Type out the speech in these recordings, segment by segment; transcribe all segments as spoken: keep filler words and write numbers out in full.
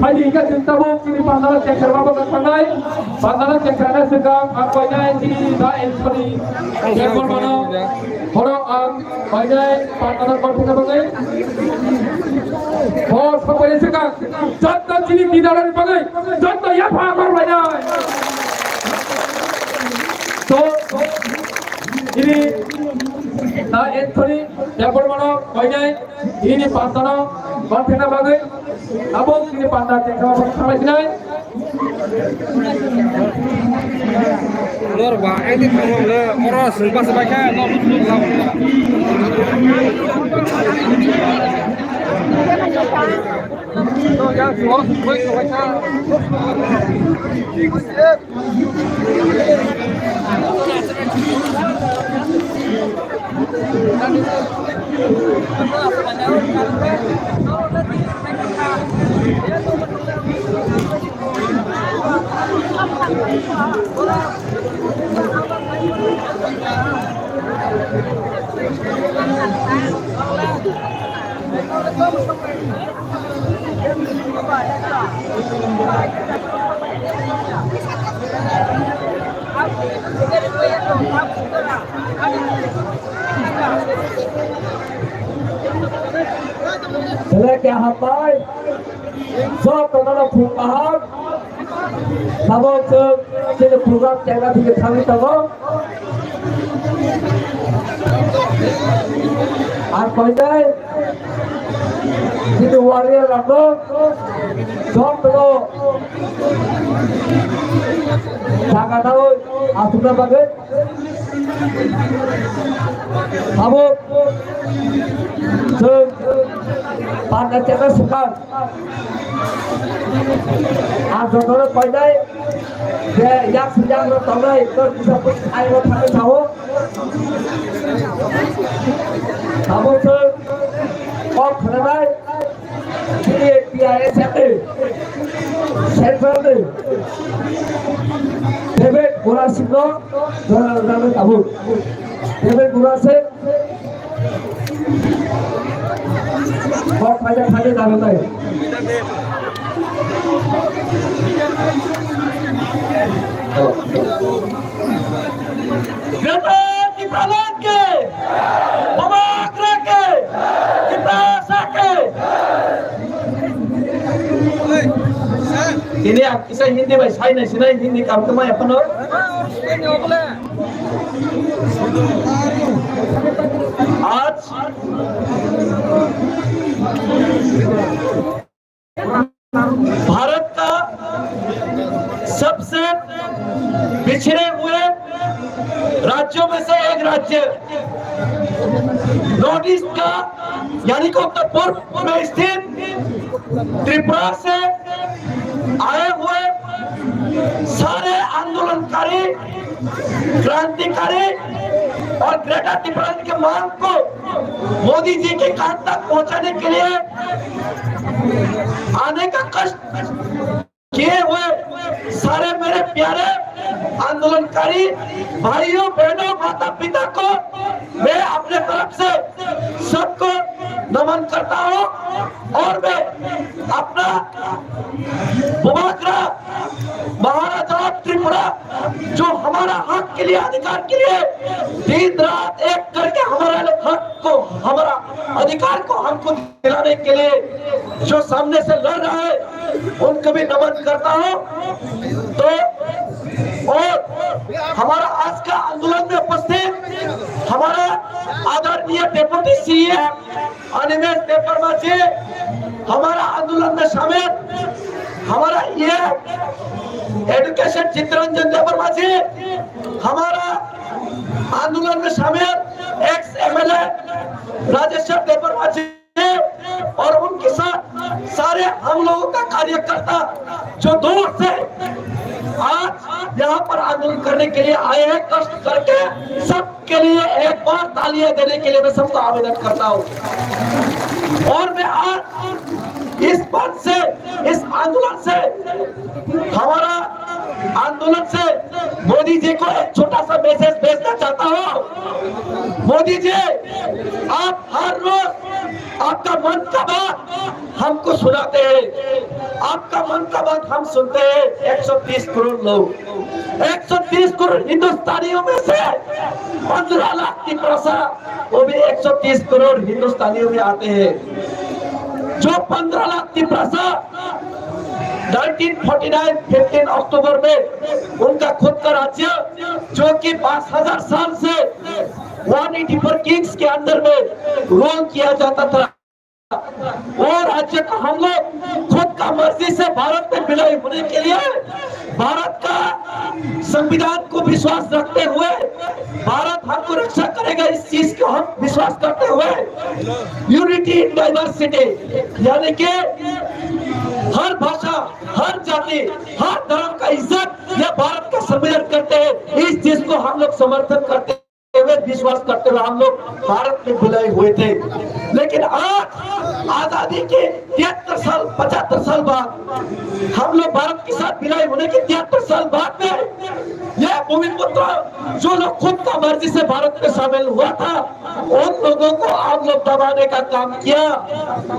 Hai hingke chwng tabuk chini pandalo chengkharma bo wngkha nai. Pandalo chengkharna swkang ang koinai chini da Anthony Debbarmano. Horo ang koinai pandalo kothina bagwi. Bo sokbaini swkang jotto chini leader ni bagwi jotto yapha mar bainai. To chini da Anthony Debbarmano koinai chini pandalo kothina bagwi. Abo chini panda chengkha bo thanglai sinai. Nor ba, edi thangmang le, oro sungpa se bai kha, nor busu busu thang. Nor ya, oro sungpa se bai kha. Selek ya hapai, sok kono no khum kaham. Tabok chwng chini program tengna thikwi thangwi tongo. Ang koinai chini warrior rokno jotono jaga nawi achukna bagwi tabok chwng panda chengna swkang. Ang jotono koinai je yak sijak no tongnai to kisa pus ai no thangwi sao. Abo se kok khwnanai chini T I S F ni central ni David Gurasing no jotono tabuk David Gurasing. Kok phaida phaida jaga tai. Greta Tipraland ke, Bubagra ke, Tiprasa ke. Ini ak-, isa Hindi bai sai nai sinai Hindi kam kemai apa no? आज भारत का सबसे पिछड़े हुए राज्यों में से एक राज्य नॉर्थ ईस्ट का, यानी कि उत्तर पूर्व में स्थित त्रिपुरा से आए हुए सारे आंदोलनकारी, क्रांतिकारी और ग्रेटर तिब्बत के मांग को मोदी जी के कान तक पहुंचाने के लिए आने का कष्ट किए हुए सारे मेरे प्यारे आंदोलनकारी भाइयों, बहनों, माता पिता को मैं अपने तरफ से सबको नमन करता हूँ और मैं अपना बुबाग्रा महाराजा त्रिपुरा जो हमारा हक के लिए, अधिकार के लिए दिन रात एक करके हमारा हक को, हमारा अधिकार को हमको दिलाने के लिए जो सामने से लड़ रहा है, उनको भी नमन करता हूँ। तो और हमारा आज का आंदोलन में उपस्थित हमारा आदरणीय डेप्यूटी सीएम अनिमेश देबबर्मा जी, हमारा आंदोलन में शामिल हमारा ये एडुकेशन चितरंजन देबबर्मा जी, हमारा आंदोलन में शामिल एक्स एमएलए राजेश्वर देबबर्मा जी और उनके साथ सारे हम लोगों का कार्यकर्ता जो दूर से आज यहाँ पर आंदोलन करने के लिए आए हैं, कष्ट करके सबके लिए एक बार तालियां देने के लिए मैं सबको आवेदन करता हूँ। और मैं आज इस मंच से, इस आंदोलन से, हमारा आंदोलन से मोदी जी को एक छोटा सा मैसेज भेजना चाहता हूँ। मोदी जी, आप हर रोज आपका मन का बात हमको सुनाते हैं, आपका मन का बात हम सुनते हैं। एक सौ तीस करोड़ लोग, एक सौ तीस करोड़ हिंदुस्तानियों में से पन्द्रह लाख तिपरासा, वो भी एक सौ तीस करोड़ हिंदुस्तानियों में आते हैं। जो पन्द्रह lakh Tiprasa nineteen forty nine fifteen October में उनका खुद का राज्य, जो कि पाँच हज़ार साल से वन एटी फ़ोर किंग्स के अंदर में रूल किया जाता था, वो राज्य को हम लोग खुद का मर्जी से भारत में विलय होने के लिए भारत का संविधान को विश्वास रखते हुए भारत हमको रक्षा करेगा, इस चीज को हम विश्वास करते हुए यूनिटी इन डाइवर्सिटी, यानी कि हर भाषा, हर जाति, हर धर्म का इज्जत यह भारत का संविधान करते हैं। इस चीज को हम लोग समर्थन करते हुए, विश्वास करते हुए हम लोग भारत में विलय हुए थे। लेकिन आज आजादी के तिहत्तर साल, पचहत्तर साल बाद हम लोग भारत के साथ विलय होने के तिहत्तर साल बाद में ये भूमिपुत्र जो लोग खुद का मर्जी से भारत में शामिल हुआ था, उन लोगों को आप लोग दबाने का काम किया।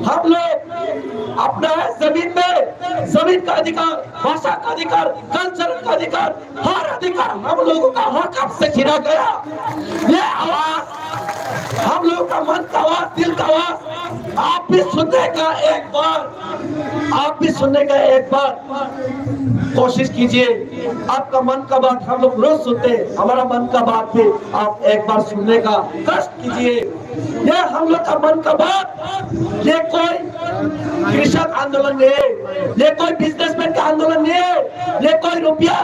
हम लोग अपना है जमीन में, जमीन का अधिकार, भाषा का अधिकार, कल्चर का अधिकार, हर अधिकार हम लोगों का हक से छीना गया। ये आवाज, हम लोगों का मन का आवाज, दिल का आवाज, आप भी सुनने का एक बार, आप भी सुनने का एक बार कोशिश कीजिए। आपका मन का बात हम लोग रोज सुनते हैं, हमारा मन का बात भी आप एक बार सुनने का कष्ट कीजिए। ये हम लोग का मन का बात, ये कोई कृषक आंदोलन नहीं है, ये कोई बिजनेसमैन का आंदोलन नहीं है, ये कोई रुपया,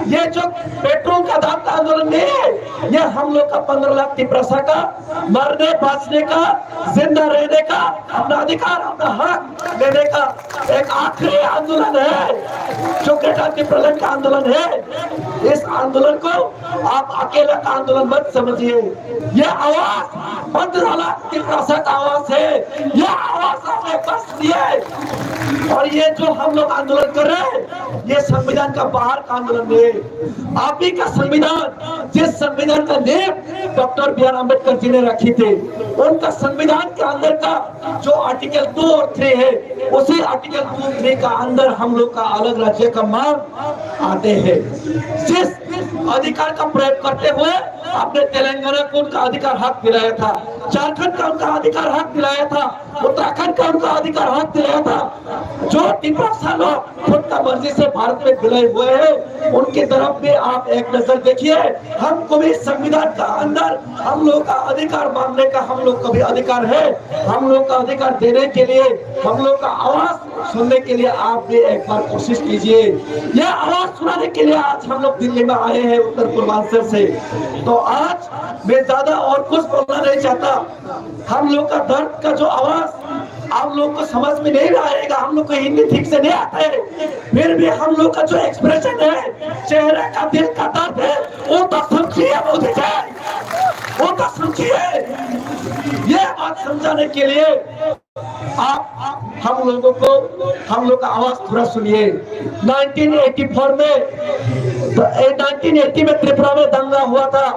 ये जो पेट्रोल का दाम का आंदोलन नहीं है, ये हम लोग का पन्द्रह लाख तिपरासा का मरने, बांचने का, जिंदा रहने का, अपना अधिकार, अपना हक लेने का एक आखिरी आंदोलन है, जो ग्रेटर तिप्रालैंड का आंदोलन है। इस आंदोलन को आप अकेला का आंदोलन मत समझिए। ये आवाज पन्द्रह लाख तिपरासा का आवाज है। ये आवाज आप एक बार सुनिए। और ये जो हम लोग आंदोलन कर रहे हैं, ये संविधान का बाहर का आंदोलन नहीं है। आप ही का संविधान, जिस संविधान का नींव डॉक्टर बी आर अम्बेडकर जी ने रखी थी, उनका संविधान के अंदर का जो आर्टिकल टू और थ्री है, उसी आर्टिकल टू थ्री का अंदर हम लोग का अलग राज्य का मांग आते हैं। जिस अधिकार का प्रयोग करते हुए आपने तेलंगाना को उनका अधिकार हक दिलाया था, झारखंड का उनका अधिकार हक दिलाया था, उत्तराखंड का उनका अधिकार हक दिलाया था। जो तिपरासा लोग खुद का मर्जी से भारत में विलय हुए हैं, उनकी तरफ भी आप एक नजर देखिए। हमको भी संविधान का अंदर हम लोग का अधिकार मांगने का हम लोग का भी अधिकार है। हम लोग का अधिकार देने के लिए, हम लोग का आवाज सुनने के लिए आप भी एक बार कोशिश कीजिए। यह आवाज सुनाने के लिए आज हम लोग दिल्ली में आए हैं उत्तर पूर्वांचल से। तो आज मैं ज्यादा और कुछ बोलना नहीं चाहता। हम लोग का दर्द का जो आवाज आप लोग को समझ में नहीं आएगा, हम लोग को हिंदी ठीक से नहीं आता है, फिर भी हम लोग का जो एक्सप्रेशन है, चेहरे का, दिल का दर्द है, वो तो समझिए मोदी जी, वो तो समझिए। ये बात समझाने के लिए आप, आप हम लोगों को, हम लोग का आवाज थोड़ा सुनिए। नाइनटीन एटी फ़ोर में, तो ए, नाइनटीन एटी में त्रिपुरा में दंगा हुआ था।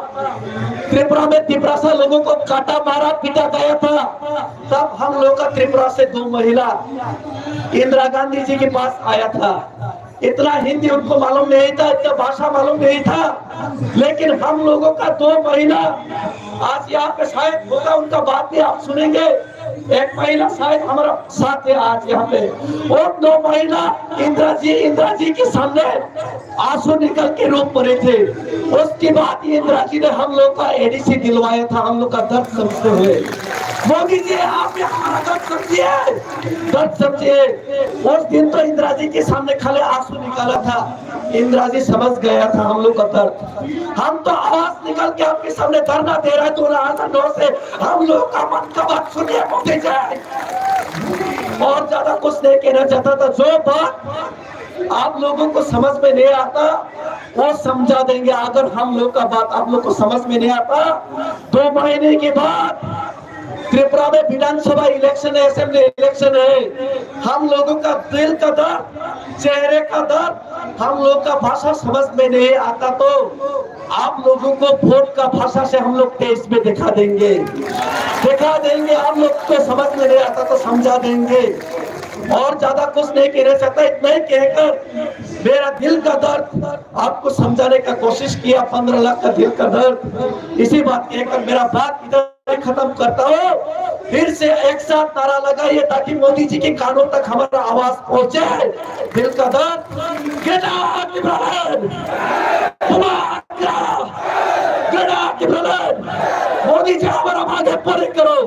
त्रिपुरा में तिपरासा लोगों को काटा, मारा, पीटा गया था। तब हम लोग का त्रिपुरा से दो महिला, इंदिरा गांधी जी के पास आया था। इतना हिंदी उनको मालूम नहीं था, इतना भाषा मालूम नहीं था, लेकिन हम लोगों का दो महिला, आज यहाँ पे शायद होगा, उनका बात भी आप सुनेंगे। एक महिला शायद हमारा साथ है आज यहाँ पे। वो दो महिला इंदिरा जी, इंदिरा जी के सामने आंसू निकल के रो पड़े थे। उसके बाद इंदिरा जी ने हम लोग का एडीसी दिलवाया था, हम लोग का दर्द समझते हुए। मोदी जी, आप भी हमारा दर्द समझिए, दर्द समझिए। उस दिन तो इंदिरा जी के सामने खाली आंसू निकाला था, इंदिरा जी समझ गया था हम लोग का दर्द। हम तो आवाज निकाल के आपके सामने धरना दे रहे हैं, दो हज़ार नौ से। हम लोग का मन का बात सुनिए मोदी जी। और ज्यादा कुछ नहीं कहना चाहता था। जो बात आप लोगों को समझ में नहीं आता, वो समझा देंगे। अगर हम लोग का बात आप लोग को समझ में नहीं आता, दो महीने के बाद त्रिपुरा में विधानसभा इलेक्शन है, असेंबली इलेक्शन है। हम लोगों का दिल का दर्द चेहरे का दर्द हम लोग का भाषा समझ में नहीं आता तो आप लोगों को फोन का भाषा से हम लोग तेज में दिखा देंगे, दिखा देंगे। आप लोग को समझ में नहीं आता तो समझा देंगे। और ज्यादा कुछ नहीं कहना चाहता, इतना ही कहकर मेरा दिल का दर्द आपको समझाने का कोशिश किया। पन्द्रह लाख का दिल का दर्द, इसी बात कहकर मेरा बात इधर खत्म करता हूँ। फिर से एक साथ नारा लगाइए ताकि मोदी जी के कानों तक हमारा आवाज पहुंचे। दिल का दर्द, गेट आउट इब्राहिम, बुबाकरा, गेट आउट इब्राहिम। मोदी जी हमारा आवाज पूरी करो,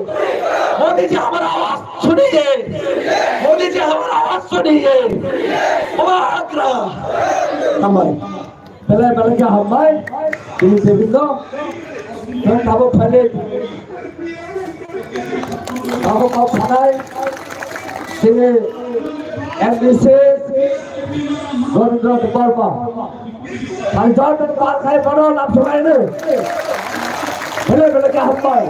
मोदी जी हमारा आवाज सुनिए, मोदी जी हमारा आवाज सुनिए। बुबाकरा। Belai belai khe hambai, tini tebindo, tei tabuk phailai, tabuk kok sanai, tini M D C, Gorendra Debbarma, Sanjay Debbar khai pano lapsulaino, belai belai khe hambai.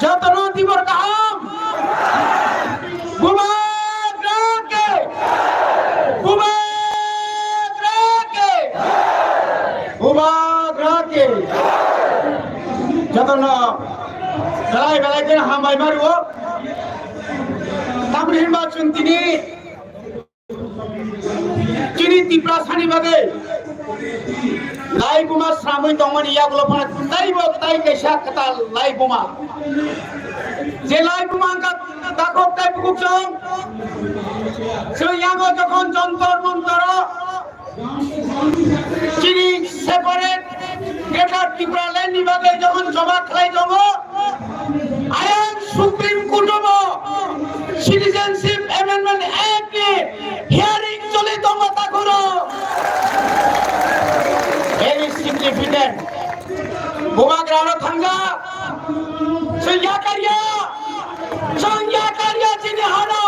Jotono tibor kaham. Bubagra ke. Bubagra ke. Bubagra ke. Jotono belai belai khe hambai mario. Tamni hinba chwng tini Chini Tiprasani bagwi laibuma sramwi tongmani yagulo phano taibo tai kaisa kwtal laibuma. Je laibuma wngkha takhuk tai bukhuk chwng. Chwng yango jokhon Jontor Montoro chini separate Greater Tipraland ni bagwi jokhon joba khlai tongo, ayang Supreme Court o bo Citizenship Amendment Act ni hearing choli tongo takhuro. Very significant. Bubagra no thangja. Chwng yakarya. Chwng yakarya chini hano.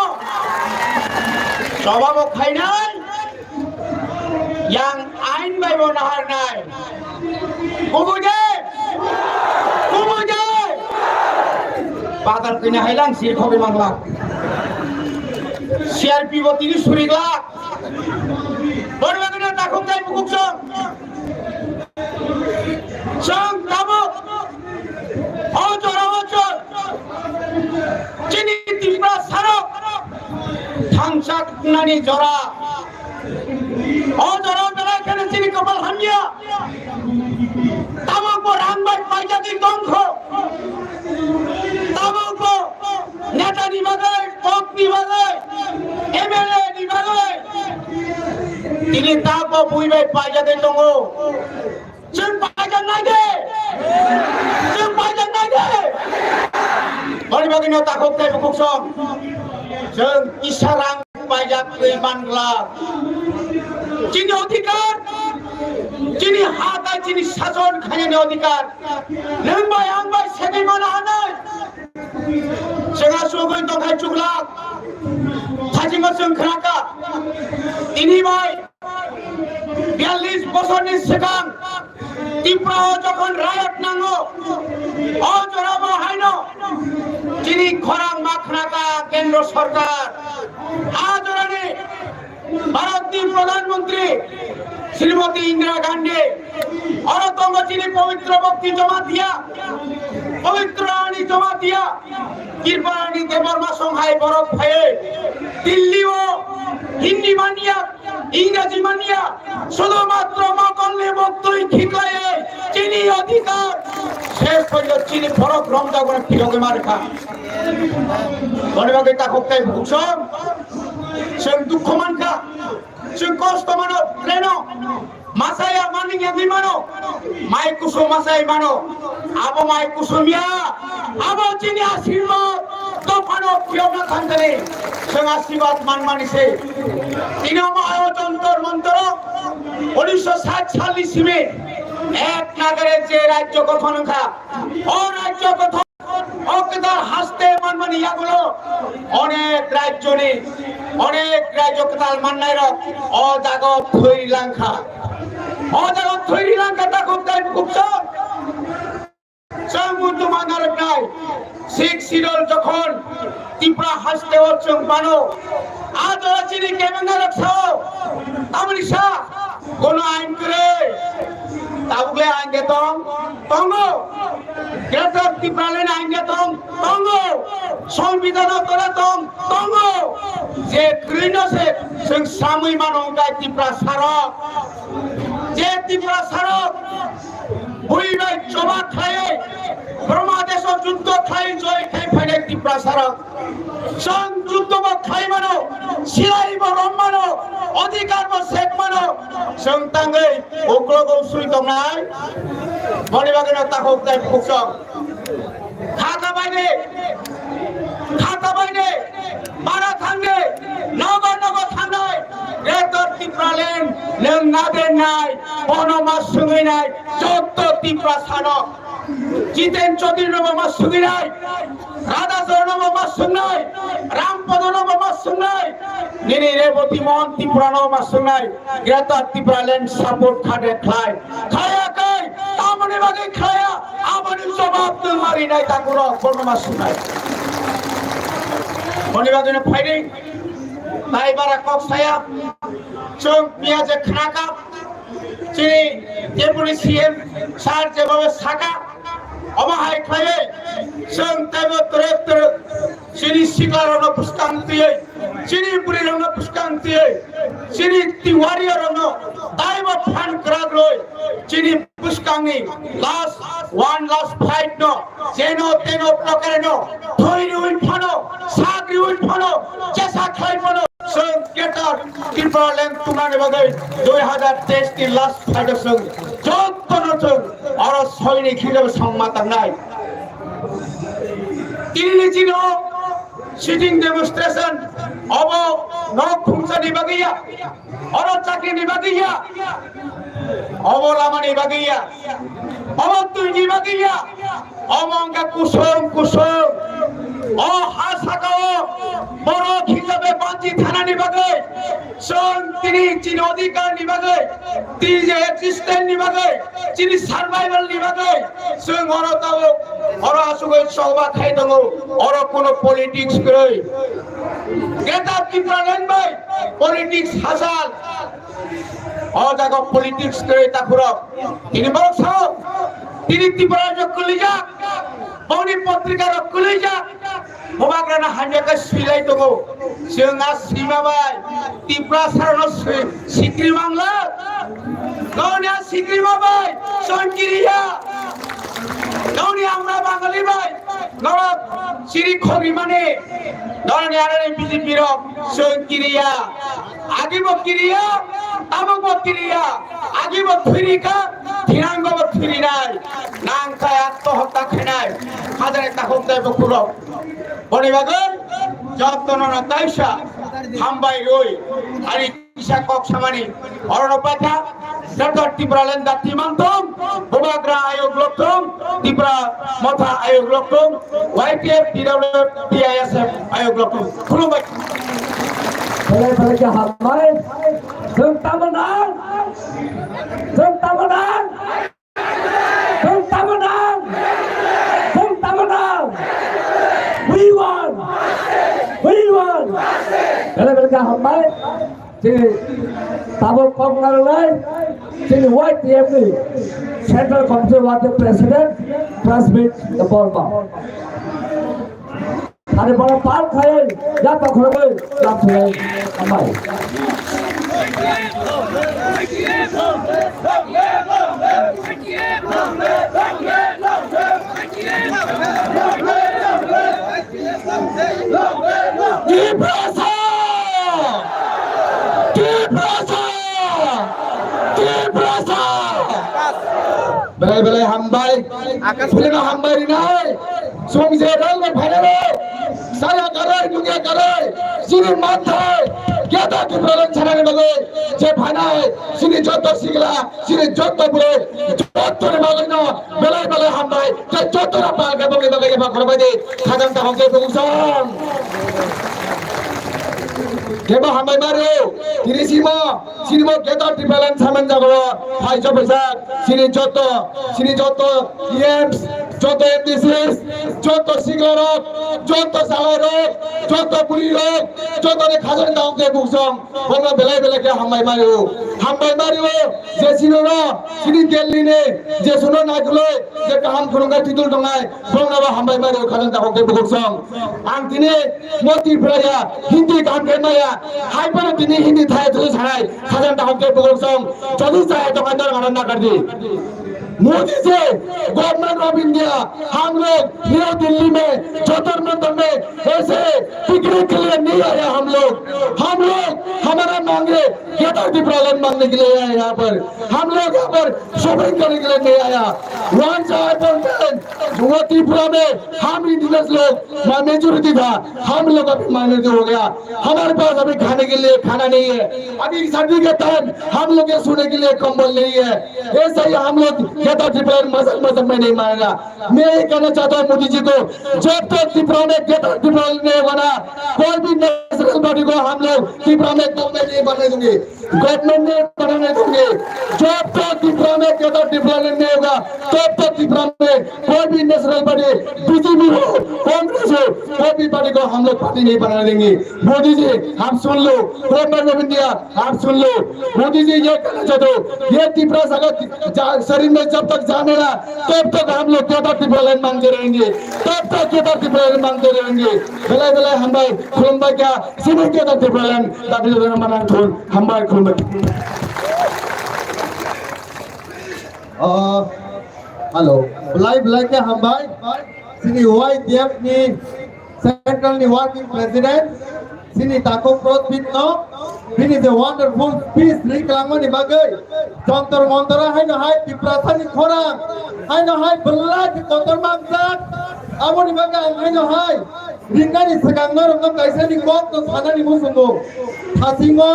Jobabo khainai. Yang ain bai bo naharnai. Kubui de. Kubui de. Padal kini hailang sir khobi mangla. C R P bo tini suri glak. Bori bagwi no takhuk tai bukhuk song. Chwng tabuk o jora o chwng chini Tiprasarok thangchaknani jora. O jora belai kheno chini kopal hamya. Tabuk bo rang bai paijagwi tongkho. Tabuk bo neta ni bagwi, kok ni bagwi, M L A ni bagwi. Tini tabuk bui bai paijagwi tongo. Chwng paijak nai de. Chwng paijak nai de. Boni bagwi no takhuk tei bukhuk song. Chwng kisa rang paijak twi man glak. Chini odhikar, chini ha tai chini sason khainani odhikar. Nwng bai ang bai segwi mano hanai. Chwng asugwi tongkhai chuklak. Thajingo chwng khnakha. Tini bai biyallis bosorni swkang Tripura o jokhon riot nango, o jorabo haino chini khorang ma khnakha Kendro Sorkar. A jorani Bharatni Pradhan Mantri Srimati Indira Gandhi, oro tongo chini Pabitra Bhakti Jamatia, Pabitra Rani Jamatia, Kirpalani Debbarma song hai borok phaiwi Delhi o Hindi manya, Ingraji manya, sudhumatro mokol ni moktwi khiklaiwi chini odhikar ses porjonto chini borok romjak bai phirogwi ma rwkha. Boni bagwi takhuk tai bukhuk song chwng dukhu mankha, chwng kosto mano, treno. Masaya mani yagwi mano, mai kusu masai mano, abo mai kusum ya, abo chini asirwad dophano phiyokna thangkani, chwng asirwad manmani se. Tini omo ayo Jontor Montoro, unisho sat salni simi, ek nagare je rajyo gothon wngkha, o rajyo gothon O kwtal haste manmani yagulo onek rajyoni, onek rajyo kwtal mannairok o jaga thwi langkha. O jaga thwi langkha takhuk tai bukhuk song. Chwng muntuma narwknai, Sixth Schedule jokhon Tripura hasteo chwng mano, a jora chini kebengnairok sao, tamni sa, kono ain kwrwi, tabukle ain de tong, tongo, Greater Tipraland ain de tong, tongo, Songbidhano tole tong, tongo, je kwrwino se chwng samwi mano wngkha Tiprasarok, je Tiprasarok, Bui bai choba khlaiwi, Brahma deso juddo khlai joy khai phainai Tiprasarok. Chwng juddo bo khlai mano, silai bo rom mano, adhikar bo sek mano. Chwng tangwi uklogo sui tongnai. Boni bagwino takhuk tai phuksong. Khata baide, khata baide, bara thangde, nogo nogo thangnai, Greater Tipraland, nwng nabenai, bono ma swngwinai, jotto Tiprasano, Jiten Chaudhary no ma swngwinai, Radha Charan no ma swngnai, Ram Podo no ma swngnai, nini Reboti Mohan Tripura no ma swngnai, Greater Tipraland support khade khlai, khlaiya kai, tamoni bagwi khlaiya, aboni jobab nwng marinai takurok, bono ma swngnai. Boni bagwi no phaidi, tai bara kok saya, chwng piya je khnaka, chini Deputy C M sir jebhabe saka, omo hai khlaiwi, chwng taibo twrwk twrwk, chini siklarokno bwskang twiwi, chini bwrwirokno bwskang twiwi, chini Tiwari rokno taibo phan kwrak rwi, chini bwskangni last one last fight no, jeno teno prokareno, thwi riwi phano, sak riwi phano, jesa khlai phano, chwng Greater Tipraland tubunani bagwi dui hazar teis ni last fight o chwng jotono chwng oro soini khijabe songma tangnai. Tini ni chino sitting demonstration obo nok khumsani bagwi ya, oro chakri ni bagwi ya, obo lama ni bagwi ya, obo twi ni bagwi ya, obo wngkha kusung kusung. O ha saka o borok hisabe banchi thana ni bagwi, chwng tini chini adhikar ni bagwi, tini je existence ni bagwi, chini survival ni bagwi, chwng oro tabuk, oro asugwi choba khai tongo, oro kuno politics kwrwi. Greater Tipraland bai politics hachal. O jaga politics kwrwi takhurok. Tini borok sao, tini Tripura rok kwlijak, boni potrika rok kwlijak. Bubagrano hamya khe swilai tongo. Chwng a swima bai Tiprasarokno swi-, sikri mangla. Noni a sikrima bai chwng kiriya. Noni amra Bangali bai norok siri khogrimani. Noni arani B J P rok chwng kiriya. Agibo kiriya, tabukbo kiriya. Agibo thwirika, thinangobo thwirinai. Nang kaya tohokta khenai. Hajare takhuk tei bukhurok. Boni bagwi jotono no taisa hambai rwi, ani kisa kok samani orono paitha, Greater Tipraland dati mantong, Bubagra ayok lokthong, Tipra Motha ayok lokthong, Y T F, T W F, T I S F ayok lokthong. Khulumbai. Belai belai khe hambai. Chwng tamo nang? Chwng tamo nang? Chwng tamo nang? Chwng tamo nang? We want! We want! Belai belai khe hambai. Chini tabuk kok narwknai chini Y T F ni Central Committee Working President Transmit Debbarma. Ani bono pal khai, ya pakhoroi, ya khoroi, amai. Tiprasa! Tiprasa! Tiprasa! Belai belai hambai. Akash Pulino hambai rinai. Song je rang rang phainai. Saya karai, nungya karai. Sini manthai. Greater Tipraland chanani bagwi. Je phainai. Sini jotto sikla. Sini jotto bwrwi. Jotto ni bagwi no. Belai belai hambai. Je jotto na pal ke bagwi bagwi ba khorbai di. Khajang ta hongke bungsong. Kebo hambai mario. Tiri simo. Sini mo Greater Tipraland saman jago. Hai jopajak. Sini jotto. Sini jotto. E Ms. Joto M D Cs, joto siklarok, joto salairok, joto burirok, jotoni khajani dahok tei buksong, bono belai belai khe hambai mario. Hambai mario, je chini no, chini Delhi ni, je suno naikoloi, je kaham khulumkha titul tongnai, bono bo hambai mario khajani dahok tei buksong. Ang tini mo Tripura ya, Hindi kaham khe maya, hai bono tini Hindi thai thai sanai, khajani dahok tei buksong, jodi chaya tongnai norok ano nakardi. Modi ji, government of India, हम लोग न्यू दिल्ली में जंतर मंतर में ऐसे पिकनिक के लिए नहीं आया हम लोग। हम लोग हमारा मांगे ग्रेटर त्रिपुरालैंड मांगने के लिए आया यहाँ पर। हम लोग यहाँ पर शॉपिंग करने के लिए नहीं आया। Once upon time, वो त्रिपुरा में हम इंडिजिनस लोग मेजोरिटी था, हम लोग अभी माइनॉरिटी हो गया। हमारे पास अभी खाने के लिए खाना नहीं है, अभी सर्दी के टाइम हम लोग के सोने के लिए कंबल नहीं है। ऐसा ही हम लोग ग्रेटर त्रिपुरालैंड मजाक मजाक में नहीं मानेगा। मैं ये कहना चाहता हूँ मोदी जी को, जब तक त्रिपुरा में ग्रेटर त्रिपुरालैंड नहीं बना, कोई भी नेशनल बॉडी को हम लोग त्रिपुरा में गवर्नमेंट नहीं बनने देंगे, गवर्नमेंट नहीं बनने देंगे। जब तक त्रिपुरा में ग्रेटर त्रिपुरालैंड नहीं होगा, तब तक त्रिपुरा में कोई भी नेशनल बॉडी, बीजेपी हो, कांग्रेस हो, कोई भी पार्टी को हम लोग पार्टी नहीं बनाने देंगे। मोदी जी, आप सुन लो, गवर्नमेंट ऑफ इंडिया, आप सुन लो, मोदी जी ये कहना चाहते हो, ये त्रिपुरा से अगर जा-, शरीर में जब तक जान है ना, तब तक हम लोग ग्रेटर त्रिपुरालैंड मांगते रहेंगे, तब तक ग्रेटर त्रिपुरालैंड मांगते रहेंगे। Belai belai hambai, khulumbai kha, chini greater Tripuraland, dabi dabi manang thun, hambai khulumbai. Ah, hello. Belai belai khe hambai. Chini Y T F ni Central ni Working President, chini takhuk Prodip no, bini je wonderful speech ri kwlangmani bagwi, Jantar Mantar haino hai Tiprasa ni khorang, haino hai belai khe kotor mangjak, aboni bagwi ang haino hai ringnani swkang norokno kaisa ni kok no sanani muchungo. Thasingo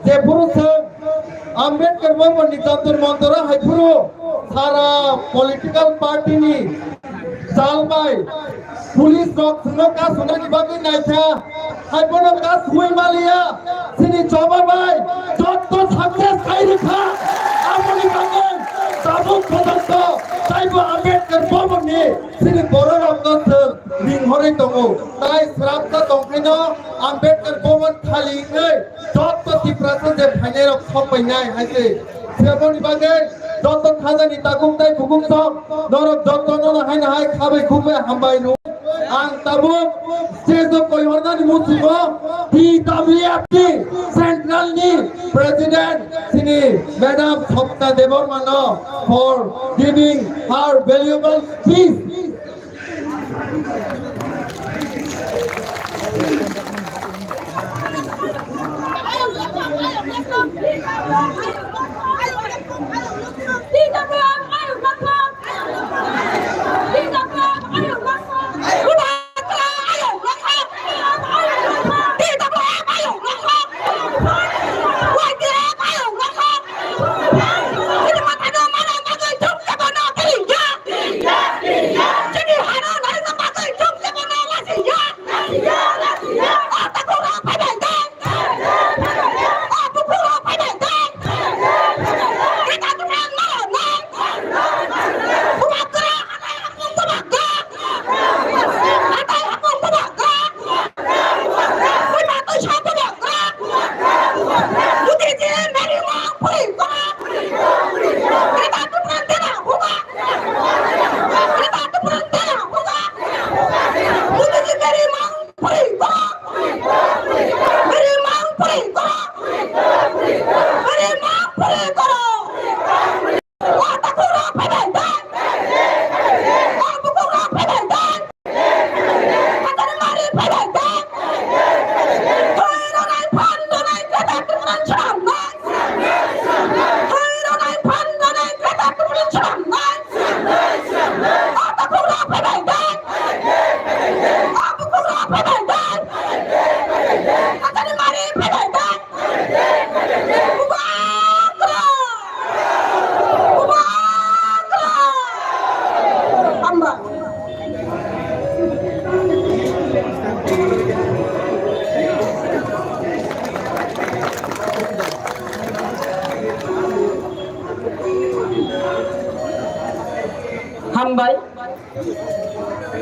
jephuru chwng Ambedkar Bhavan ni Jantar Mantar o hai phuru sara political party ni sal bai police rok chwngno kasunani bagwi naikha, hai bono kasui maliya, chini choba bai jotto success khai rikha, aboni bagwi tabuk phojakto taibo Ambedkar Bhavan ni chini borok rokno chwng ring horwi tongo, tai srapta tongkhaino Ambedkar Bhavan khali wngwi jotto Tiprasa je phainairok sok painai hai se. Seboni bagwi jotto khajani takhuk tai bukhuk sok norok jotto nono haino hai khabai khukbai hambai rw. Ang tabuk stage o koi hornani muchungo T W F ni Central ni President chini Madam Swapna Debbarma no for giving her valuable speech.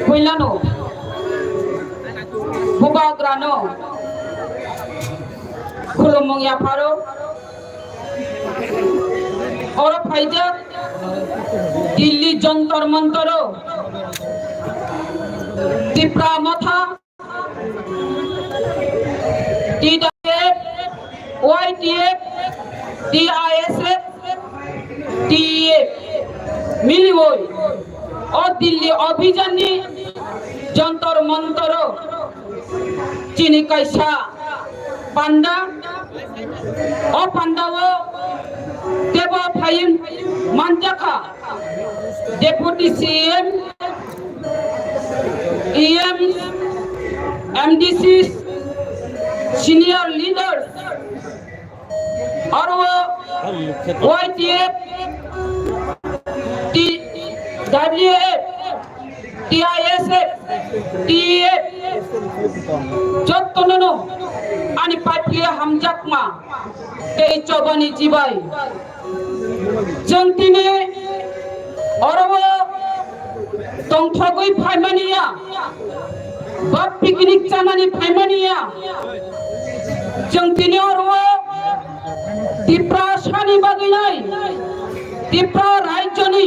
Puilano Bubagrano khulumung yapharo. Oro phaijak Delhi Jantar Mantaro Tipra Motha, T W F, Y T F, T I S F, T E F miliwi o Delhi Abhijan ni Jantar Mantaro chini kaisa panda. O pandao tebo phaiwi manjakha Deputy C M, E M, M D Cs, senior leaders, aro Y T F, T W F, T I S F, T E F, jottono no ani paipli hamjakma tei chobani chibai. Chwng tini oro tongthogwi phaimani ya, ba picnic chanani phaimani ya. Chwng tini oro Tiprasani bagwi nai, Tipra rajyoni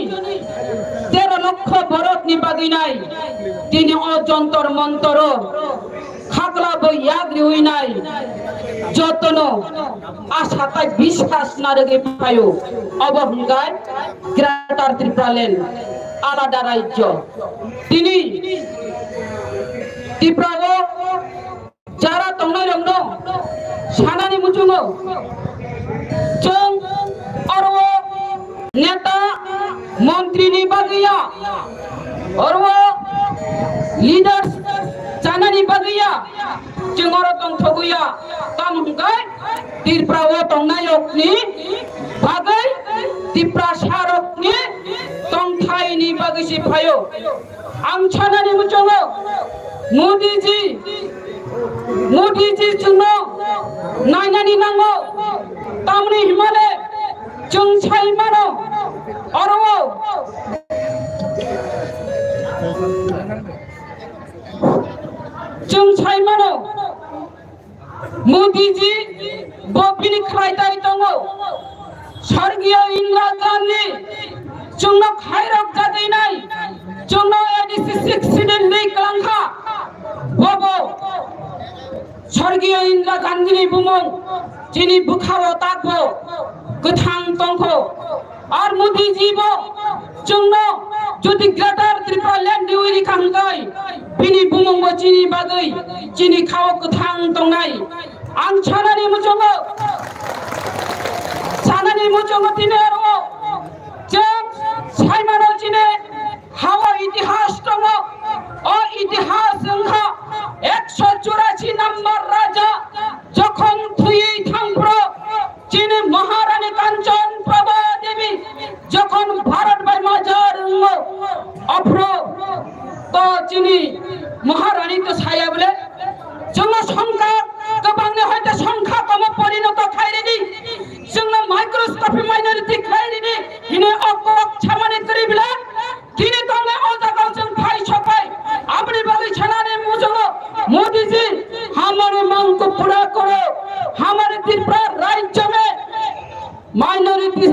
tero lokho borokni bagwi nai tini o Jantar Mantaro khakla bo yak riwi nai, jotono asa tai biswas narwgwi phaio. Obo hwnkhe Greater Tipraland, alada rajyo. Tini Tripura o jara tongnai rokno sanani muchungo, chwng oro neta montri ni bagwi ya, oro leaders chanani bagwi ya, chwng oro tongthogwi ya. Tamo hwnkhe Tripura o tongnai rokni bagwi, Tiprasa rokni tongthaini bagwi se phaio. Ang sanani muchungo, Modi ji, Modi ji chwngno nainani nango, tamni himale chwng sai mano, oro chwng sai mano. Modi ji bo bini khlai tai tongo. Sorgiyo Indira Gandhi chwngno khairok jagwi nai, chwngno A D C six schedule ni kwlangkha. Bobo Sorgiyo Indira Gandhi ni bumung chini bwkhao takbo kwthang tongkho. Ar Modi ji bo chwngno jodi Greater Tripura Land riwi rikha hwnkhe bini bumung bo chini bagwi chini khao kwthang tongnai. Ang sanani muchungo, sanani muchungo tini aro chwng saimano chini hao itihas tongo. O itihas wngkha ekso churashi number raja jokhon thwiwi thangphro chini Maharani Kanchan Prabha Devi jokhon Bharat bai majar wngo, aphro to chini Maharani to saya bole, chwngno songkha kwbangni hoite songkha komo porinoto khairidi, chwngno microscopy minority khairidi, hini o kok chamani kwrwi bole. Tini tongnai o jaga chwng phai sopai. Aboni bagwi sanani muchungo, Modi ji, hamari mang ko pura koro, hamare Tripura rajya mein minority,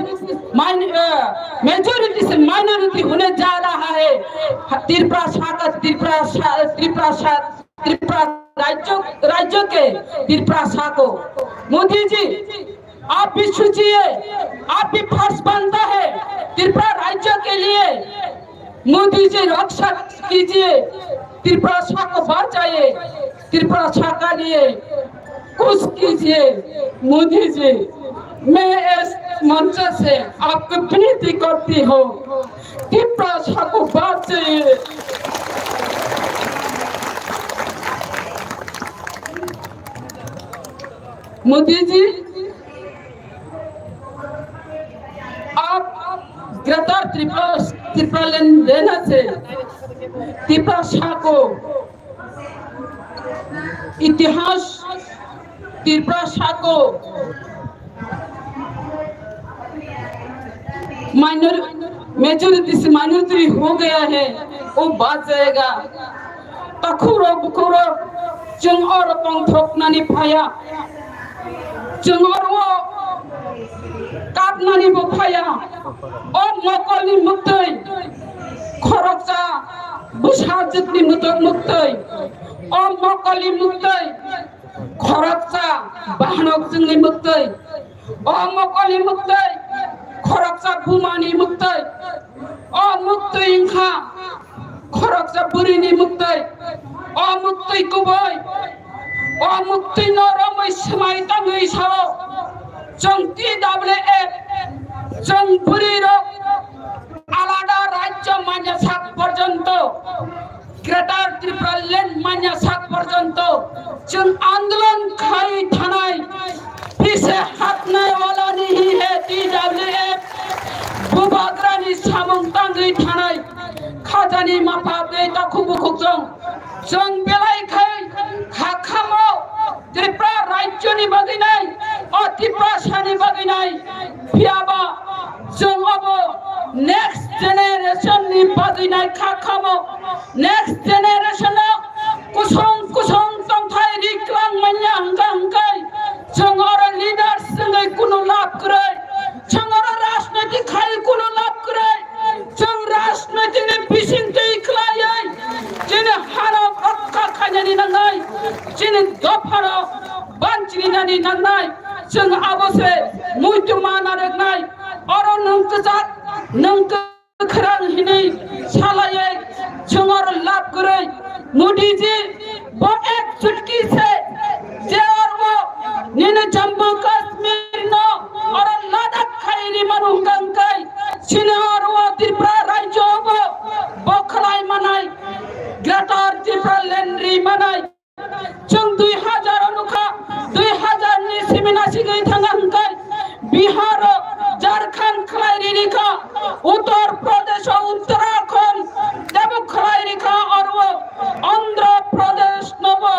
min-, eh, majority se minority hone ja raha hai. Tripura sa ka, Tripura sa, Tripura sa, Tripura rajya, rajya ke Tripura sa ko. Modi ji, आप भी सोचिए, आप भी फर्ज बनता है त्रिपुरा राज्य के लिए। मोदी जी रक्षा कीजिए, त्रिपुरा को बचाइए, त्रिपुरा के लिए कुछ कीजिए। मोदी जी, मैं इस मंच से आपको विनती करती हूँ, त्रिपुरा को बचाइए। मोदी जी, आप ग्रेटर त्रिपुरा, त्रिपुरालैंड लेने से त्रिपुरा को इतिहास, त्रिपुरा को minor Majority se minority ho gaya hai, wo baat jayega. Takhuk rok bukhuk rok, chwng oro tongthoknani phaya, chwng oro kapnani bo phaya. O mokolni muktwi khoroksa bwsajwkni muto-, muktwi, o mokolni muktwi khoroksa bahanok chwngni muktwi, o mokolni muktwi khoroksa bumani muktwi, o muktwi wngkha khoroksa bwrwini muktwi, o muktwi kubui, o muktwino romwi swmai tangwi sao, chwng T W F, chwng bwrwirok alada rajyo manya sak porjonto, Greater Tripura Land manya sak porjonto chwng andolon khai thanai, pise hatnai wala nahi hai T W F, bubagrani samung tangwi thanai, khajani mapha tei takhuk bukhuk chwng, chwng belai khai kha khamo Tripura rajyoni bagwi nai, o Tiprasani bagwi nai, phiyaba chwng obo next generation ni bagwi nai kha khamo, next generation o kusung kusung tongthai riklang manya hwnkha hwnkhe chwng oro leaders wngwi kunu lab kwrwi, chwng oro rajniti khai kunu lab kwrwi. Chwng rajniti ni bisingtwi khlaiwi chini hano rokha khainani nangnai, chini dophano banchirinani nangnai, chwng abo se muitu mana rwknai. Oro nwng kwchak, nwng kwkhrang hinwi salaiwi chwng oro lab kwrwi Modi ji, bo ek chutki se je oro nini Jammu Kashmir no oro Ladakh khai ri manu hwnkha hwnkhe chini oro Tripura rajyo bo bo khlai manai, Greater Tripura Land ri manai. Chwng dui hajar o nukha, dui hajar ni simi nasigwi thanga hwnkhe Bihar o Jharkhand khlai ri rikha, Uttar Pradesh o Uttarakhand tebo khlai rikha, oro Andhra Pradesh nobo,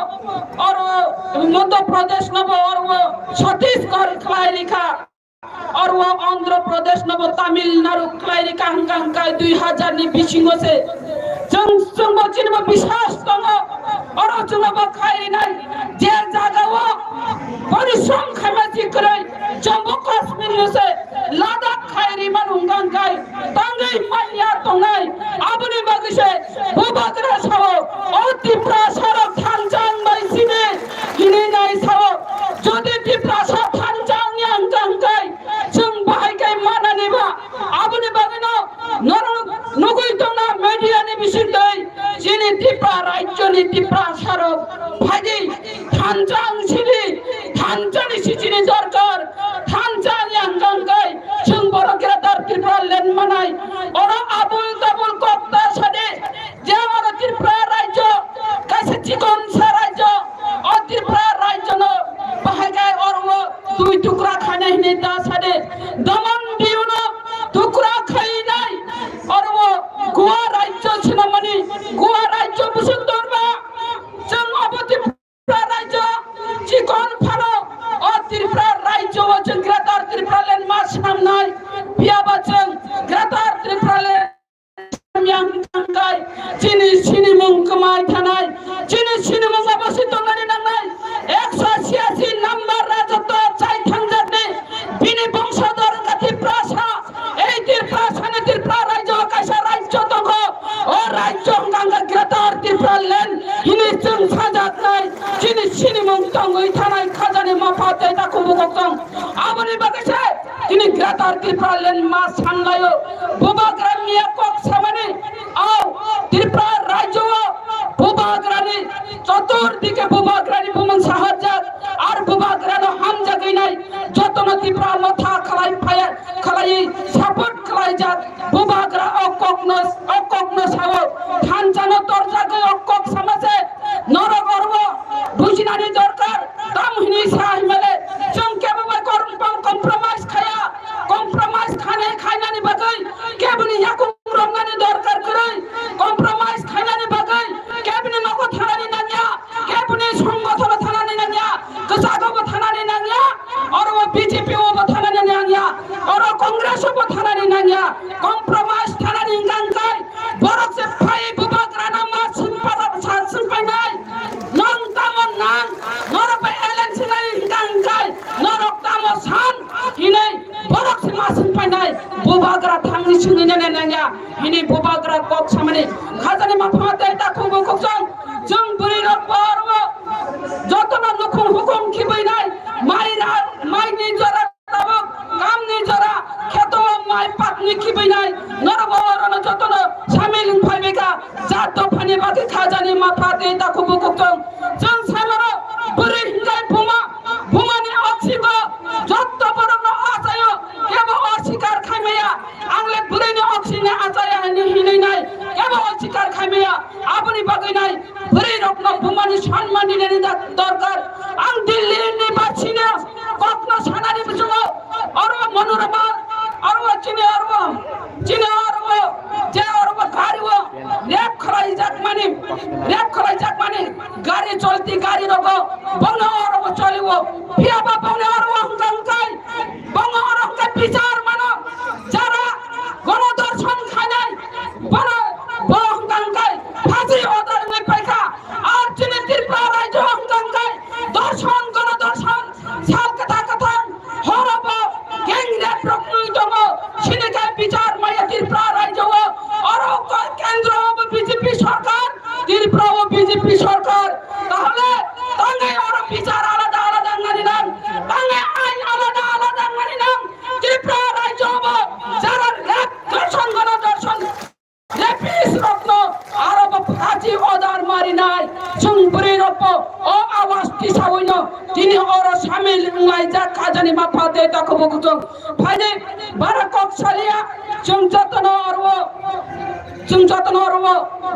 oro Madhya Pradesh nobo, oro Chhattisgarh khlai rikha. Oro Andhra Pradesh nobo Tamil Nadu khlai rikha hwnkha hwnkhe dui hajar ni bisingo se. Chwng, chwngbo chinibo biswas tongo. Oro chwngbo khlai rinai je jagao porishrom khaima si kwrwi Jammu Kashmir no se Ladakh khai ri manu hwnkha hwnkhe tangwi manya tongnai. Aboni bagwi se Bubagra sao, o Tiprasa rok thansa wng bai sini hinwi nai sao. Jodi Tiprasa thansa wngya hwnkha hwnkhe chwng bahai khe manani ba. Aboni bagwino norok nugwi tongna media ni bisingtwi chini Tipra rajyoni Tiprasa rok phaidi thansa wng sini, thansa ni sichini dorkar, thansa wngya hwnkha hwnkhe chwng borok Greater Tripura Land manai. Oro abul tabul kok ta sadi. Je oro Tripura rajyo, kaisa chikon sa rajyo, o Tripura rajyo no bahai kai oro o twi tukra khainai hinwi ta sade. Daman Diu no tukra khainai oro o Goa rajyo sinamani, Goa rajyo busuk dorba, chwng obo Tripura rajyo chikon phano o Tripura rajyo o chwng Greater Tripura Land ma swnamnai, phiyaba chwng Greater Tripura Land yang tangkai, chini sinimung kwmai thanai, chini sinimung abo si tongnani nangnai, ekso siyasi number rajotto chai thangjakni, bini bongso dorga Tiprasa, ei Tiprasa ni Tripura rajyo kaisa rajyo tongkho, o rajyo hwnkha hwnkha Greater Tripura Land, hini chwng sajaknai, chini sinimung tongwi thanai khajani mapha tei takhuk bukhuk tong, aboni bagwi se, Tini Greater Tripura Land ma sanlaio, Bubagra miya kok samani, au Tripura rajyo o Bubagrani choturdike Bubagrani bumung sahajak, ar Bubagrano hamjagwi nai, jotono Tripura motha khalai phaya, khalai support khlaijak, Bubagra o kokno, o kokno sao, thanchano torjagwi o kok sama se, norok oro bujinani dorkar, tam hini sa himale, chwng kebo bai korom pang compromise khaya, compromise khane khainani bagwi, keboni yakung romnani dorkar kwrwi, compromise khainani bagwi, keboni nogo thanani nangya, keboni song Phani bagwi khajani mapha tei takhuk bukhuk tong. Chwng sai mano bwrwi hinjai buma, bumani oksigo jotto borokno achaio, kebo osikar khaimaya. Ang le bwrwini oksini achaya hinwi hinwi nai, kebo osikar khaimaya. Aboni bagwi nai bwrwi rokno bumani sanman rinani da-, dorkar. Ang Delhi ni basino kokno sanani muchungo, oro Manorama, oro chini oro, chini oro, je oro gari o rep khwlaijakmani, rep khwlaijakmani gari cholti gari rogo, bono oro choliwo, phiya ba bono oro hwnkha hwnkhe, bono oro hwnkhe bichar mano, jara gono dorshon khainai, bono bo hwnkha hwnkhe phasi order wngwi paikha, ar chini Tripura rajyo hwnkha hwnkhe dorshon gono dorshon. Sal kwthang kwthang horobo gang rape rok wngwi tongo. Sini khe bichar maya Tripura rajyo o. Oro ko kendro o bo B J P sarkar, Tripura o B J P sarkar. Tahole tangai oro bichar alada alada wngmani nang, tangai ain alada alada wngmani nang. Tripura rajyo o bo jara rape dorshon gono dorshon. Rapist rokno aro bo phaji order marinai, chwng bwrwi rokbo o awas tisawino tini oro samil wnglaijak khajani mapha tei takhuk bukhuk tong. Phaini bara kok salia, chwng jotono oro, chwng jotono oro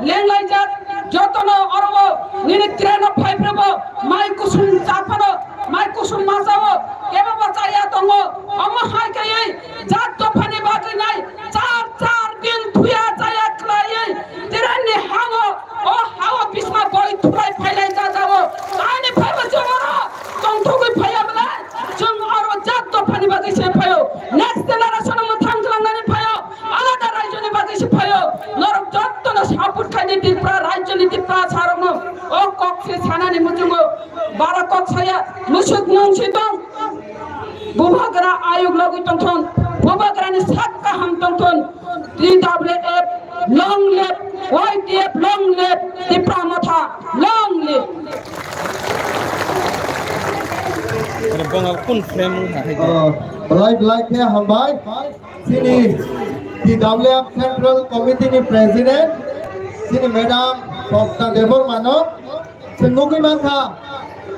lenglaijak, jotono oro nini train o phaiphrubo mai kusum chaphano, mai kusum masao kebo bo chaya tongo. Omo hai kaiwi jat dophani bagwi nai char char din thuya chaya khlaiwi train ni hao, o hao bisma boi thurai phailai jajao. Ani phaibo chwng oro tongthogwi phaiya belai, chwng oro jat dophani bagwi se phaio, next generation o mwthang khwlangnani phaio, alada raijoni bagwi se phaio. Norok jottono support khaidi Tripura raijoni Tripura sarokno o kok se sanani muchungo bara kok saya musuk mung si tong. Bubagra ayuk logwi tongthon, bubagrani sak kaham tongthon. T W F long live, Y T F long live, Tipra Motha long live. Oro bonga kun frame wngkha hai. Oh, belai belai khe hambai. Chini T W F Central Committee ni President, chini Madam Swapna Debbarma no. Chwng nugwi mankha,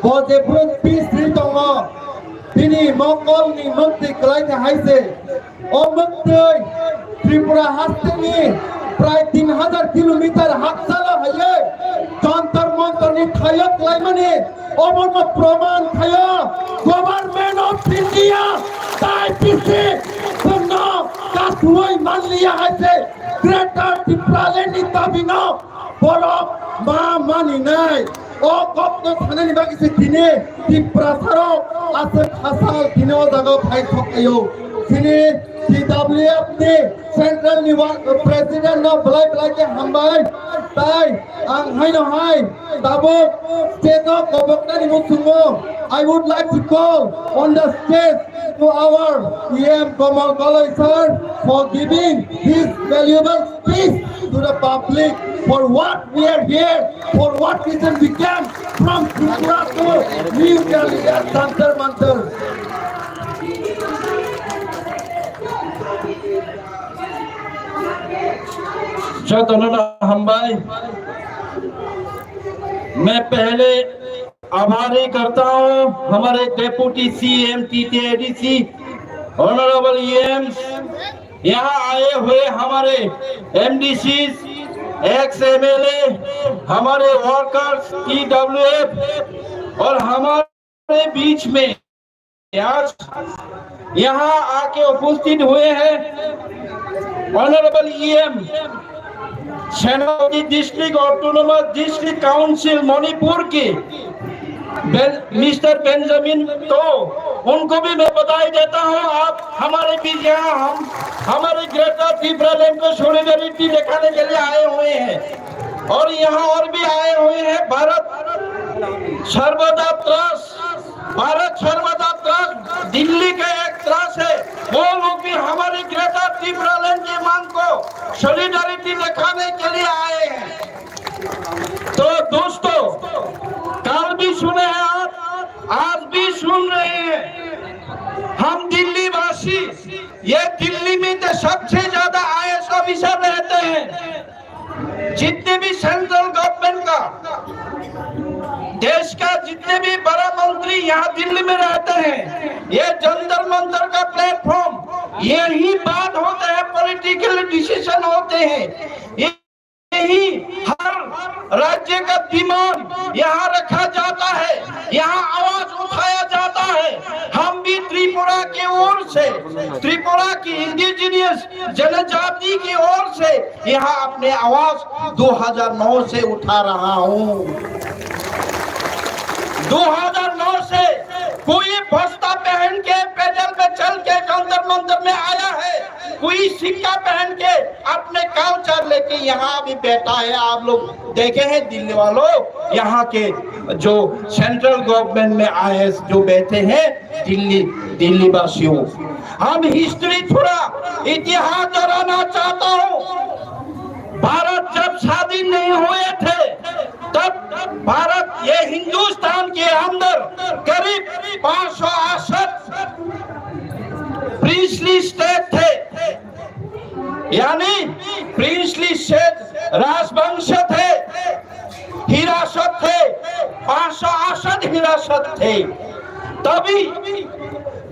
bo jephru peace ri tongo, bini mokolni mwktwi kwlai kha hai se. O mwktwi Tripura hasteni prai tin hajar kilometer hakchalo haiwi Jantar Mantarni thaio kwlaimani obono proman khaio Government of India tai bisi chwngno kathuwi manliya hai se Greater Tipralandni dabino borok ma maninai. O kokno sanani bagwi se tini Tiprasarok aswk hasal tini o jaga phai thok ayo. Tini T W F ni Central ni wa-, President no belai belai khe hambai. Tai ang haino hai tabuk state o koboknani muchungo I would like to call on the stage to our E M Komal Koloi sir for giving his valuable speech to the public for what we are here, for what reason we came from Tripura to New Delhi at Jantar Mantar. Jotono hambai. मैं पहले आभारी करता हूं हमारे deputy CM, TTADC, honourable EM, यहां आए हुए हमारे एमडीसी, एक्स एमएलए, हमारे वर्कर्स, टीडब्ल्यूएफ और हमारे बीच में आज यहां आके उपस्थित हुए हैं ऑनरेबल ईएम सेनापति district autonomous district council Manipur के बेन-, मिस्टर बेंजामिन, तो उनको भी मैं बधाई देता हूं। आप हमारे बीच यहाँ हम हमारे ग्रेटर तिप्रालैंड को सॉलिडारिटी दिखाने के लिए आए हुए हैं और यहाँ और भी आए हुए हैं भारत सर्वदा ट्रस्ट भारत सर्वदा ट्रस्ट, दिल्ली का एक ट्रस्ट है, वो लोग भी हमारी ग्रेटर तिप्रालैंड की मांग को सॉलिडारिटी दिखाने के लिए आए हैं। तो दोस्तों, कल भी सुने हैं आप, आज भी सुन रहे हैं। हम दिल्ली वासी, ये दिल्ली में तो सबसे ज्यादा आईएएस ऑफिसर रहते हैं। जितने भी सेंट्रल गवर्नमेंट का, देश का जितने भी बड़ा मंत्री यहाँ दिल्ली में रहते हैं, ये जंतर मंतर का प्लेटफॉर्म, यही बात होता है, पॉलिटिकल डिसीजन होते हैं। यही हर राज्य का डिमांड यहाँ रखा जाता है, यहाँ आवाज उठाया जाता है। हम भी त्रिपुरा की ओर से, त्रिपुरा की इंडिजिनियस जनजाति की ओर से यहाँ अपने आवाज दो हज़ार नौ से उठा रहा हूँ। दो हज़ार नौ से कोई बस्ता पहन के, पैदल में चल के जंतर मंतर में आया है, कोई सिक्का पहन के अपने कल्चर लेके यहाँ भी बैठा है। आप लोग देखे हैं दिल्ली वालों, यहाँ के जो सेंट्रल गवर्नमेंट में आईएएस जो बैठे हैं, दिल्ली, दिल्ली वासियों, हम हिस्ट्री थोड़ा इतिहास दोहराना चाहता हूँ। भारत जब स्वाधीन नहीं हुए थे, तब भारत, ये हिंदुस्तान के अंदर करीब पाँच सौ अड़सठ प्रिंसली स्टेट थे, यानी प्रिंसली स्टेट, राजवंश थे, हिरासत थे, पाँच सौ अड़सठ हिरासत थे। तभी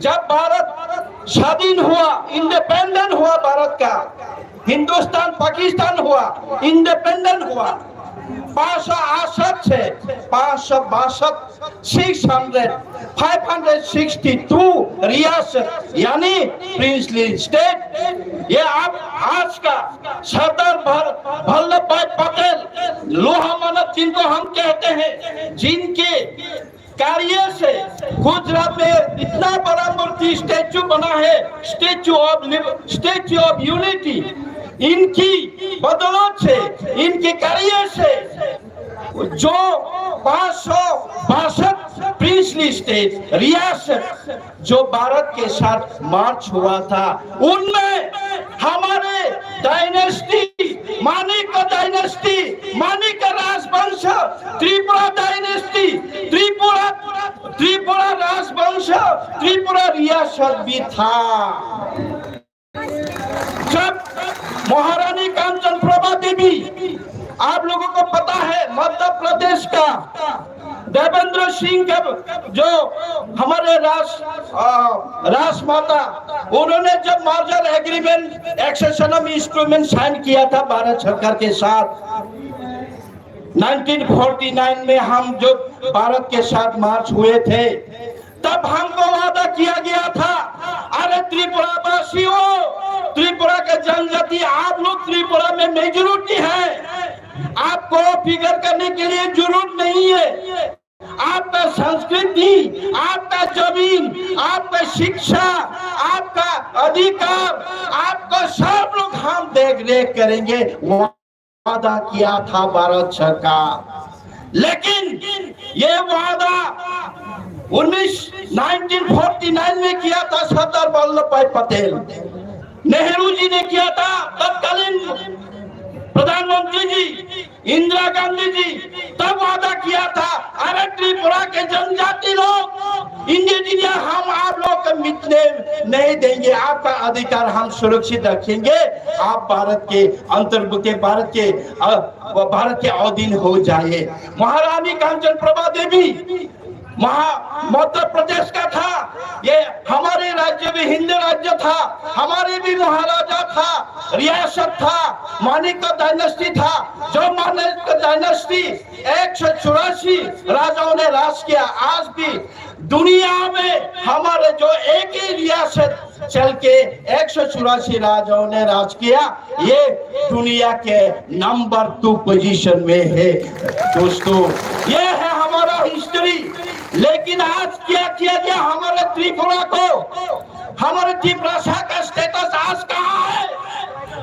जब भारत स्वाधीन हुआ, इंडिपेंडेंट हुआ भारत का, हिंदुस्तान पाकिस्तान हुआ, इंडिपेंडेंट हुआ, पाँच सौ अड़सठ से पाँच सौ बासठ, six hundred, five hundred sixty two रियासत, यानी प्रिंसली स्टेट। ये आप आज का सरदार भल-, वल्लभ भाई पटेल, लोहा मानव जिनको हम कहते हैं, जिनके कार्य से गुजरात में इतना बड़ा मूर्ति, स्टैचू बना है, statue of lib-, statue of unity, इनकी बदौलत से, इनके कार्य से जो पाँच सौ बासठ प्रिंसली स्टेट, रियासत, जो भारत के साथ मर्ज हुआ था, उनमें हमारे डायनेस्टी, मानिक डायनेस्टी, मानिक राजवंश, त्रिपुरा डायनेस्टी, त्रिपुरा, त्रिपुरा राजवंश, त्रिपुरा रियासत भी था। जब महारानी कांचन प्रभा देवी, आप लोगों को पता है, मध्य प्रदेश का देवेंद्र सिंह के जो हमारे राज, अ, राजमाता, उन्होंने जब merger agreement, accession of instrument sign किया था भारत सरकार के साथ, नाइनटीन फ़ोर्टी नाइन में हम जो भारत के साथ मर्ज हुए थे, तब हमको वादा किया गया था, अरे त्रिपुरा वासियों, त्रिपुरा के जनजाति, आप लोग त्रिपुरा में मेजोरिटी है, आपको फिक्र करने के लिए जरूरत नहीं है। आपका संस्कृति, आपका जमीन, आपका शिक्षा, आपका अधिकार, आपका सब लोग हम देख रेख करेंगे। वादा किया था भारत सरकार, लेकिन ये वादा उन्नीस, नाइनटीन फ़ोर्टी नाइन में किया था सरदार वल्लभ भाई पटेल, नेहरू जी ने किया था, तत्कालीन प्रधानमंत्री जी इंदिरा गांधी जी तब वादा किया था, अरे त्रिपुरा के जनजाति लोग, इंडिजिनियस, हम आप लोग को मिटने नहीं देंगे, आपका अधिकार हम सुरक्षित रखेंगे, आप भारत के अंतर्भुक्त, भारत के, अ, भारत के अधीन हो जाए। महारानी कांचन प्रभा देवी महा-, मध्य प्रदेश का था, ये हमारे राज्य भी हिंद राज्य था, हमारे भी महाराजा था, रियासत था, मानिक का डायनेस्टी था। जो मानिक का डायनेस्टी, एक सौ चौरासी राजाओं ने राज किया। आज भी दुनिया में हमारे जो एक ही रियासत चल के एक सौ चौरासी राजाओं ने राज किया, ये दुनिया के नंबर टू पोजीशन में है दोस्तों। ये है हमारा हिस्ट्री। लेकिन आज क्या किया गया हमारे त्रिपुरा को? हमारे तिपरासा का स्टेटस आज कहाँ है?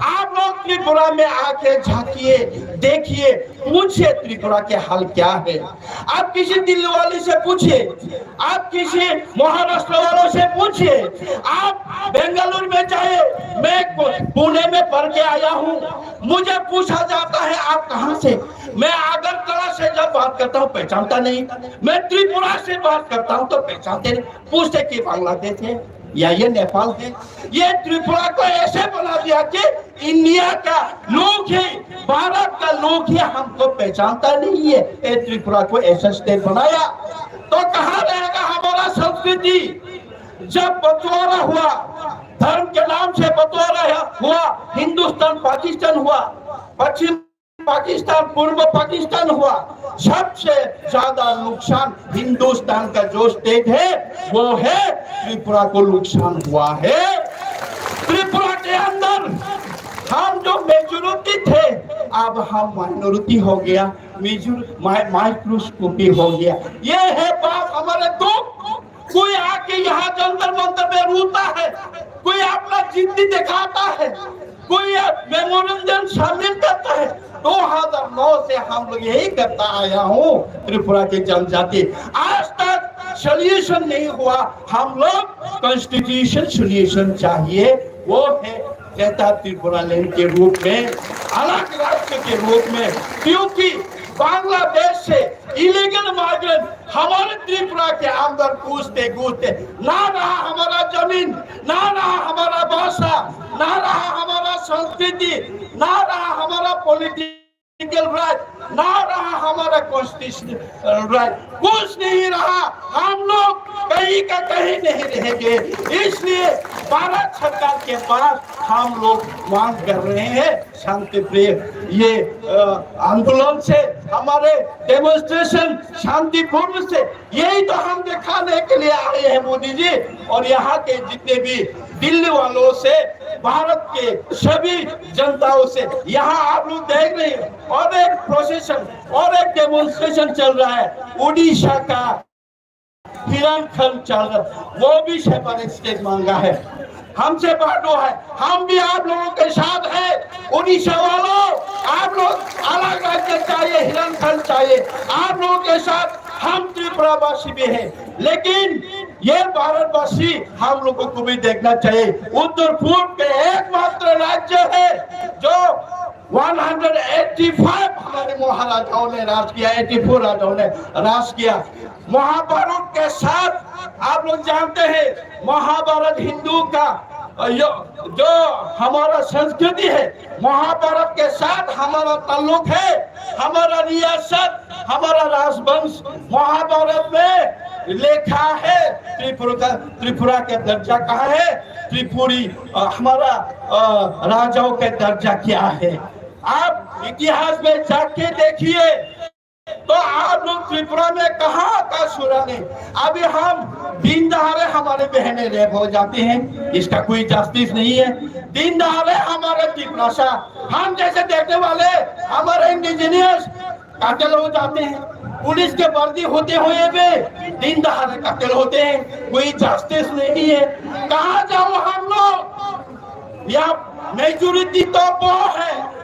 आप लोग त्रिपुरा में आके झांकिए, देखिए, पूछिए त्रिपुरा के हाल क्या है। आप किसी दिल्ली वाले से पूछिए, आप किसी महाराष्ट्र वालों से पूछिए, आप बेंगलुरु में जाए, मैं पु-, पुणे में पढ़ के आया हूँ, मुझे पूछा जाता है आप कहाँ से? मैं अगरतला से जब बात करता हूँ पहचानता नहीं, मैं त्रिपुरा से बात करता हूँ तो पहचानते नहीं, पूछते कि बांग्लादेश है, या ये नेपाल है? ये त्रिपुरा को ऐसे बना दिया कि इंडिया का लोग ही, भारत का लोग ही हमको पहचानता नहीं है। ये त्रिपुरा को ऐसा स्टेट बनाया तो कहाँ रहेगा हमारा संस्कृति? जब बंटवारा हुआ, धर्म के नाम से बंटवारा हुआ, हिंदुस्तान पाकिस्तान हुआ, पश्चिम पाकिस्तान, पूर्व पाकिस्तान हुआ, सबसे ज्यादा नुकसान हिंदुस्तान का जो स्टेट है, वो है त्रिपुरा को नुकसान हुआ है। त्रिपुरा के अंदर हम जो मेजोरिटी थे, अब हम माइनॉरिटी हो गया, मेजोर-, माइ-, माइक्रोस्कोपी हो गया। ये है बाप हमारे दुख। कोई आके यहाँ जंतर मंतर में रोता है, कोई अपना जिद्दी दिखाता है, कोई मेमोरेंडम शामिल करता है। दो हज़ार नौ से हम लोग यही करता आया हूँ, त्रिपुरा की जनजाति। आज तक सॉल्यूशन नहीं हुआ। हम लोग कॉन्स्टिट्यूशन सॉल्यूशन चाहिए, वो है ग्रेटर त्रिपुरा लैंड के रूप में, अलग राज्य के रूप में, क्योंकि बांग्लादेश से इलीगल माइग्रेंट हमारे त्रिपुरा के अंदर घुसते घुसते ना रहा हमारा जमीन, ना रहा हमारा भाषा, ना रहा हमारा संस्कृति, ना रहा हमारा पॉलिटिकल राइट, ना रहा हमारा कॉन्स्टिट्यूशनल राइट, कुछ नहीं रहा। हम लोग कहीं का कहीं नहीं रहेंगे। इसलिए भारत सरकार के पास हम लोग मांग कर रहे हैं शांति प्रिय ये, अ, आंदोलन से, हमारे डेमोन्स्ट्रेशन शांतिपूर्ण से, यही तो हम दिखाने के लिए आए हैं मोदी जी। और यहाँ के जितने भी दिल्ली वालों से, भारत के सभी जनताओं से, यहाँ आप लोग देख रहे हैं, और एक प्रोसेशन और एक डेमोन्स्ट्रेशन चल रहा है उड़ीसा का, हिरनखंड चल रहा, वो भी सेपरेट स्टेट मांगा है, हमसे बांटो है। हम भी आप लोगों के साथ हैं। उड़ीसा वालों, आप लोग अलग राज्य चाहिए, हिरनखंड चाहिए, आप लोगों के साथ हम त्रिपुरावासी भी हैं। लेकिन ये भारतवासी हम लोगों को भी देखना चाहिए। उत्तर पूर्व के एकमात्र राज्य है जो वन हंड्रेड एटी फ़ाइव हमारे महाराजाओं ने राज किया, एटी फ़ोर राजाओं ने राज किया। महाभारत के साथ, आप लोग जानते हैं, महाभारत हिंदू का, अ, यो, जो हमारा संस्कृति है, महाभारत के साथ हमारा ताल्लुक है। हमारा रियासत, हमारा राजवंश महाभारत में लिखा है। त्रिपुरा का, त्रिपुरा का दर्जा कहाँ है? त्रिपुरी, अ, हमारा, अ, राजाओं का दर्जा क्या है? आप इतिहास में जाके देखिए, तो आप लोग त्रिपुरा में कहाँ का सुरा नहीं। अभी हम दिन दहाड़े हमारे बहनें रेप हो जाते हैं, इसका कोई जस्टिस नहीं है। दिन दहाड़े हमारे तिपरासा, हम जैसे देखने वाले, हमारे इंडिजिनियस कत्ल हो जाते हैं, पुलिस के वर्दी होते हुए भी दिन दहाड़े कत्ल होते हैं, कोई जस्टिस नहीं है। कहाँ जाओ हम लोग? या मेजोरिटी तो वो है,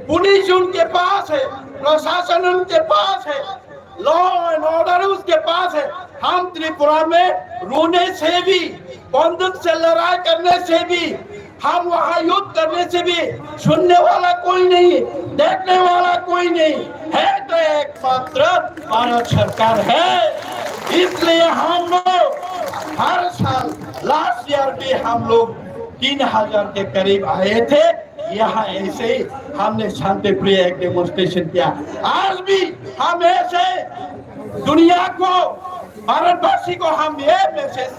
पुलिस उनके पास है, प्रशासन उनके पास है, लॉ एंड ऑर्डर उसके पास है। हम त्रिपुरा में रोने से भी, बंदूक से लड़ाई करने से भी, हम वहाँ युद्ध करने से भी सुनने वाला कोई नहीं, देखने वाला कोई नहीं है, तो एकमात्र भारत सरकार है। इसलिए हम लोग हर साल, लास्ट ईयर भी हम लोग तीन हज़ार के करीब आए थे। यहाँ ऐसे ही हमने शांति प्रिय एक डेमोन्स्ट्रेशन किया। आज भी हम ऐसे दुनिया को, भारतवासी को हम ये मैसेज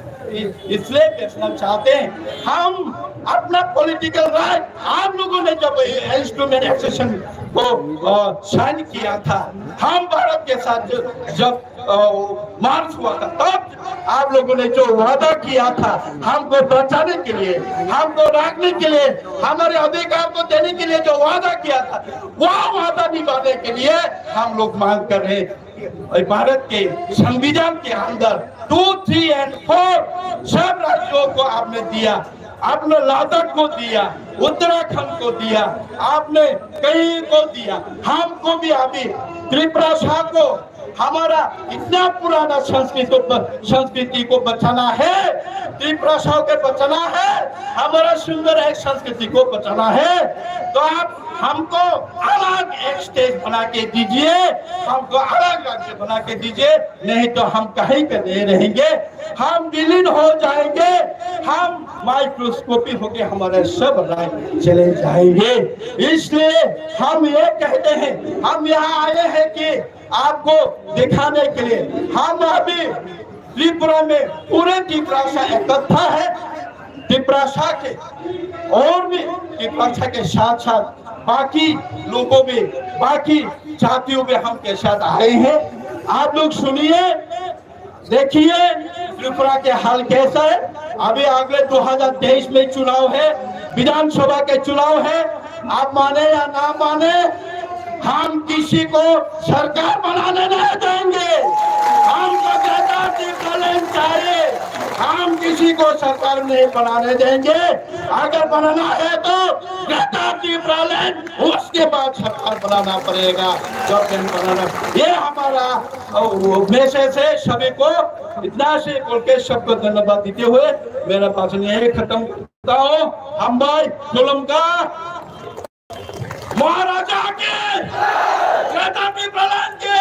इसलिए भेजना चाहते हैं, हम अपना पॉलिटिकल राइट, आप लोगों ने जब इंस्ट्रूमेंट एक्सेशन को, अ, साइन किया था, हम भारत के साथ जो, जब, अ, मार्च हुआ था, तब आप लोगों ने जो वादा किया था हमको बचाने के लिए, हमको रखने के लिए, हमारे अधिकार को देने के लिए जो वादा किया था, वह वादा निभाने के लिए हम लोग मांग कर रहे हैं। और भारत के संविधान के अंदर टू, थ्री एंड फ़ोर सब राज्यों को आपने दिया, आपने लद्दाख को दिया, उत्तराखंड को दिया, आपने कहीं को दिया, हमको भी अभी त्रिप्रासा को हमारा इतना पुराना संस्कृति को, संस्कृति को बचाना है, त्रिप्रासा के बचाना है, हमारा सुंदर एक संस्कृति को बचाना है। तो आप हमको अलग एक स्टेट बना के दीजिए, हमको अलग राज्य बना के दीजिए, नहीं तो हम कहीं पे नहीं रहेंगे। हम विलीन हो जाएंगे, हम माइक्रोस्कोपी होके हमारे सब राज्य चले जाएंगे। इसलिए हम ये कहते हैं, हम यहाँ आए हैं कि आपको दिखाने के लिए। हम अभी त्रिपुरा में पूरे तिप्रासा इकट्ठा है। तिप्रासा के और भी तिप्रासा के साथ साथ बाकी लोगों में, बाकी जातियों में हम के साथ आए हैं। आप लोग सुनिए, देखिए त्रिपुरा के हाल कैसा है। अभी अगले दो हज़ार तेईस में चुनाव है, विधानसभा के चुनाव है। आप माने या ना माने, हम किसी को सरकार बनाने नहीं देंगे। हमको ग्रेटर टिप्रालैंड चाहिए, हम किसी को सरकार नहीं बनाने देंगे। अगर बनाना है तो ग्रेटर टिप्रालैंड, उसके बाद सरकार बनाना पड़ेगा। जब नहीं बनाना, ये हमारा, अ, वो मैसेज है सभी को। इतना से बोल के सबको धन्यवाद देते हुए मेरा भाषण यही खत्म करता हूँ। हामबाय, खुलुमकha, महाराजा की, ग्रेटर टिप्रालैंड की,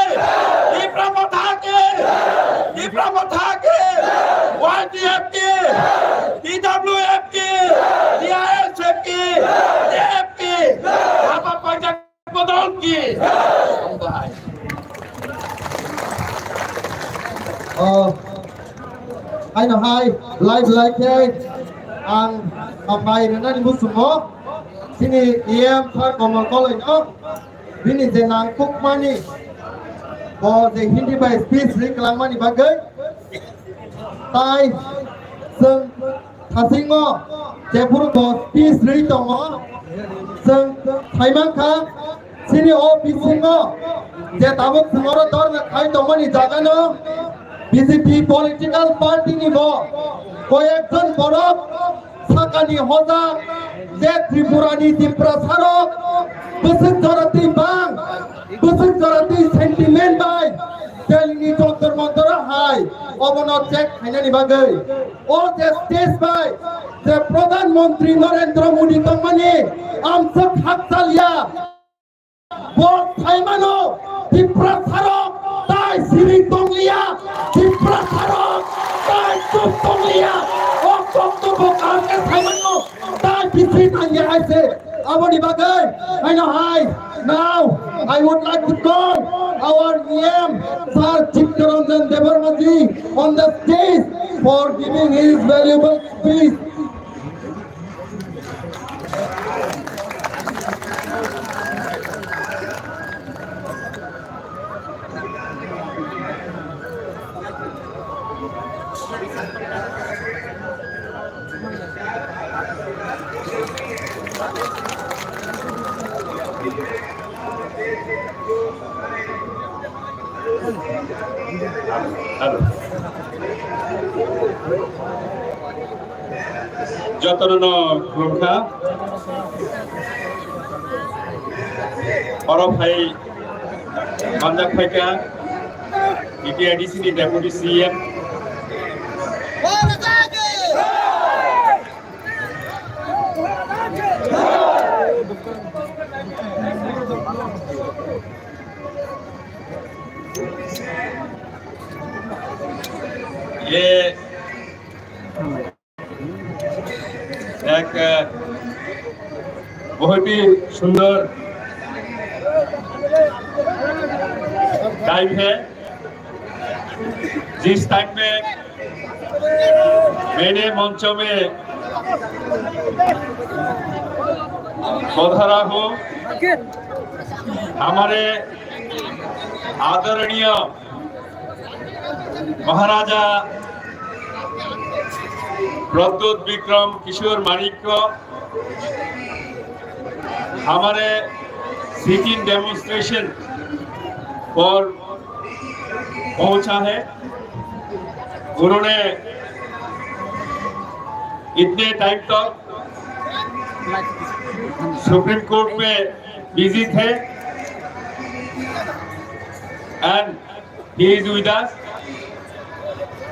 तिप्रा मोर्चा की, तिप्रा मोर्चा की, वाईटीएफ की, टीडब्ल्यूएफ की, टीआईएसएफ की, टीएफ की, बाबा पंजाब बदल की। Oh, aino hai, live, live khe ang hambai rwnani muchungo chini E M sir Komal Koloi no bini je nangkukmani, bo je Hindi bai speech ri kwlangmani bagwi, tai chwng Thasingo jephuru bo peace rwi tongo, chwng saimankha chini o bisingo je tabuk chwng oro dorna khai tongmani jagano B J P political party ni bo koyekjon borok sakani hoja je Tripura ni Tiprasa rok bwswk jora twi bang, bwswk jora twi sentiment bai Delhi ni Jantar Mantar o hai obono check khainani bagwi. O je stage bai je Pradhan Mantri Narendra Modi tongmani amswk hakchaliya. Bo thaimano Tiprasarok tai siri tongliya, Tiprasarok tai chup tongliya. O koktobbo kaham khe thaimano tai bisi tangya hai se. Aboni bagwi, I know, hi. Now, I would like to call our E M, Sir Chittaranjan Debbarma ji, on the stage for giving his valuable speech. Jotono no khulumkha. Oro phai manjak phaikha B T R D C ni Deputy C M. ये एक बहुत ही सुंदर टाइम है, जिस टाइम में मैंने मंचों में पधारा हूँ, हमारे आदरणीय महाराजा प्रद्युत विक्रम किशोर माणिक्य हमारे सिट इन डेमोन्स्ट्रेशन पर पहुंचा है। उन्होंने इतने टाइम तक सुप्रीम कोर्ट में बिजी थे। And he is with us.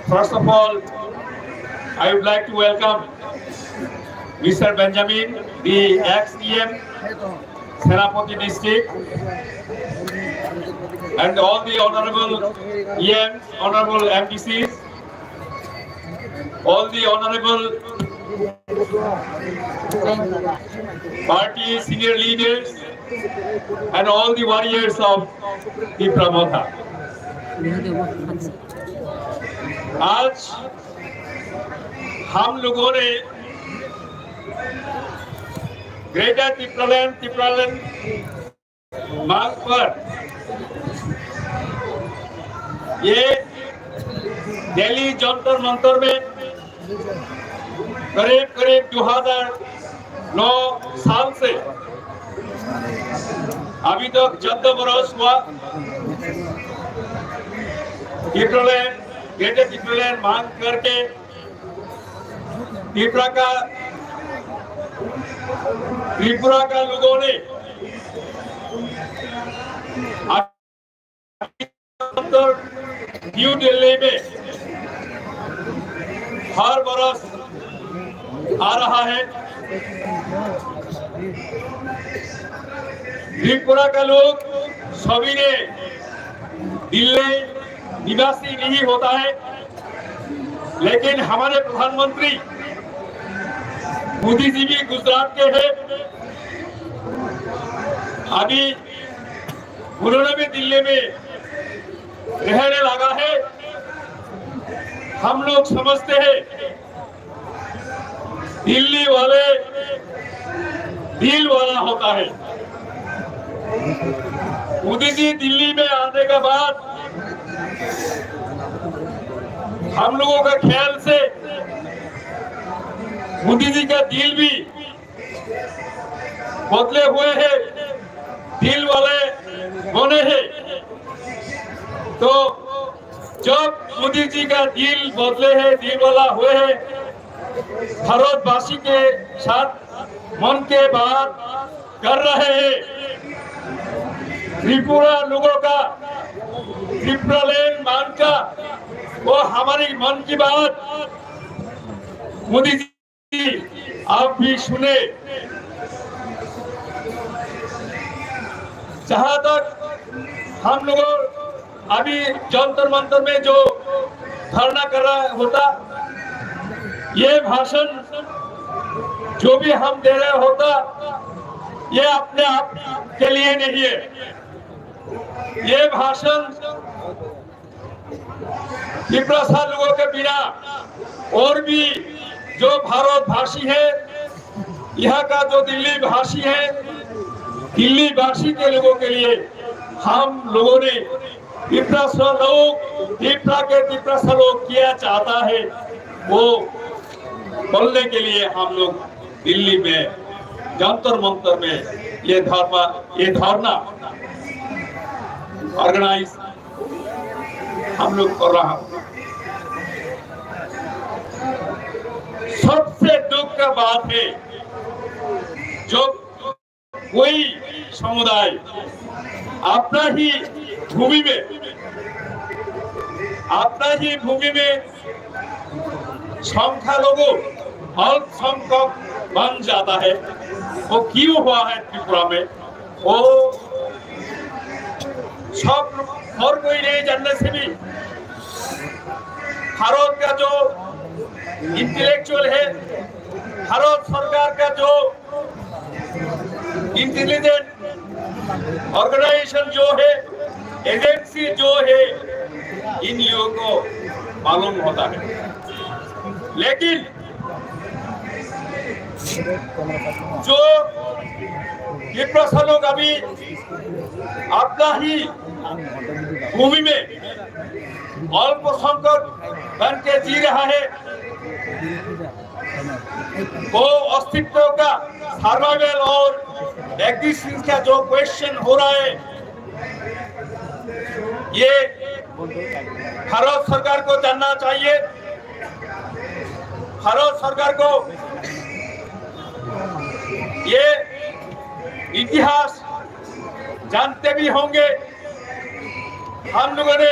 First of all, I would like to welcome Mister Benjamin, the ex-E M, Senapati district, and all the honorable E Ms, honorable M D Cs, all the honorable party senior leaders, and all the warriors of Tipra Motha. आज हम लोगों ने ग्रेटर टिप्रालैंड, टिप्रालैंड मांग पर ये दिल्ली जंतर मंतर में करीब करीब दो हज़ार नौ साल से अभी तक चौदह बरस हुआ। टिप्रालैंड, ग्रेटर टिप्रालैंड मांग करके त्रिपुरा का, त्रिपुरा का लोगों ने न्यू दिल्ली में हर बरस आ रहा है। त्रिपुरा का लोग सभी ने दिल्ली निवासी नहीं होता है, लेकिन हमारे प्रधानमंत्री मोदी जी भी गुजरात के हैं। अभी उन्होंने भी दिल्ली में रहने लगा है। हम लोग समझते हैं, दिल्ली वाले दिल वाला होता है। मोदी जी दिल्ली में आने के बाद हम लोगों का ख्याल से मोदी जी का दिल भी बदले हुए हैं, दिल वाले बने हैं। तो जब मोदी जी का दिल बदले हैं, दिल वाला हुए हैं, भारतवासी के साथ मन के बात कर रहे हैं। त्रिपुरा लोगों का, त्रिपुरालैंड मांग का, वो हमारी मन की बात मोदी जी आप भी सुने। जहां तक हम लोग अभी जंतर मंतर में जो धरना कर रहा होता, ये भाषण जो भी हम दे रहे होता, ये अपने आप के लिए नहीं है। ये भाषण तिप्रासा लोगों के बिना और भी जो भारतवासी है, यहाँ का जो दिल्ली भाषी है, दिल्ली वासी के लोगों के लिए हम लोगों ने तिप्रासा लोग, तिप्रा के तिप्रासा लोग क्या चाहता है, वो बोलने के लिए हम लोग दिल्ली में जंतर मंतर में ये धरना, ये धरना ऑर्गेनाइज हम लोग कर रहा हूं। सबसे दुख का बात है, जो कोई समुदाय अपना ही भूमि में, अपना ही भूमि में संख्यालघु अल्पसंख्यक बन जाता है। वो क्यों हुआ है त्रिपुरा में? वो सब और कोई नहीं जानने से भी भारत का जो इंटेलेक्चुअल है, भारत सरकार का जो इंटेलिजेंस ऑर्गेनाइजेशन जो है, एजेंसी जो है, इन लोगों को मालूम होता है। लेकिन जो तिप्रासा लोग अभी अपना ही भूमि में अल्पसंख्यक बन के जी रहा है, वो अस्तित्व का, सर्वाइवल और एग्जिस्टेंस का जो क्वेश्चन हो रहा है, ये भारत सरकार को जानना चाहिए। भारत सरकार को ये इतिहास जानते भी होंगे। हम लोगों ने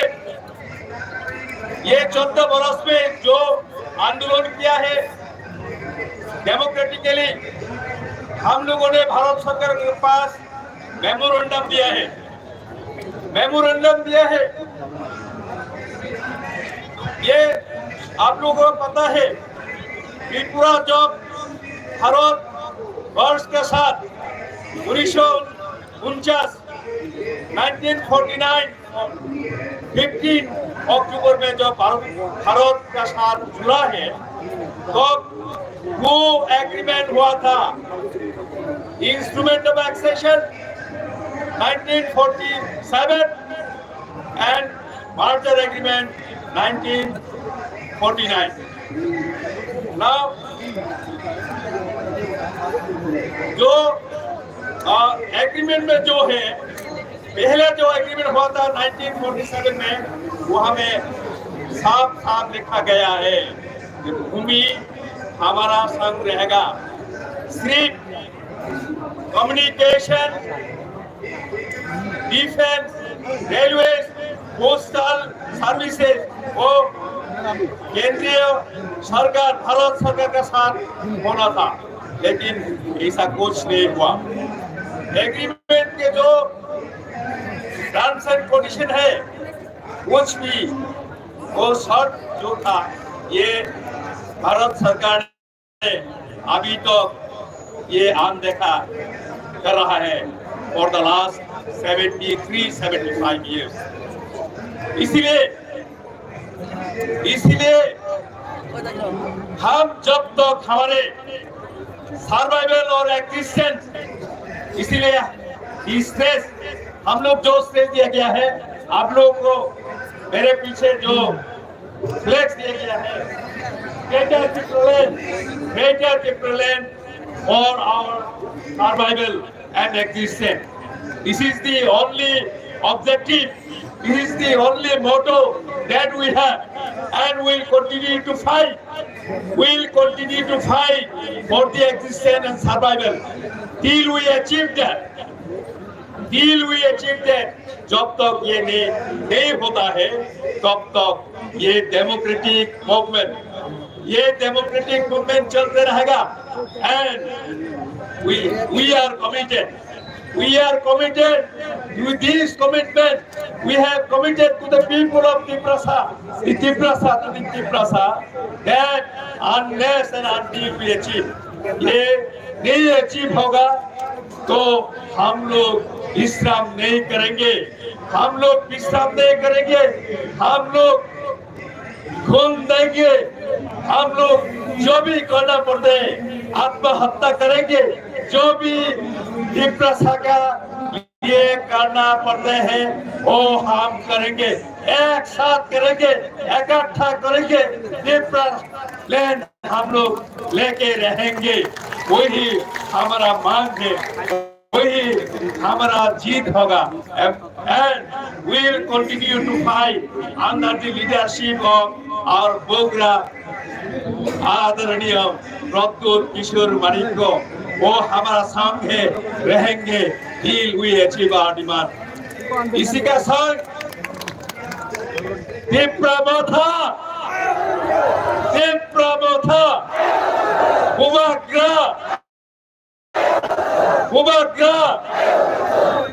ये चौदह बरस में जो आंदोलन किया है डेमोक्रेटिकली, हम लोगों ने भारत सरकार के पास मेमोरेंडम दिया है, मेमोरेंडम दिया है। ये आप लोगों को पता है, त्रिपुरा जब भारत वर्ष के साथ उन्नीस सौ उनचास, नाइनटीन फोर्टी नाइन, फिफ्टीन अक्टूबर में जब भारत, भारत का साथ जुड़ा है, तब वो एग्रीमेंट हुआ था, instrument of accession nineteen forty seven and merger agreement nineteen forty nine. Now, जो एग्रीमेंट में जो है, पहले जो एग्रीमेंट हुआ था नाइनटीन फोर्टी सेवन में, वहां में साफ साफ लिखा गया है कि भूमि हमारा संग रहेगा, सिर्फ communication, defence, railway, postal services वो केंद्रीय सरकार, भारत सरकार का साथ होना था, लेकिन ऐसा कुछ नहीं हुआ। एग्रीमेंट के जो टर्म्स एंड कंडीशन है, कुछ भी वो शर्त जो था, ये भारत सरकार अभी तक ये अनदेखा कर रहा है for the last seventy three seventy five years। इसीलिए, इसीलिए हम जब तक हमारे सर्वाइवल और एग्जिस्टेंस, इसीलिए स्टेज, हम लोग जो स्टेज दिया गया है, आप लोग को मेरे पीछे जो फ्लैग्स दिया गया है, Greater Tipraland, Greater Tipraland for our survival and existence। This is the only objective, this is the only motto that we have, and we'll continue to fight, we'll continue to fight for the existence and survival till we achieve that, till we achieve that। जब तक ये नहीं, नहीं होता है, तब तक ये डेमोक्रेटिक मूवमेंट, ये डेमोक्रेटिक मूवमेंट चलते रहेगा। And we, we are committed, we are committed with this commitment, we have committed to the people of Tiprasa, the Tiprasa to the Tiprasa, that unless and until we achieve, ये नहीं अचीव होगा तो हम लोग विश्राम नहीं करेंगे, हम लोग विश्राम नहीं करेंगे, हम लोग खून देंगे, हम लोग जो भी करना पड़ते हैं आत्महत्या करेंगे, जो भी तिप्रासा का ये करना पड़ते हैं वो हम करेंगे, एक साथ करेंगे, इकट्ठा करेंगे। तिप्रालैंड हम लोग लेके रहेंगे, वही हमारा मांग है, वही हमारा जीत होगा। And we'll continue to fight under the leadership of our Bogra आदरणीय प्रद्युत किशोर मानिक को, वो हमारा सामने रहेंगे till we achieve our demand। इसी का संग तिप्रा मोर्चा, तिप्रा मोर्चा, बुबाग्रा, बुबाग्रा,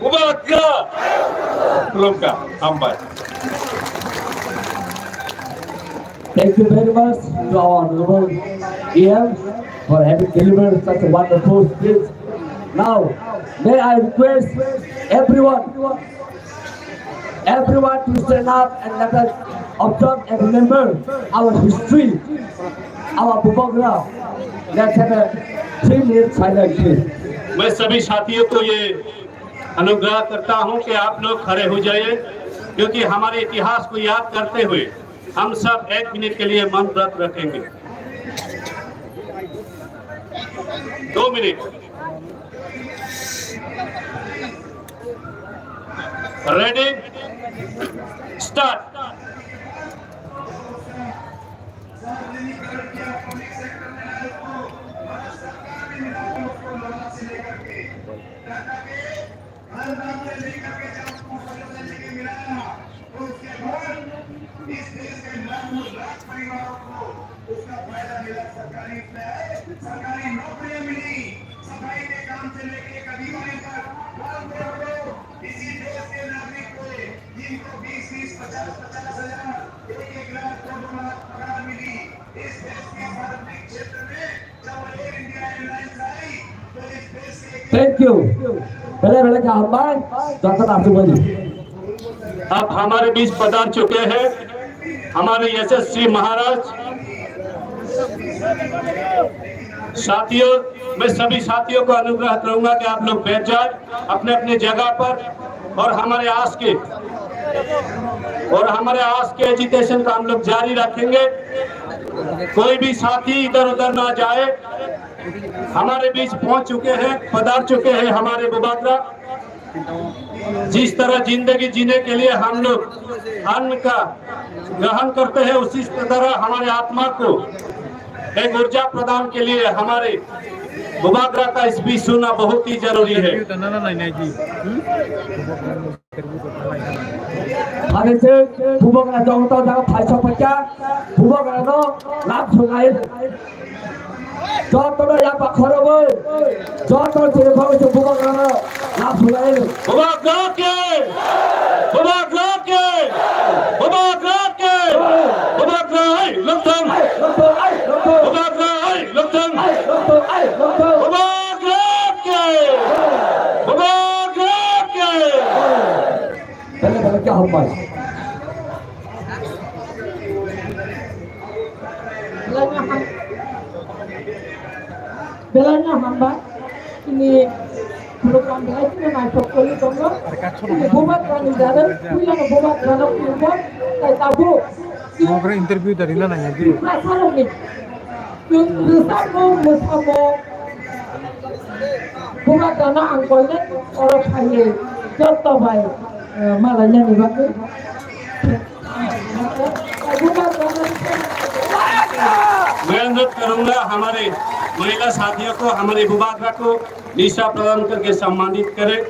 बुबाग्रा। खुलुमखा, हामबाय। Thank you very much to our honorable E M for having delivered such a wonderful speech. Now, may I request everyone, everyone to stand up and let us observe and remember our history, our Bubagra. Let's have a three minute silence, please. मैं सभी साथियों को ये अनुग्रह करता हूं कि आप लोग खड़े हो जाइए, क्योंकि हमारे इतिहास को याद करते हुए हम सब एक मिनट के लिए मौन व्रत रखेंगे। दो मिनट। Ready, start. उसका फायदा मिला, सरकारी, सरकारी नौकरियां मिली, सफाई के काम से लेके एक अधिकारी तक, हर वर्ग को इसी देश के नागरिक को, जिनको बीस बीस, पचास पचास हजार, एक एक लाख, दो दो लाख पगार मिली, इस देश के सार्वजनिक क्षेत्र में जब एयर इंडिया एयरलाइंस आई, तो इस देश के Thank you. Belai belai kaham bai, joto nasu bai. अब हमारे बीच पधार चुके हैं हमारे यशस्वी महाराज। साथियों, मैं सभी साथियों को अनुग्रह करूंगा कि आप लोग बैठ जाए अपने अपने जगह पर, और हमारे आज के और हमारे आज के एजिटेशन का हम लोग जारी रखेंगे। कोई भी साथी इधर उधर ना जाए। हमारे बीच पहुंच चुके हैं, पधार चुके हैं हमारे बुबागरा। जिस तरह जिंदगी जीने के लिए हम लोग अन्न का ग्रहण करते हैं, उसी तरह हमारे आत्मा को एक ऊर्जा प्रदान के लिए हमारे बुबागरा का स्पीच सुनना बहुत ही जरूरी है। Hare se, bubagra jogota jaga phaisa phaikha, bubagra no lab sunai. Jotono ya pakhorogo, joto chirikhogo se bubagrano lab sunai. Bubagra ke! Bubagra ke! Bubagra ke! Bubagra ai lokthang! Lokthang ai lokthang! Bubagra ai lokthang! Lokthang ai lokthang! Bubagra ke! Bubagra ke! Bele bele kya hamba? Belai no ham-, belai no hamba. Ini program belai kheno naithok koli tongo. Ini bubagrani jadon, puilano bubagrano khulumkha. Tai tabuk. Bubagra interview dari na nanya di. Tripura sarokni. Chwng rwchapmung, mwsamung, bubagrano ang koinai oro phaiwi joto bai, eh, malainani bagwi. मैं अनुरोध करूंगा हमारे महिला साथियों को हमारे बुबागरा को निशा प्रदान करके सम्मानित करें।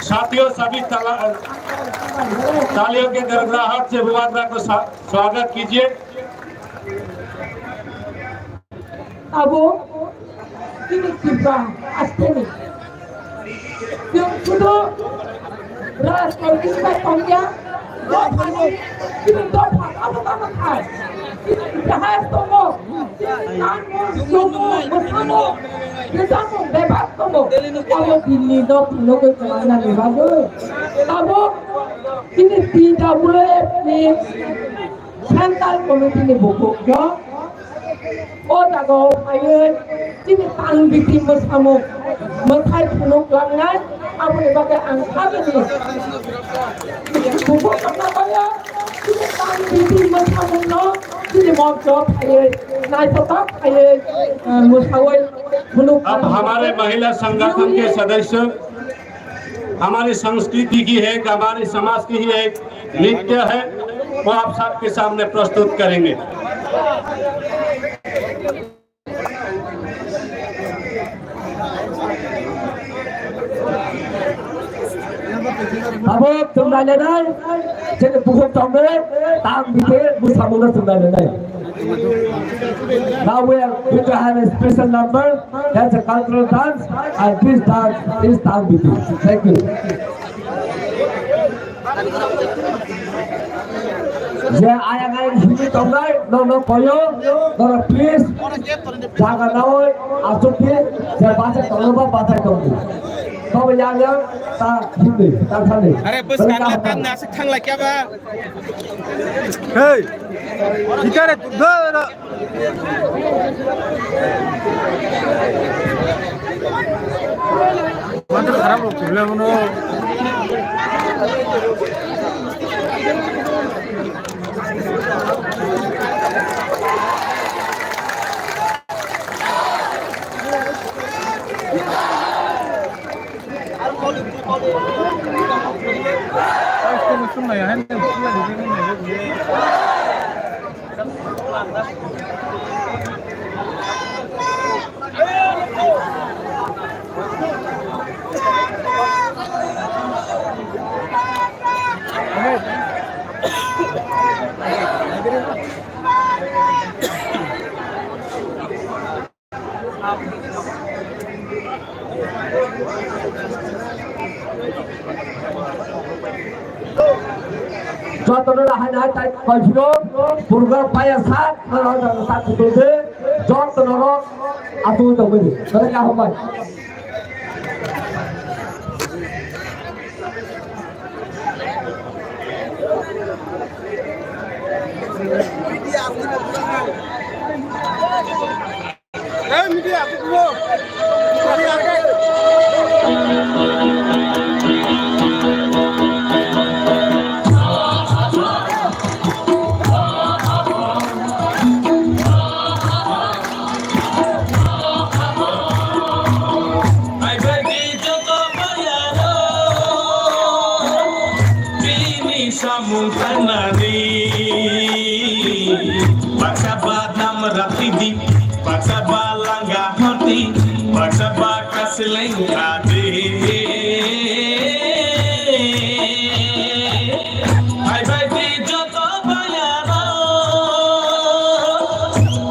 साथियों, सभी ताला-, तालियों के गड़गड़ाहट से बुबागरा को सा-, स्वागत कीजिए। Abo chini Tripura hasteni. Chwng sudu rajnaitik bai tongya, dophani chini dopha abo tamo khai. Chini itihas tongo, chini tangmung, chumung, mwsamung, rwchapmung bebak tongo. Abo bini dophano kwchwlangna ni bagwi. Abo chini T W F ni Central Committee ni bukhuk no o jaga o phaiwi chini tang biti mwsamung mwthai phunuk langnai, aboni bagwi ang sabini bukhuk no nabaio chini tang biti mwsamung no chini moncho phaiwi naithotok phaiwi, eh, mwsawi phunuk अब langnai. हमारे महिला संगठन के सदस्य हमारी संस्कृति की है, हमारे समाज की ही एक नृत्य है, वो आप सबके सामने प्रस्तुत करेंगे। Abo chwng nailainai, chini bukhuk tongwi, tang bikhe bwsamungno chwng nailainai. Now we are going to have a special number. That's a cultural dance, and this dance is Tang Biti. Thank you. Je ayang ayang himwi tongnai, no, no, koyo, no, no, please, jaga nawi, asukdi, je bachai tongno ba bachai tongdi. Tobo yang yang ta himdi, ta thani. Are bwskang le tamni aswk thang lai kya ba? Hey, ikare dora. Motor kharap rok problem no. Jotono lahai nai tai koi phiro program paya sak, sak kutu de, jotono ro atu to mani. Tara ya homai. Bini samung tangnani baksa badam rakhidi, baksa balanga hoti, baksa baka seleng adi. Hai bai di joto bayaro,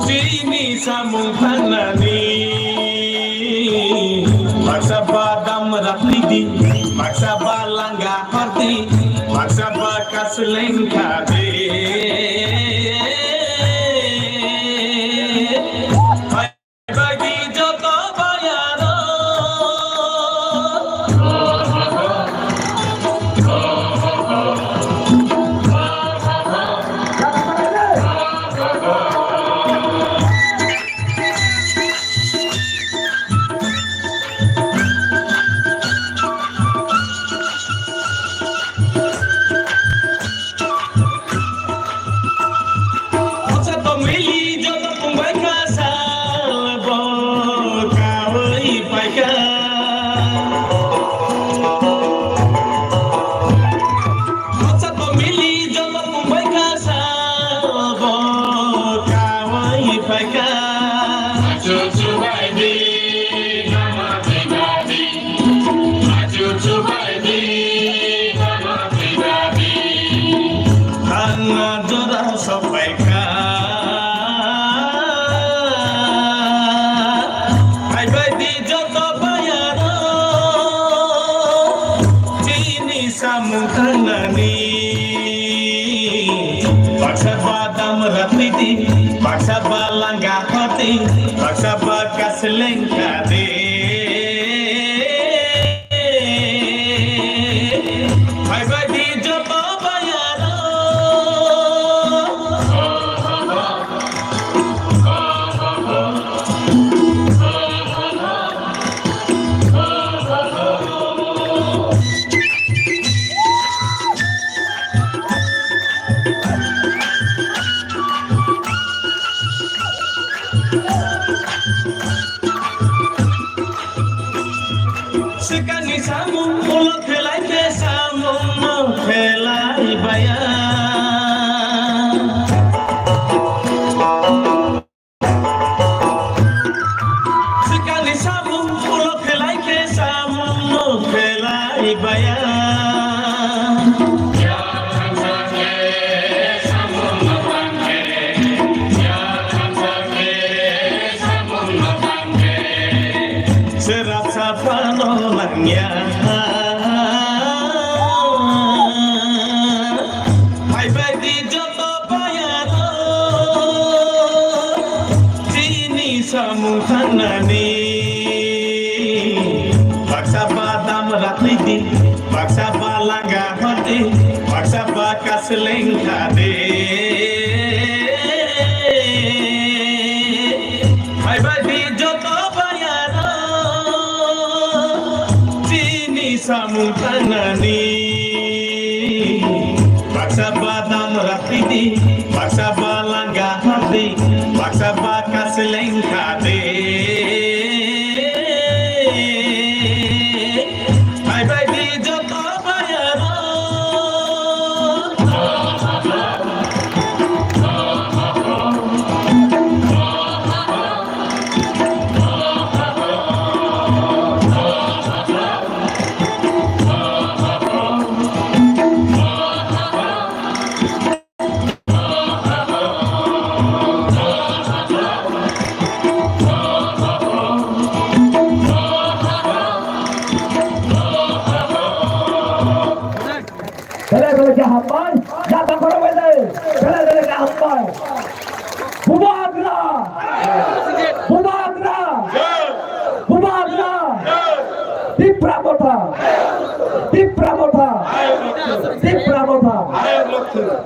bini samung tangnani baksa badam rakhidi, baksa balanga hoti, baksa baka seleng adi. Thangna jora sokphaikha. Hai bai di joto bayaro, bini samung tangnani. Baksa badam rakhidi, baksa balanga hoti, baksa baka seleng adi. Bye bye di joto bayaro. Swkangni samung ulo khelai khe samung no khelai baya. Swkangni samung ulo khelai khe samung no khelai baya. Serasa pano langya. Hai bai di joto bayaro, bini samung tangnani. Baksa badam rakhidi, baksa balanga hoti, baksa baka seleng adi. Hai bai di joto bayaro, bini samung tangnani. Baksa badam rakhidi, baksa balanga hoti, baksa baka seleng adi. Hai bai di joto bayaro. Belai belai jahat pai. Bele bele kaham pai. Bubagra! Bubagra! Bubagra! Tipra Motha! Tipra Motha! Tipra Motha!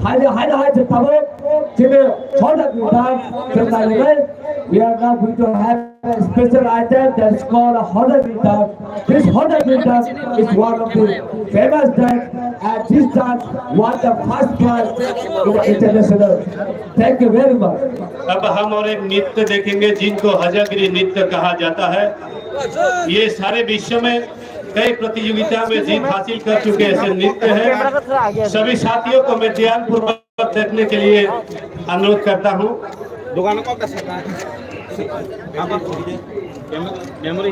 Haide, haide, haide, tabuk. Chini hoda kita, kita ini. We are now going to have a special item that's called a Hodai Kirtan. This Hodai Kirtan is one of the famous dance, and this dance won the first prize in the international. Thank you very much. अब हम और एक नृत्य देखेंगे जिनको हजागिरी नृत्य कहा जाता है। ये सारे विश्व में कई प्रतियोगिता में जीत हासिल कर चुके ऐसे नृत्य हैं। सभी साथियों को मैं ध्यानपूर्वक देखने के लिए अनुरोध करता हूँ। दुकान को कैसे? Memory.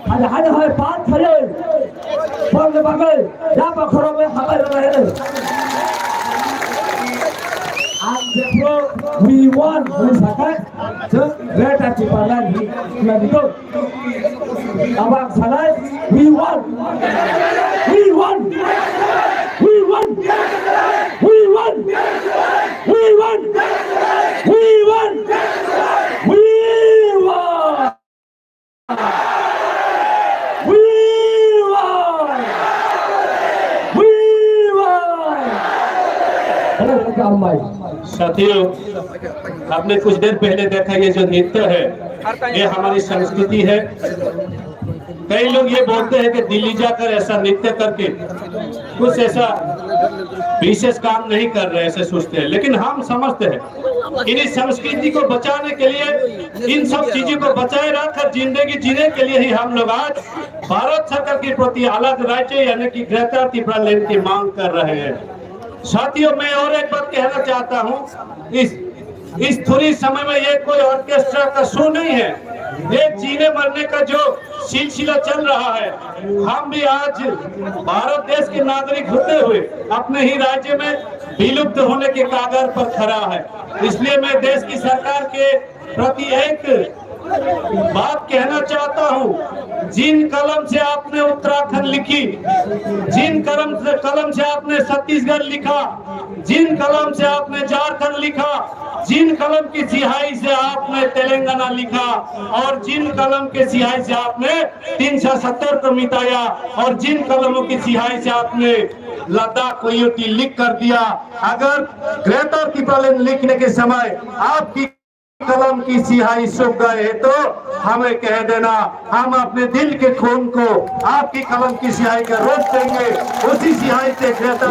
Hade hade hai pan thayoi. Pan le bagai. Ya pa khoro me habai rana hele. Ang jephru we want hwnwi sakha, chwng Greater Tipraland hwnwi khna di to. Abang sanai, we want. We want. We want. We want. We want. We want. We want. We want! We want! साथियों, आपने कुछ देर पहले देखा, ये जो नृत्य है, ये हमारी संस्कृति है। कई लोग ये बोलते हैं कि दिल्ली जाकर ऐसा नृत्य करके कुछ ऐसा विशेष काम नहीं कर रहे, ऐसे सोचते हैं, लेकिन हम समझते हैं, इन्हीं संस्कृति को बचाने के लिए, इन सब चीजों को बचाए रखकर जिंदगी जीने के लिए ही हम लोग आज भारत सरकार के प्रति अलग राज्य यानी कि ग्रेटर तिप्रालैंड की मांग कर रहे हैं। साथियों, मैं और एक बात कहना चाहता हूँ, इस इस थोड़ी समय में ये कोई ऑर्केस्ट्रा का शो नहीं है, ये जीने मरने का जो सिलसिला चल रहा है। हम भी आज भारत देश के नागरिक होते हुए अपने ही राज्य में विलुप्त होने के कगार पर खड़ा है। इसलिए मैं देश की सरकार के प्रति एक बात कहना चाहता हूँ, जिन कलम से आपने उत्तराखंड लिखी, जिन कलम से, कलम से आपने छत्तीसगढ़ लिखा, जिन कलम से आपने झारखंड लिखा, जिन कलम की सिहाई से आपने तेलंगाना लिखा और जिन कलम की सिहाई से आपने तीन सौ सत्तर को मिटाया और जिन कलमों की सिहाई से आपने लद्दाख को यूटी लिख कर दिया, अगर ग्रेटर तिप्रालैंड लिखने के समय आपकी कलम की सिहाई सूख गए तो हमें कह देना, हम अपने दिल के खून को आपकी कलम की सिहाई का रोक देंगे, उसी सिहाई से बेहतर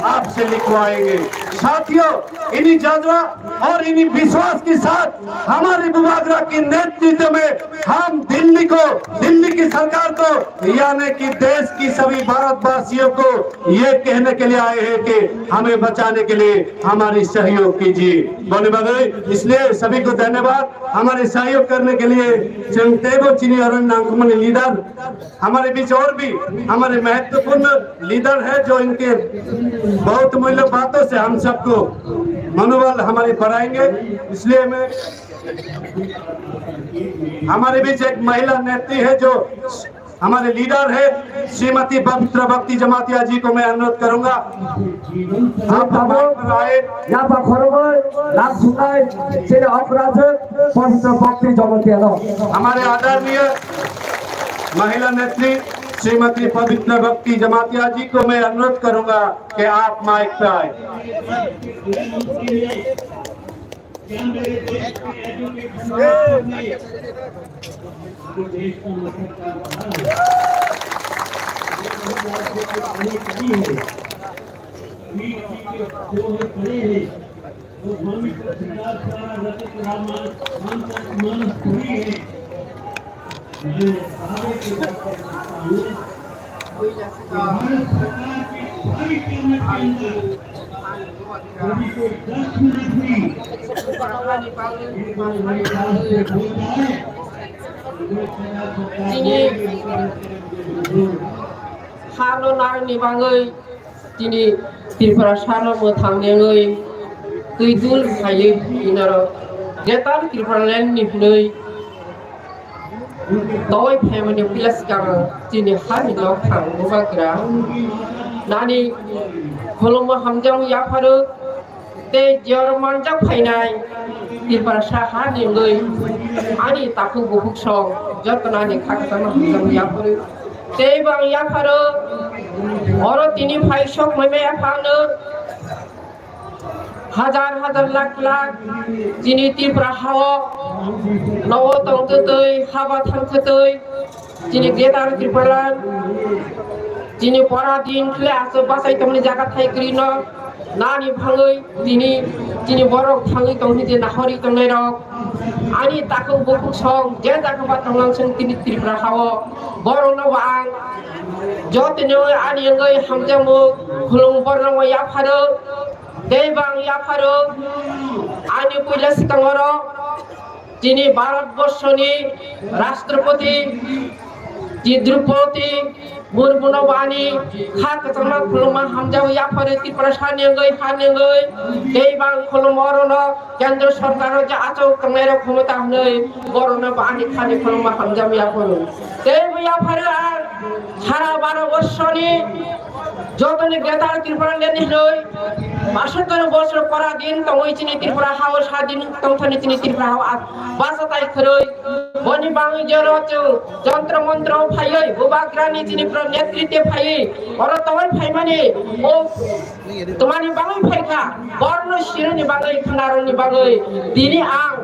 आपसे लिखवाएंगे। साथियों, इन्हीं जज्बा और इन्हीं विश्वास के साथ हमारे बुबागरा के नेतृत्व में हम दिल्ली को, दिल्ली की सरकार को, यानी कि देश की सभी भारतवासियों को ये कहने के लिए आए हैं कि हमें बचाने के लिए हमारी सहयोग कीजिए। Boni bagwi, इसलिए सभी को धन्यवाद हमारे सहयोग करने के लिए। Chwng teibo chini oro nangkukmani leader, हमारे बीच और भी हमारे महत्वपूर्ण लीडर है जो इनके बहुत मूल्य बातों से हम सबको मनोबल हमारे बढ़ाएंगे। इसलिए मैं, हमारे बीच एक महिला नेत्री है जो हमारे लीडर है, श्रीमती पवित्र भक्ति जमातिया जी को मैं अनुरोध करूंगा, आप हमारे पर आए। Yapha khoroknwi lam sunai chini okrajwk Pabitra Bhakti Jamatia no. हमारे आदरणीय महिला नेत्री श्रीमती पवित्र भक्ति जमातिया जी को मैं अनुरोध करूंगा कि आप माइक पे आए। क्या मेरे देश के एजुकेशन मिनिस्टर ने जो देश का मतलब कर रहा है, ये राज्य के लिए कमी है। अभी इसी के जो है खड़े हैं, वो स्वामी तुलसीदास का रचित रामायण, रामचरित मानस पढ़ी है। मैं दावे के साथ कहता हूँ, भारत सरकार के भारी कैबिनेट के अंदर कभी कोई दस मिनट भी इनको हमारे पास से बोल जाए, तो मैं सरकार को Tini hano narwkni bagwi tini Tripura sano mwthang nengwi twi dul khaiwi tini oro Greater Tripura Land ni hwnwi Doi phaimani puila swkang chini hani nok thang bubagra nani khulumma hamjak yapharo tei jor manjak phainai Tiprasa hani wngwi ani takhuk bukhuk song joto nani khakchangma hamjak yapharo tei bang yapharo oro tini phai sok mai maya phano. Hajar hajar lakh lakh chini Tripura hao nogo tongtwtwi haba thangtwtwi chini Greater Tripura chini pora din khle aswk bachai tongmani jaga thai kwrwi no nani bhangwi tini chini borok thangwi tongwi je nahori tongnai rok ani takhuk bukhuk song je jaga ba tonglang song tini Tripura hao borok no bo ang jotoni ani wngwi hamjakmung khulum borok no yapharo. Tei bang yapharo ani puila swkang oro chini Bharat Borshoni Rashtrapati chi Draupadi Burbuno bani kha kwchangma khulumma hamjao yaphare Tiprasa nengoi ha nengoi tei bang khulumma orono Kendra Sorkaro je achuk tongnai rok khomota hwnwi borokno bani khani khulumma hamjao yapharo. Tei bo yaphare ang sara baro borsoni jotoni Greater Tipraland ni hwnwi pasotoro bosor pora din tongwi chini Tripura hao sadin tongthani chini Tripura hao basa tai khwrwi boni bangwi jero chwng jontro montro phaiwi bubagrani chini pro netritwe phaiwi oro tongwi phaimani o tomani bangwi phaikha borno sironi bangwi khwnaroni bangwi dini ang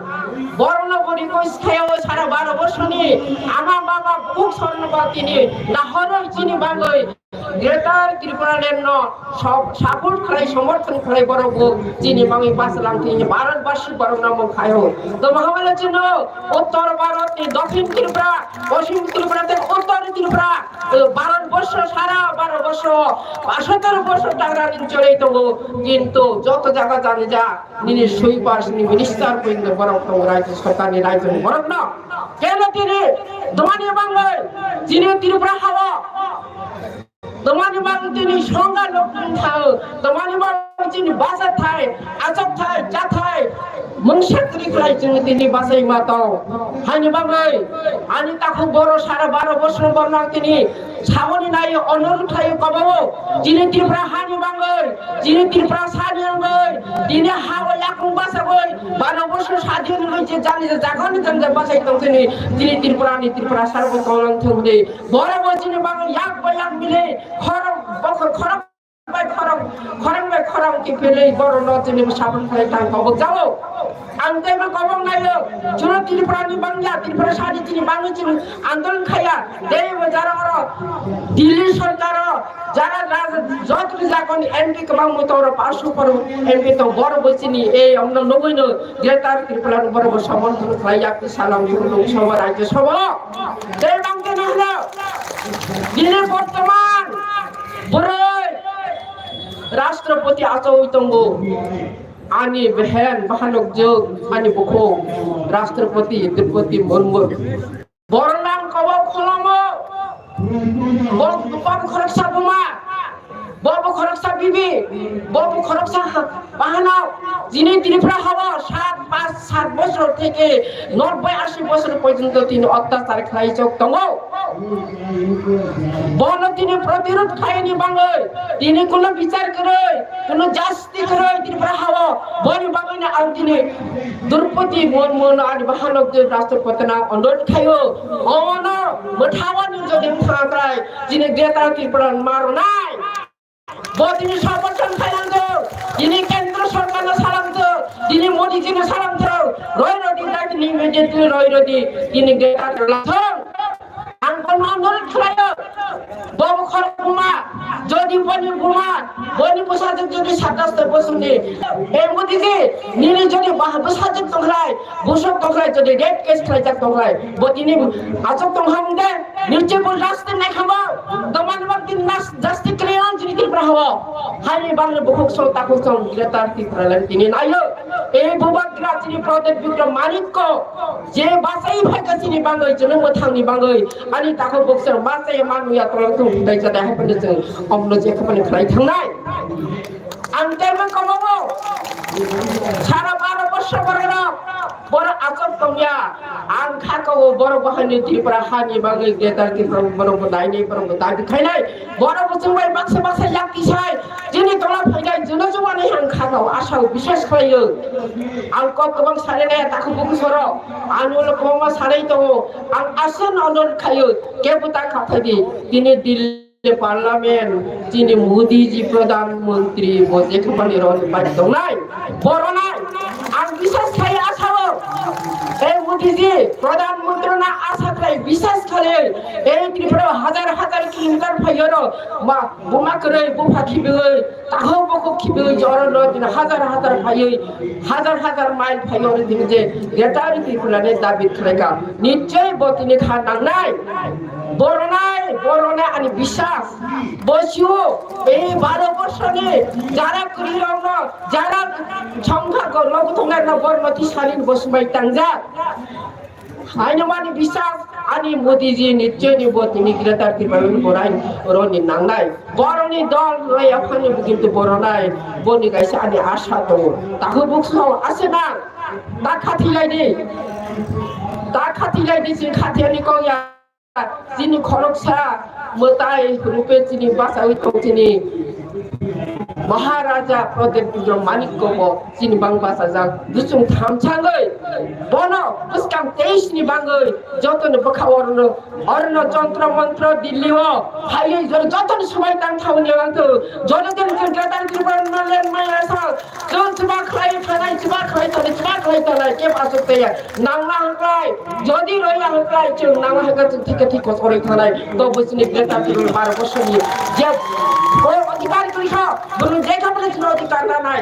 borno bo request khayo sara baro borsoni ama baba buk sorno ba tini nahoroi chini bangwi Greater Tipraland no sub- support khlai somorthon khlai borok bo chini bangwi bachwlang thini Bharat basi borok no mung khayo. To mahamala chino Uttor Bharat ni Dokhin Tripura, Poschim Tripura tei Uttor Tripura, eh, Bharat borsho sara Bharat borsho pasotoro borsho dagra ni chole tongo. Kintu joto jaga jani ja nini sweepers ni minister pun borok tongo rajya sorkar ni rajya ni borok no. Keno tini domani bangwi chini Tripura hawa Tomani bang tini songa nokni thao, tomani bang tini basa thai, achok thai, cha thai, mungsa tini khlai chini tini basai ma tong. Hani bangwi, ani takhuk boro sara baro bosor borno tini saboni nai onor thai kobao, chini Tripura hani bangwi, chini Tripura sani bangwi, tini hao yakung basagwi, baro bosor sadin gwi je jani je jagoni janja basai tong tini, tini Tripura ni Tripura sarbo tolong thongdi. Borok bo chini bagwi yak bai yak mili khorang bokhor khorang bai khorang khorang bai khorang kiphilwi borokno chini sabon khlai tang kobok jao. Ang teibo kobok naio, chwng Tripura ni bangya, Tripura sani chini bangwi chini andolon khaya. Teibo jara oro Delhi sorkaro jara raja jotoni jagoni M P kwbang muitor pasu paru M P tong borok bo chini ei omno nugwino Greater Tripura ni borok bo sabon khlai yak salam Lok Sabha Rajya Sabha. Tei bangkhe nangno bini bortoman bwrwi Rashtrapati achawi tongo. Ani behen bahanok jwk ani bukhuk Rashtrapati Droupadi Murmu. Borok nang kobo kholomo. Bo, bo khoroksa buma. Bo, bo khoroksa bibi. Bo, bo khoroksa ha-, bahanok. Jini Tripura habo sat, pas, sat bosor theke nobbai, ashi bosor porjonto tini otyachar khlai chok tongo. Bono tini protirod khlaini bangwi tini kuno bichar kwrwi, kuno justice kwrwi Tripura hao. Boni bangwino ang tini Droupadi Murmu no ani bahanok je Rashtrapati no onurodh khaio. Omono mwthangwani jodi thangkrai tini Greater Tripura maronai. Bo tini somothon khainangkho, tini kendro sorkarno salangkho, tini Modiji no salangkho, roi rodi dai tini immediately roi rodi tini Greater Tripura lathong. Ang kono onurodh khlaio, bo khorok buma, jodi boni buma, boni bwsajwk jodi satas to bosongni, e Modiji, nini jodi bah bwsajwk tongkhlai, bwswk tongkhlai, jodi rape case khlaijak tongkhlai, bo tini achuk tongkha mungde, nini bo justice naikhamo, doman bak tini nas justice khlaio ang jini Tripura hao. Haini bangni bukhuk song takhuk song Greater Tripura land tini naio. E bubagra tini Pradyot Bikram Manikko, je bachai phaikha chini bangwi, chini mwthangni bangwi, ani takhuk buksong bachai manwi ya tolong thung dai jada hai phano chwng omno je khapani khlai thangnai. Ang teibo kobogo sara baro bosor bororok borok achuk tongya. Ang kha kobo borok bahani Tripura hani bagwi Greater Tripura borok bo naini borok bo dabi khainai. Borok bo chwng bai baksa baksa yak tisai. Chini tola phainai jino jumani ang kha kau asao biswas khlaio. Ang kok kwbang sanai nai takhuk bukhuk soro. Ang ulo kwbangma sanai tongo. Ang aswk onurodh khaio. Kebo ta kha phaidi. Tini Delhi Parliament chini Modi ji Pradhan Mantri bo je khapani roni bai tongnai. Boronai ang biswas khaio asao. Ei Modi ji Pradhan Mantri na asa khlai biswas khlai. Ei Tripura hajar hajar kilometer phaiyoro ma buma kwrwi bupha khibigwi takhuk bukhuk khibigwi joro no din hajar hajar phaiwi hajar hajar mile phaiwi din je Greater Tripura ni dabi khlaika. Nichoi bo tini kha nangnai. Boronai, boronai ani biswas. Bosio, ei baro borsoni jara kwrwi rokno, jara songkha logu tongnai rokno borno tisalin bosmai tangjak. Haino mani biswas ani Modiji ni cheni bo tini Greater Tipraland borai roni nangnai. Boroni dol roi aphani bo kintu boronai. Boni kaisa ani asha tongo. Tahu bukso ase na. Ta khathilai di. Ta khathilai di si khathiyani kong ya. Chini khoroksa mwtai rupe chini basawi tong chini Maharaja Pradip Manik Kobo chini bang bachajak dusung thamsangwi bono bwskang teis ni bangwi jotoni bwkha orno orno jontro montro Delhi o phaiwi jotoni swmai tang thauni langthu jotoni Greater Tipraland maya sa Chwng chuba khlai thanai, chuba khlai thanai, chuba khlai thanai, kebo aswk taya. Nangma hwnkhlai, jodi roya hwnkhlai, chwng nangma hwnkha chwng thika thik kochorwi thanai. To bwswkni Greater Tipraland Bharat Borshoni je ko adhikar kwrwi kha, bwrwng je kha bwle chwng adhikar nanai.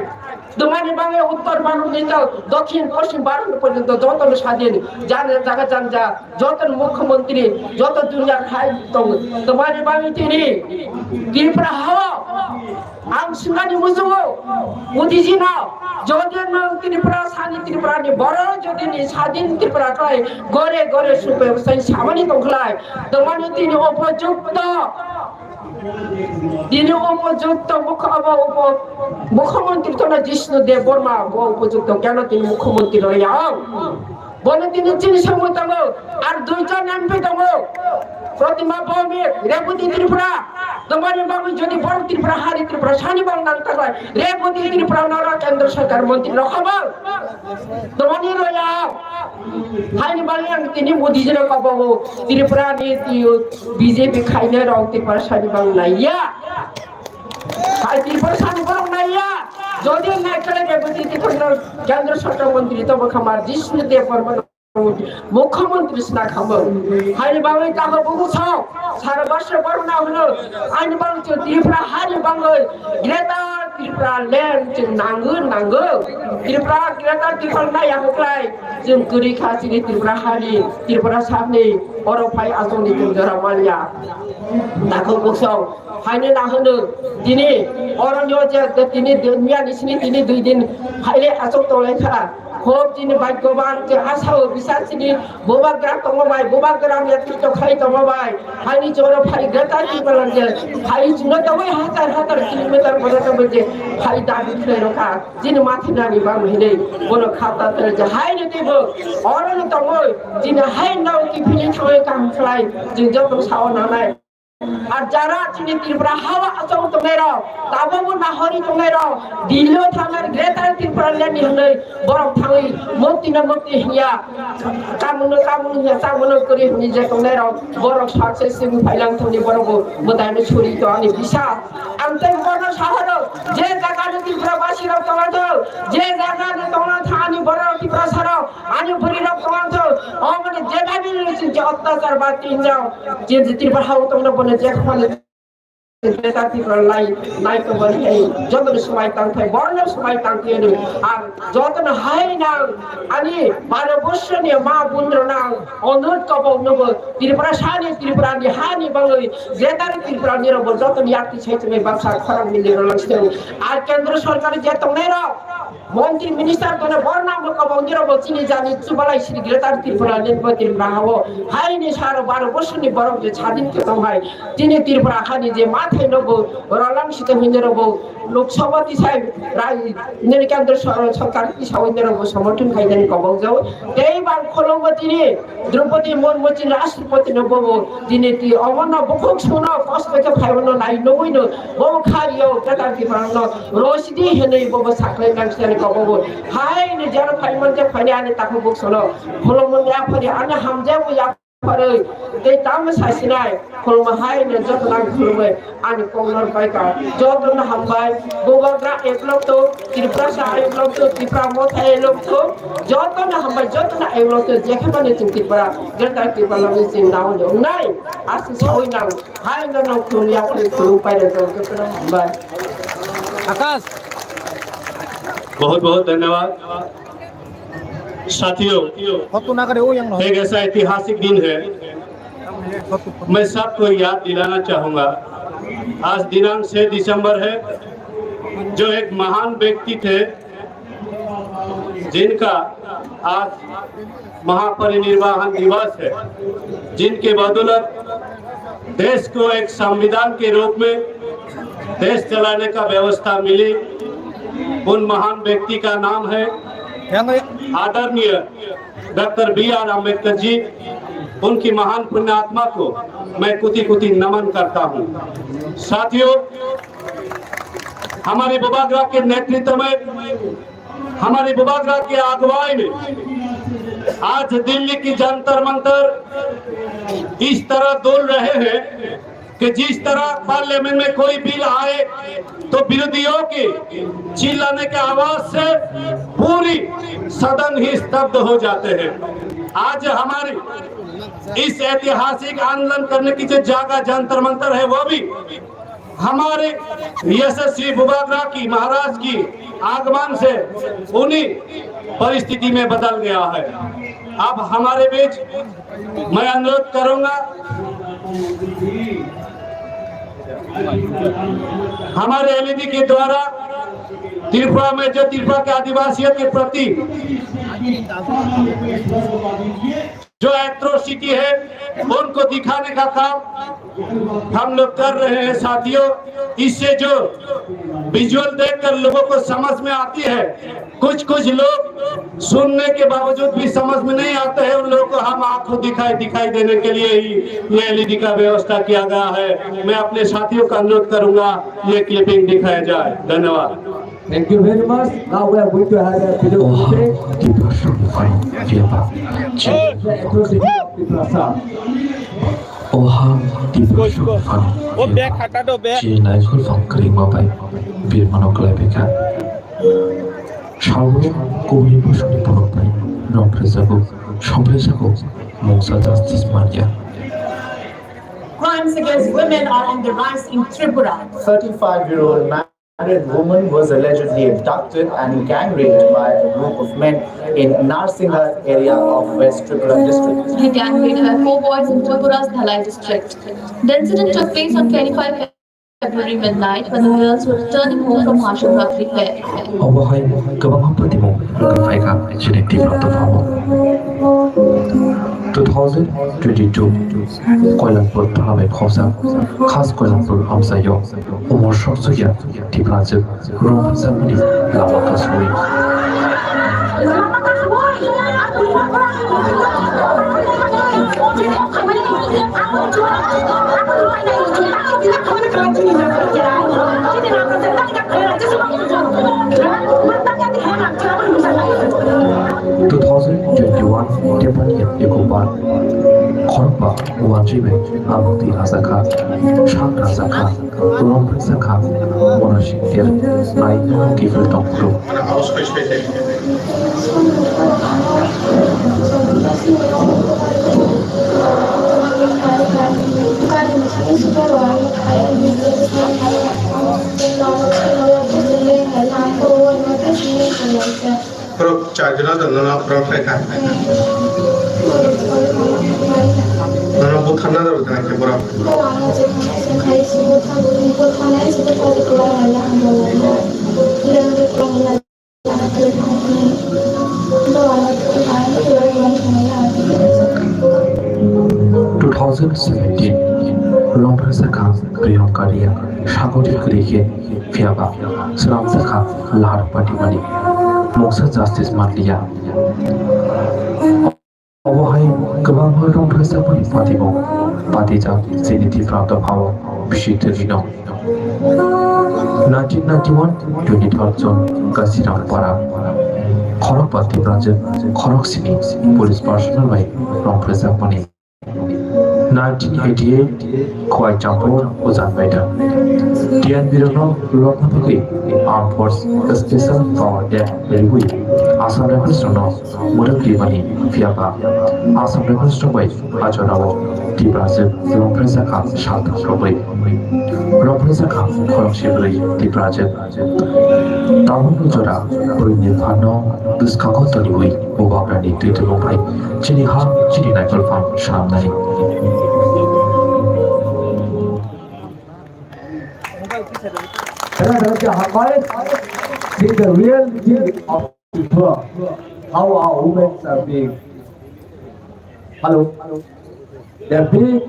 Twmani bangwi Uttor Bharat ni to Dokhin Poschim Bharat ni porjonto joto no sadin jana jaga janja joto no mukhyamantri joto duniyar hai tongo. Twmani bangwi tini Tripura hao Ang swngani muchungo, Modiji no, jodi nwng Tripura sani Tripura ni borok jodi ni sadin Tripura khlai gore gore supe sai samani tongkhlai, tomani tini upojukto, tini upojukto mukho-, abo upo-, mukhyamantri tono Jishnu Deb Barma, bo upojukto keno tini mukhyamantri rw ya ang. Bono tini chini samung tongo, ar duijon M P tongo. Protima Bhowmik, Rebati Tripura. Tomani bagwi jodi borok Tripura hari Tripura sani bang nang taklai. Rebati Tripura nara kendra sarkar montri rok habang. Tomani roya. Haini bagwi ang tini Modi jino kabago. Tripura ni tiyo B J P khainai rok Tripura sani bang naiya. Hai Tripura sani borok naiya. Jodi nai kale Rebati Tripura kendra sarkar montri to bokhamar Jishnu Deb Barma. Mukhyamantri sna khamung. Haini bagwi takhuk bukhuk sok, sara basra borok na hwno, ani bagwi chwng Tripura hani bagwi Greater Tripura Land chwng nangwi nangwi. Tripura Greater Tripura nai yakuklai, chwng kwrwi kha chini Tripura hani, Tripura sakni, oro phai aswkni chwng jora manya. Takhuk bukhuk sok, Haino na hwno, tini oroni o je, je tini de-, miya ni sini tini dui din phaile aswk tonglaikha. Khub chini bhagyoban je asao bisa chini bubagra tongma bai, bubagra netrito khai tongma bai. Haini joro phai Greater Tipraland je phai chwngno tongwi hajar hajar kilometer bono tongwi je phai dabi khlai rokha. Chini mathinani bang hinwi bono khata tere je haino teibo oroni tongwi chini haino kiphilwi thangwi kaham khlai chwng joto sao nanai. Ar jara chini Tripura hawa aswk tongnai rok, tabukbo nahori tongnai rok, Delhi o thangnai Greater Tripura Land ni hwnwi borok thangwi mukti no mukti hinya, kamung no kamung hinya, chamung no kwrwi hwnwi je tongnai rok, borok success wngwi phailang thangni borok bo mwtai no suri to ani bisa. Ang tei borno sahoro je jaga ni Tripura basi rok tongna thang, je jaga ni tongna thang ani borok Tripura sarok, ani bwrwi rok tongna thang, omoni je dabi ni je attachar ba tinjak. Chini Tripura hao tongna bono je khapani Greater Tripura lai, lai tongmani hai jotono swmai tangthai, borno swmai tangthai ano ang jotono hai nang ani Bharat Borshoni ma bondro nang onurod kobok nobo Tripura sani Tripura ni hani bagwi Greater Tripura ni rokbo jotono yakti sai tongmani baksa khorang mili rwlang siteng. Ar Kendra Sorkar je tongnai rok Montri minister kono borna mo kabang jero bo chini jani chubalai siri Greater Tripura ni bo Tripura hao. Haini saro baro bosoni borok je chadin ke tong hai. Chini Tripura hani je mathai no bo rolang sita hinjero bo Lok Sabha tisai rai nini kendra sor-, sorkar tisai hinjero bo somorthon khai jani kabang jao. Tei bang kholo bo chini Draupadi Murmu chini Rashtrapati no bobo dini ti omono bukhuk suno kosto khe phaibono nai nugui no bobo khario Greater Tipraland no rosidi hinui bobo saklai nang sani ko bobo hai ni jaro phaiman je phani ani takhuk buksono khulumung ya phari ani hamjabo ya phari tei tamo sasinai khulumung hai no joto nang khulumui. Ani kok nor pai ka. Joto no hambai. Bubagra ek lok to, Tiprasa ek lok to, Tipra Motha ek lok to. Joto no hambai, joto no ek lok to. Jekhe mani chwng Tipra, Greater Tipraland ni chwng nao ni wngnai. Aswk sawi nang. Hai no no khulum ya khulum khulum pai rok joto no hambai. आकाश। बहुत बहुत धन्यवाद। साथियों, एक ऐसा ऐतिहासिक दिन है, मैं सबको याद दिलाना चाहूंगा। आज दिनांक छह दिसंबर है, जो एक महान व्यक्ति थे, जिनका आज महापरिनिर्वाण दिवस है, जिनके बदौलत देश को एक संविधान के रूप में देश चलाने का व्यवस्था मिली, उन महान व्यक्ति का नाम है आदरणीय डॉक्टर बी आर अम्बेडकर जी। उनकी महान पुण्यात्मा को मैं कोटि कोटि नमन करता हूँ। साथियों, हमारे बुबाग्रा के नेतृत्व में, हमारे बुबाग्रा के अगुवाई में आज दिल्ली की जंतर मंतर इस तरह डोल रहे हैं कि जिस तरह पार्लियामेंट में कोई बिल आए तो विरोधियों के चिल्लाने के आवाज से पूरी सदन ही स्तब्ध हो जाते हैं। आज हमारी इस ऐतिहासिक आंदोलन करने की जो जगह जंतर मंतर है, वो भी हमारे यशस्वी बुबाग्रा की महाराज की आगमन से उन्हीं परिस्थिति में बदल गया है। अब हमारे बीच मैं अनुरोध करूंगा, हमारे एलईडी के द्वारा त्रिपुरा में जो त्रिपुरा के आदिवासियों के प्रति जो एट्रोसिटी है, उनको दिखाने का काम हम लोग कर रहे हैं साथियों। इससे जो विजुअल देखकर लोगों को समझ में आती है, कुछ कुछ लोग सुनने के बावजूद भी समझ में नहीं आते हैं, उन लोगों को हम आंखों दिखाई दिखाई देने के लिए ही ये एलईडी का व्यवस्था किया गया है। मैं अपने साथियों का अनुरोध करूंगा, ये क्लिपिंग दिखाया जाए। धन्यवाद। Thank you very much. Now we are going to have a video clip. Tiprasa ni phaio phiyaba je the atrocity of Tiprasa. O ha Tiprasa ni phaio phiyaba je naikol phang kwrwima bai birmano kwlaibaikha. Salbrum kubuni bosongni borok bai rong phrejago, song phrejago, mungsa justice manya. Crimes against women are on the rise in Tripura. Thirty-five-year-old married woman was allegedly abducted and gang raped by a group of men in Narsinghar area of West Tripura district. He gang raped her four boys in Tripura's Dhalai district. The incident took place on twenty-five February midnight when the girls were returning home from Mahashivratri fair. Obo hai kwbangma patimung wngwi phaikha chini Tripura dophao. Two thousand twenty-two Koilanpur thana bai khorsa, khas Koilanpur amchaio umor sok sukya Tiprajwk rong phajak mani lama kasui. Two thousand twenty-one Tepani Ecobar khorokba wanjwi bai amtwi rajakha, sak rajakha. Rong phajak kha, bono singter nai kifil tong phuru. Borok charjon no nono borok khlai kha. Nono butharna rw tong khe borok. Two thousand seventeen Rongphre sakha Priyanka Riya sagori kwrwi khe phiyaba swnamjakha lahar patimani mungsa justice manliya. Obo hai kwbangma rongphre sakmani patimung patijak chini Tipra dophao bisi twrwino. Nineteen ninety-one twenty-third June Gasiram para khorokba Tiprajwk khorok sini police personnel bai rongphre sakmani. Nineteen eighty-eight Khowai Champur Ujan Baida. T N B rokno lokna bagwi Armed Force Special Power Act riwi Assam Rifles rokno mwrwk rimani phiyaba Assam Rifles rok bai a jorao Tiprajwk rongphre sakha saltham rwgwi. Rongphre sakha khorok sibri Tiprajwk. Tabukni jora bwrwini phanno bwskango toniwi bubagrani twi tubung bai chini ha chini naikol phang samnai. Khe the reality of How our women are being, hello, they're being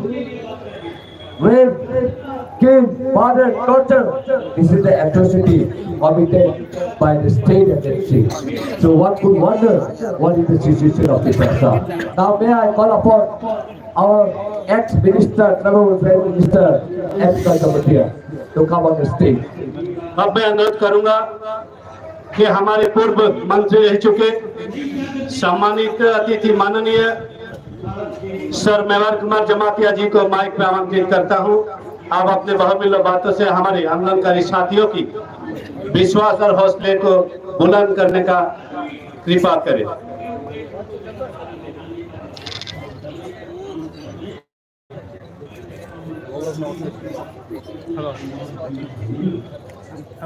raped, killed, murdered, tortured. This is the atrocity committed by the state agency. So one could wonder what is the situation of this Assam. Now may I call upon our ex-minister, Honorable Prime Minister, ex-Kantabatia, to come on the stage. अब मैं अनुरोध करूंगा कि हमारे पूर्व मंत्री रह चुके सम्मानित अतिथि माननीय सर मेवार कुमार जमातिया जी को माइक पे आमंत्रित करता हूं। आप अपने बहुमूल्य बातों से हमारे आंदोलनकारी साथियों की विश्वास और हौसले को बुलंद करने का कृपा करें।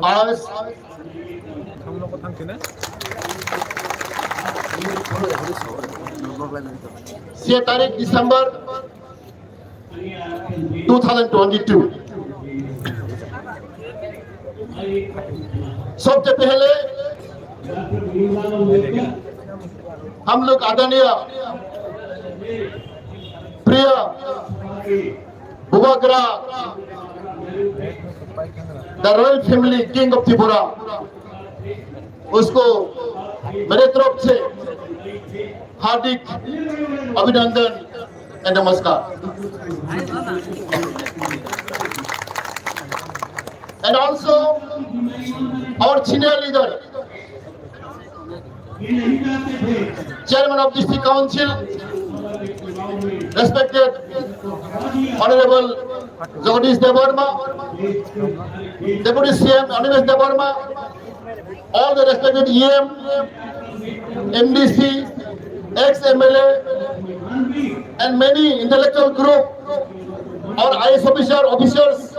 आज छह तारीख दिसंबर दो हज़ार बाईस, सबसे पहले हम लोग आदरणीय प्रिय बुबाग्रा, the royal family, King of Tripura, उसको मेरे तरफ से हार्दिक अभिनंदन and नमस्कार। And also our senior leader, Chairman of District Council, respected Honorable Jagadish Debbarma, Deputy C M Animesh Debbarma, all the respected E M, M D C, ex-M L A, and many intellectual group, our I A S officer, officers,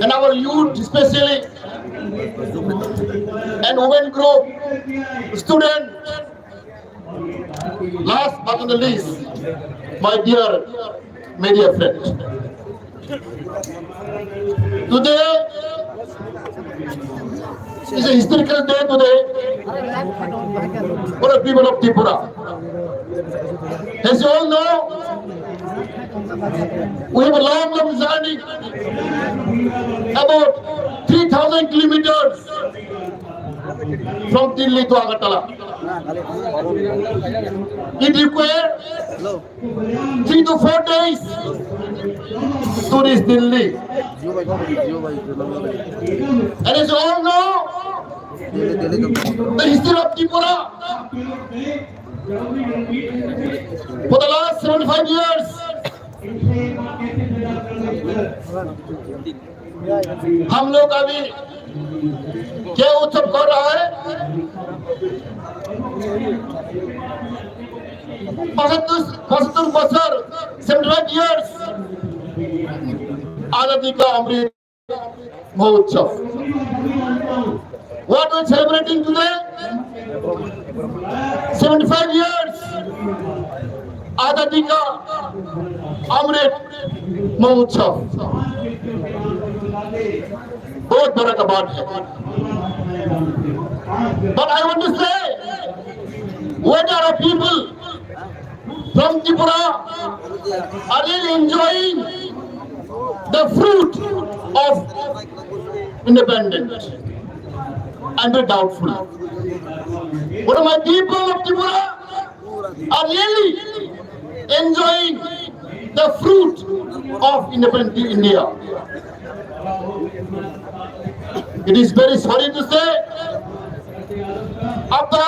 and our youth especially, and women group, student, last but not the least, my dear media friend. Today is a historical day today for the people of Tripura. As you all know, we have a long, long journey, about three thousand kilometers from Delhi to Agartala. It requires three to four days to reach Delhi. And as you all know, the history of Tripura for the last seventy-five years, हम लोग अभी क्या उत्सव कर रहा है? पचहत्तर, पचहत्तर बछर, seventy five years, आजादी का अमृत Mahotsav. What we celebrating today? Seventy five years आजादी का अमृत महोत्सव। बहुत बड़ा का बात है। But I want to say, what are our people from Tripura are really enjoying the fruit of independence? I'm very doubtful. What are my people of Tripura are really enjoying the fruit of independent India? It is very sorry to say, after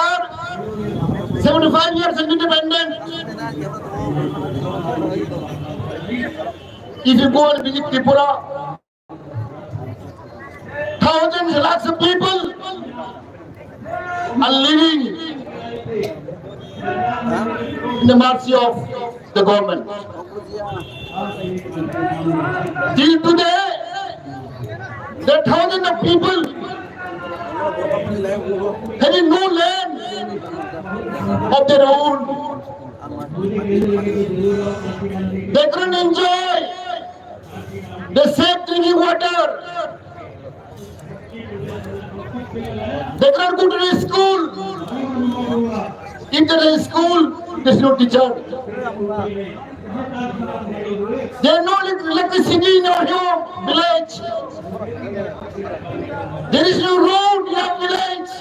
seventy five years of independence, if you go and visit Tripura, thousands, lakhs of people are living in the mercy of the government. Till today, there are thousands of people having no land of their own. They couldn't enjoy the safe drinking water. They cannot go to the school. If there is school, there is no teacher. There is no elec-, electricity in our home, village. There is no road in our village.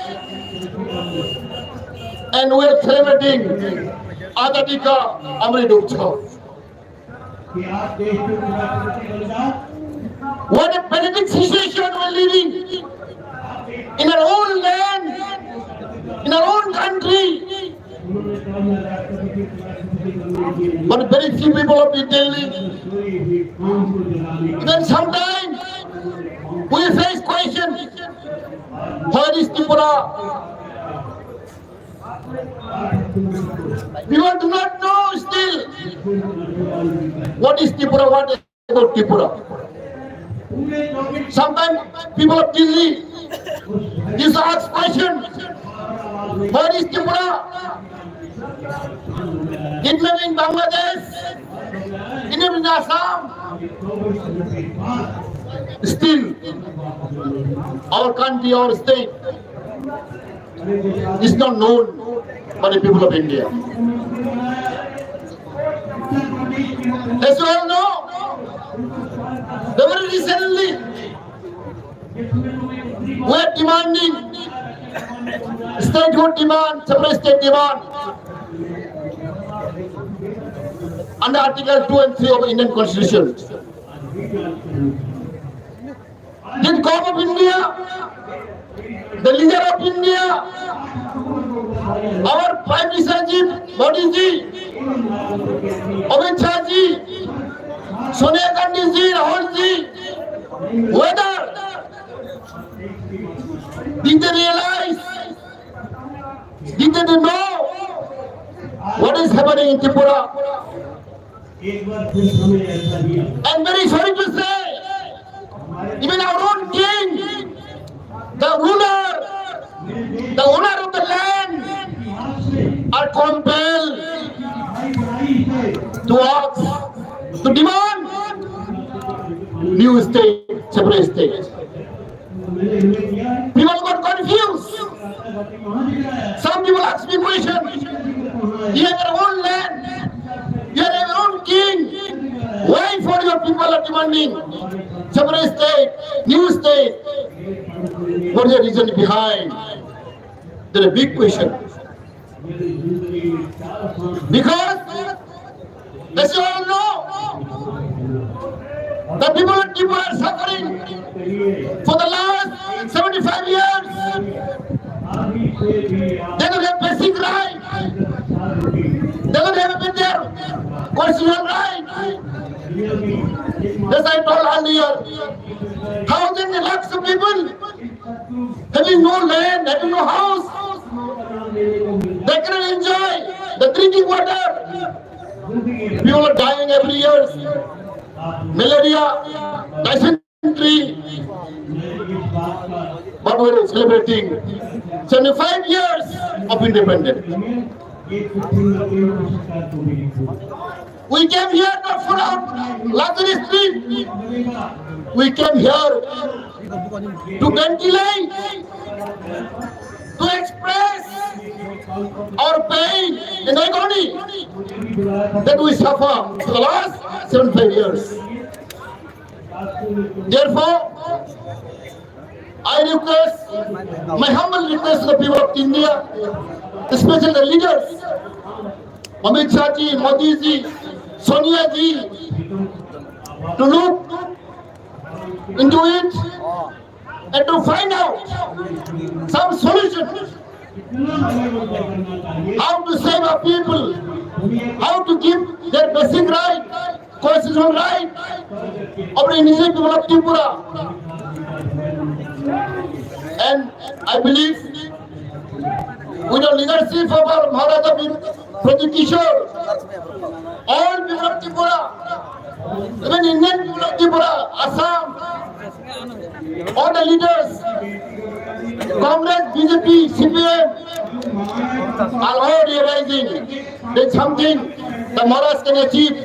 And we are celebrating Azadi Ka Amrit Utsav. What a pathetic situation we're living in our own land, in our own country. But very few people of Delhi. Even sometimes we face question, where is Tripura? People do not know still what is Tripura, what is about Tripura. Sometimes people of Delhi used to ask question, where is Tripura? It may be in Bangladesh, it may be in Assam. Still, our country, our state is not known by the people of India. As you all know, very recently, we are demanding statehood demand, separate state demand under Article two and three of Indian Constitution. This God of India, the leader of India, our Prime Minister ji, Modi ji, Amit Shah ji, Sonia Gandhi ji, Rahul ji, whether did they realize, did they know what is happening in Tripura? I'm very sorry to say, even our own king, the ruler, the owner of the land, are compelled to ask, to demand new state, separate state. People got confused. Some people ask me question. You have your own land. You have your own king. Why for your people are demanding separate state, new state? What is the reason behind? There is a big question. Because, as you all know, the people of Tripura are suffering for the last seventy-five years. They don't have basic right. They don't have a better constitutional right. As I told earlier, thousands and lakhs of people having no land, having no house. They cannot enjoy the drinking water. People are dying every year. Malaria, dysentery. But we are celebrating seventy-five years of independence. We came here not for our luxury street. We came here to ventilate, to express our pain and agony that we suffer for the last seventy-five years. Therefore, I request, my humble request to the people of India, especially the leaders, Amit Shah ji, Modi ji, Sonia ji, to look into it and to find out some solution. How to save our people, how to give their basic right, constitutional right of the indigenous people of Tripura. And I believe with the leadership of our Maharaja Pradyut Kishore, all people of Tripura, even Indian people of Tripura, Assam, all the leaders, Congress, B J P, C P M, are all realizing that something the Maharaj can achieve.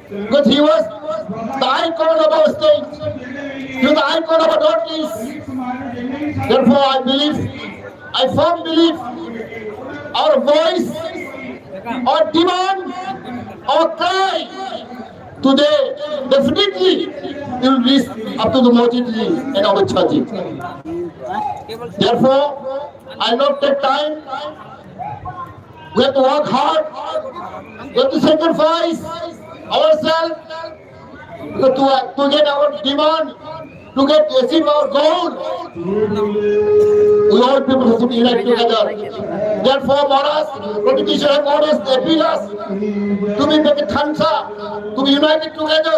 Because he was the icon of our state, he was the icon of our Northeast. Therefore, I believe, I firm believe our voice, our demand, our cry today, definitely you will reach up to the Mojitli and our Chaji. Therefore, I not take time. We have to work hard. We have to sacrifice ourselves to, to get our demand, to get achieve our goal. We all people have to unite together. Therefore, Maharaj, politician Maharaj, appeal us to be make a thansa, to be united together.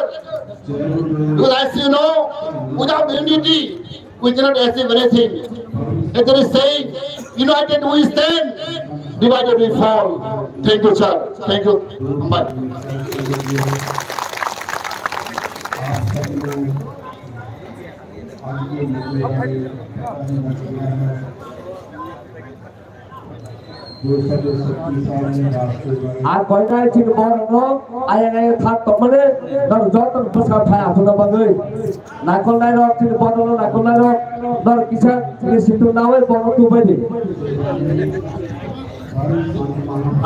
Because as you know, without unity, we cannot achieve anything. As there is saying, united we stand, divided we fall. Thank you, sir. Thank you. Bye. Ar koinai chini borokno ayang ayang thak tongmani norok jotono bwskang phai aphurna bagwi. Naikolnairok chini borokno naikolnairok norok kisa chini situng nawi borokno tubai di.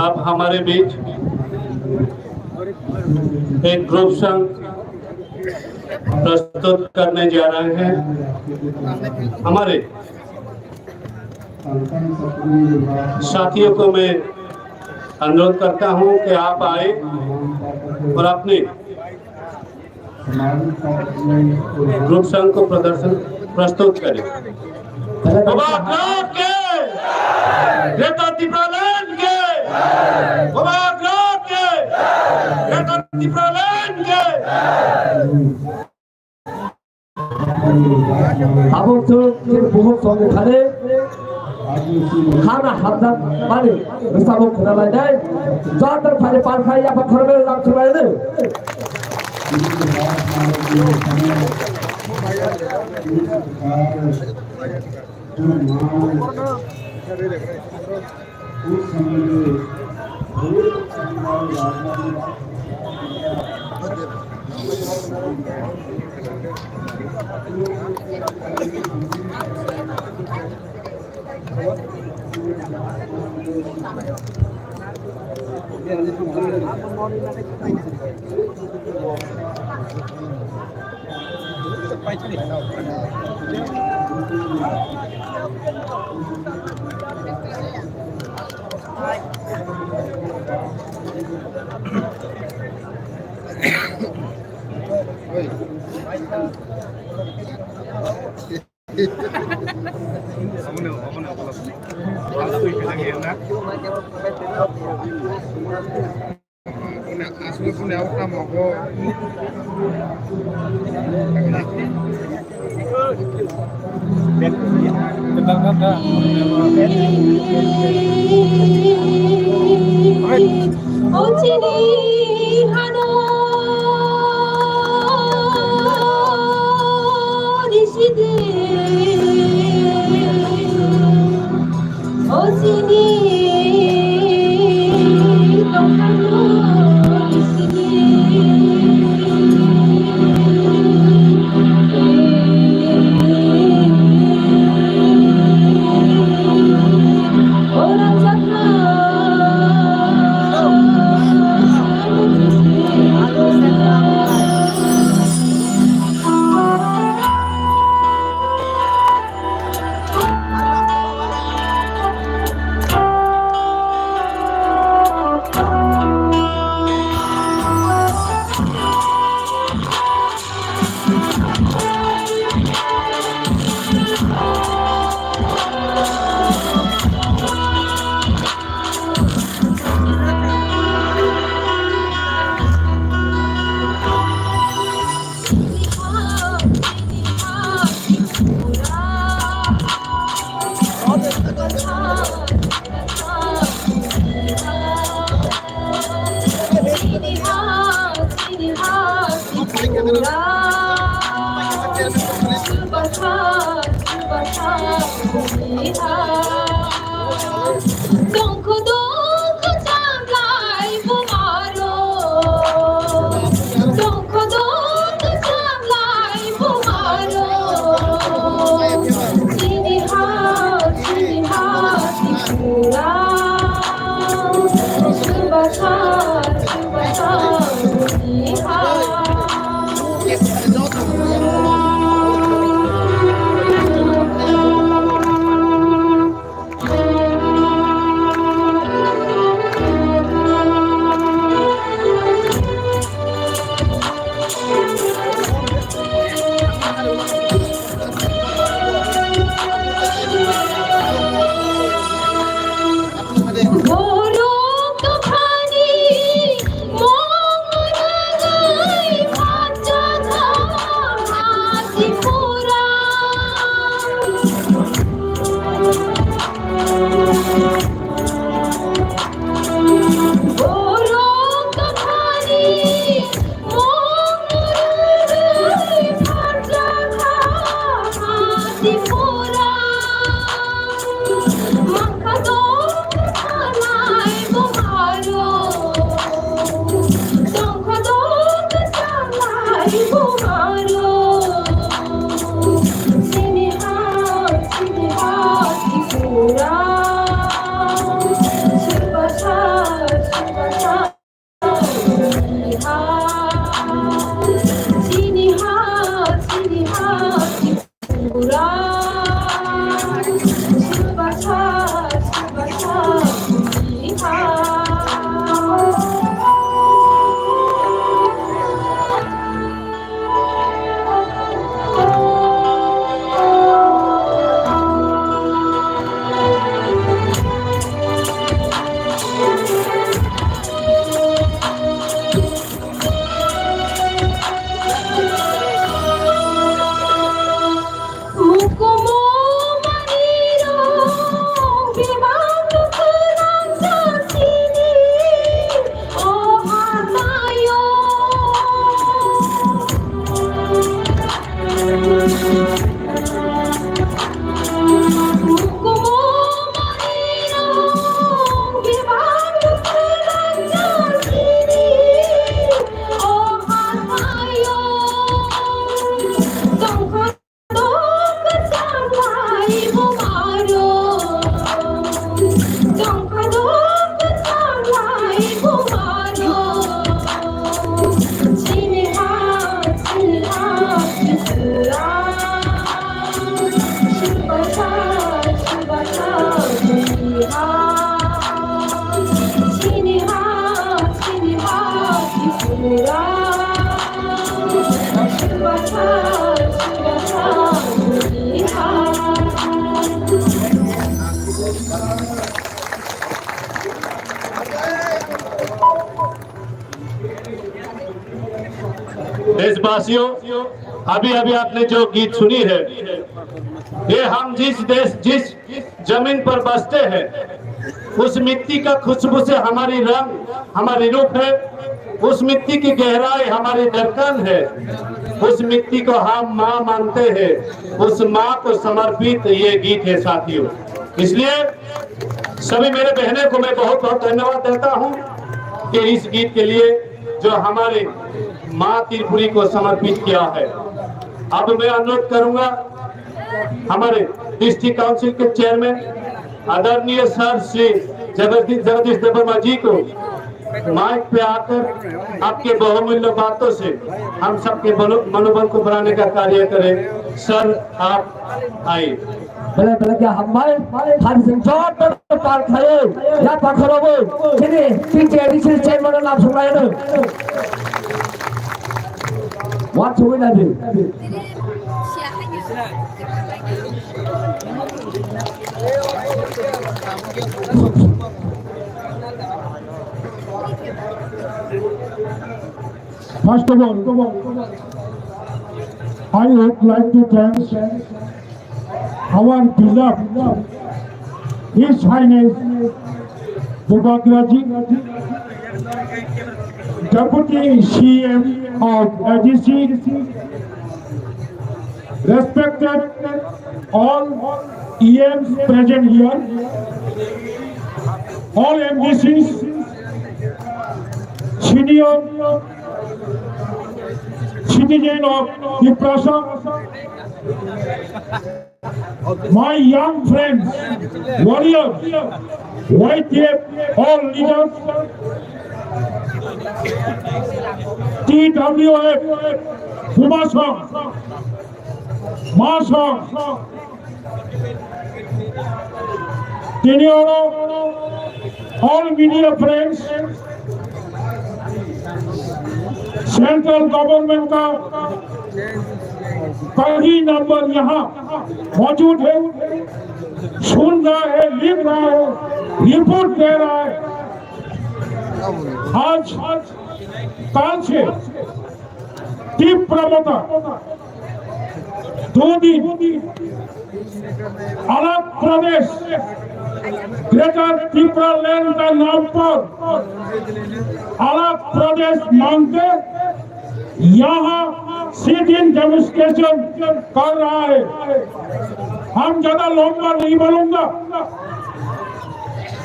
अब हमारे बीच एक group song प्रस्तुत करने जा रहे हैं। हमारे साथियों को मैं अनुरोध करता हूं कि आप आए और अपने group song को प्रदर्शन, प्रस्तुत करें। बाबा ग्राम के, नेता दीपालाल के, बाबा ग्राम के, नेता दीपालाल के। Abo chwng chini buhuk songni thani hana hamjak mani rwchapmung khwnalainai. Joto phai pal khai yapha khoroknwi lam swlainai. देशवासियों, अभी अभी आपने जो गीत सुनी है, ये हम जिस देश, जिस जमीन पर बसते हैं, उस मिट्टी का खुशबू से हमारी रंग, हमारी रूप है, उस मिट्टी की गहराई हमारी धड़कन है, उस मिट्टी को हम माँ मानते हैं, उस माँ को समर्पित ये गीत है साथियों। इसलिए सभी मेरे बहनों को मैं बहुत बहुत धन्यवाद देता हूँ कि इस गीत के लिए जो हमारे माँ त्रिपुरी को समर्पित किया है। अब मैं अनुरोध करूंगा हमारे डिस्ट्रिक्ट काउंसिल के चेयरमैन आदरणीय सर श्री जगदीश, जगदीश देवर्मा जी को माइक पे आकर आपके बहुमूल्य बातों से हम सबके बनो-, मनोबल को बढ़ाने का कार्य करें। सर, आप आइए। Bele bele khe hambai, thani sing joto pal khayo, ya pakhorobo, chini, chini, chini, chini, chini, mana nam sung layo. Wan sung na di. First of all, I would like to thank our beloved His Highness Bubagraji, Deputy C M of A D C, respected all E Ms present here, all M D Cs, senior citizen of Tiprasa, my young friends, warriors, Y T F, all leaders, T W F, Bumasong, Masong, Tini oro all media friends, central government का कई number यहाँ मौजूद है, सुन रहा है, लिख रहा है, रिपोर्ट दे रहा है। आज, आज, काल से तीव्र मता दो दिन अलग प्रदेश, ग्रेटर टिप्रा लैंड का नाम पर अलग प्रदेश मांग के यहाँ सिट इन डेमोन्स्ट्रेशन कर रहा है। हम ज्यादा लंबा नहीं बोलूंगा,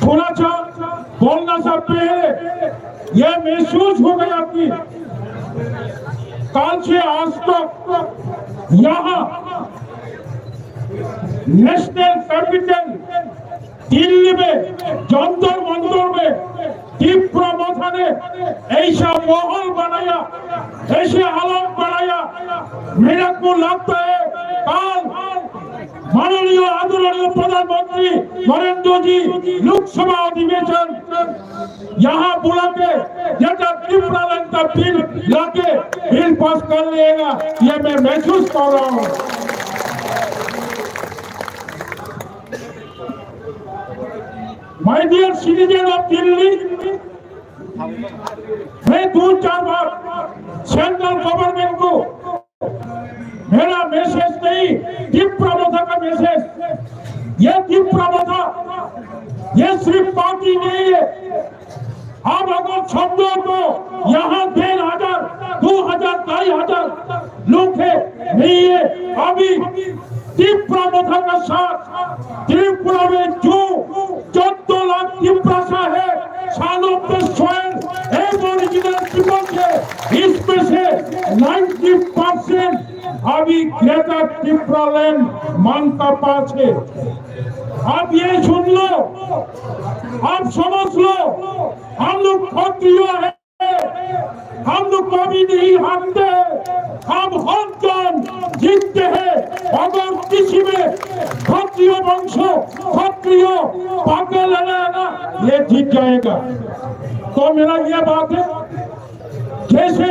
थोड़ा सा बोलना सा पहले ये महसूस हो गया कि काल से आज तक यहाँ नेशनल कैपिटल दिल्ली में जंतर मंतर में तीव्र मता ने ऐसा माहौल बनाया, ऐसे हालात बनाया। मेरे को लगता है काल माननीय आदरणीय प्रधानमंत्री नरेंद्र जी लोकसभा अधिवेशन यहाँ बुला के ग्रेटर टिप्रा लैंड का बिल लाके बिल पास कर लेगा, ये मैं महसूस कर रहा हूँ। My dear citizen of Delhi, मैं दो चार बार सेंट्रल गवर्नमेंट को मेरा मैसेज नहीं, तीव्र मता का मैसेज। ये तीव्र मता, ये सिर्फ पार्टी नहीं है। आप अगर समझो तो यहाँ डेढ़ हजार, दो हजार, ढाई हजार लोग हैं, नहीं है। अभी तीव्र मता का साथ त्रिपुरा में जो चौदह लाख तिप्रासा है, son of the soil, aboriginal people है, इसमें से नाइंटी परसेंट अभी ग्रेटर टिप्रा लैंड मांग का पास है। आप ये सुन लो, आप समझ लो, हम लोग क्षत्रिय है, हम लोग कभी नहीं हारते, हम हर जंग जीतते हैं। अगर किसी में क्षत्रिय वंश, क्षत्रिय पागल है ना, ये जीत जाएगा। तो मेरा ये बात है, जैसे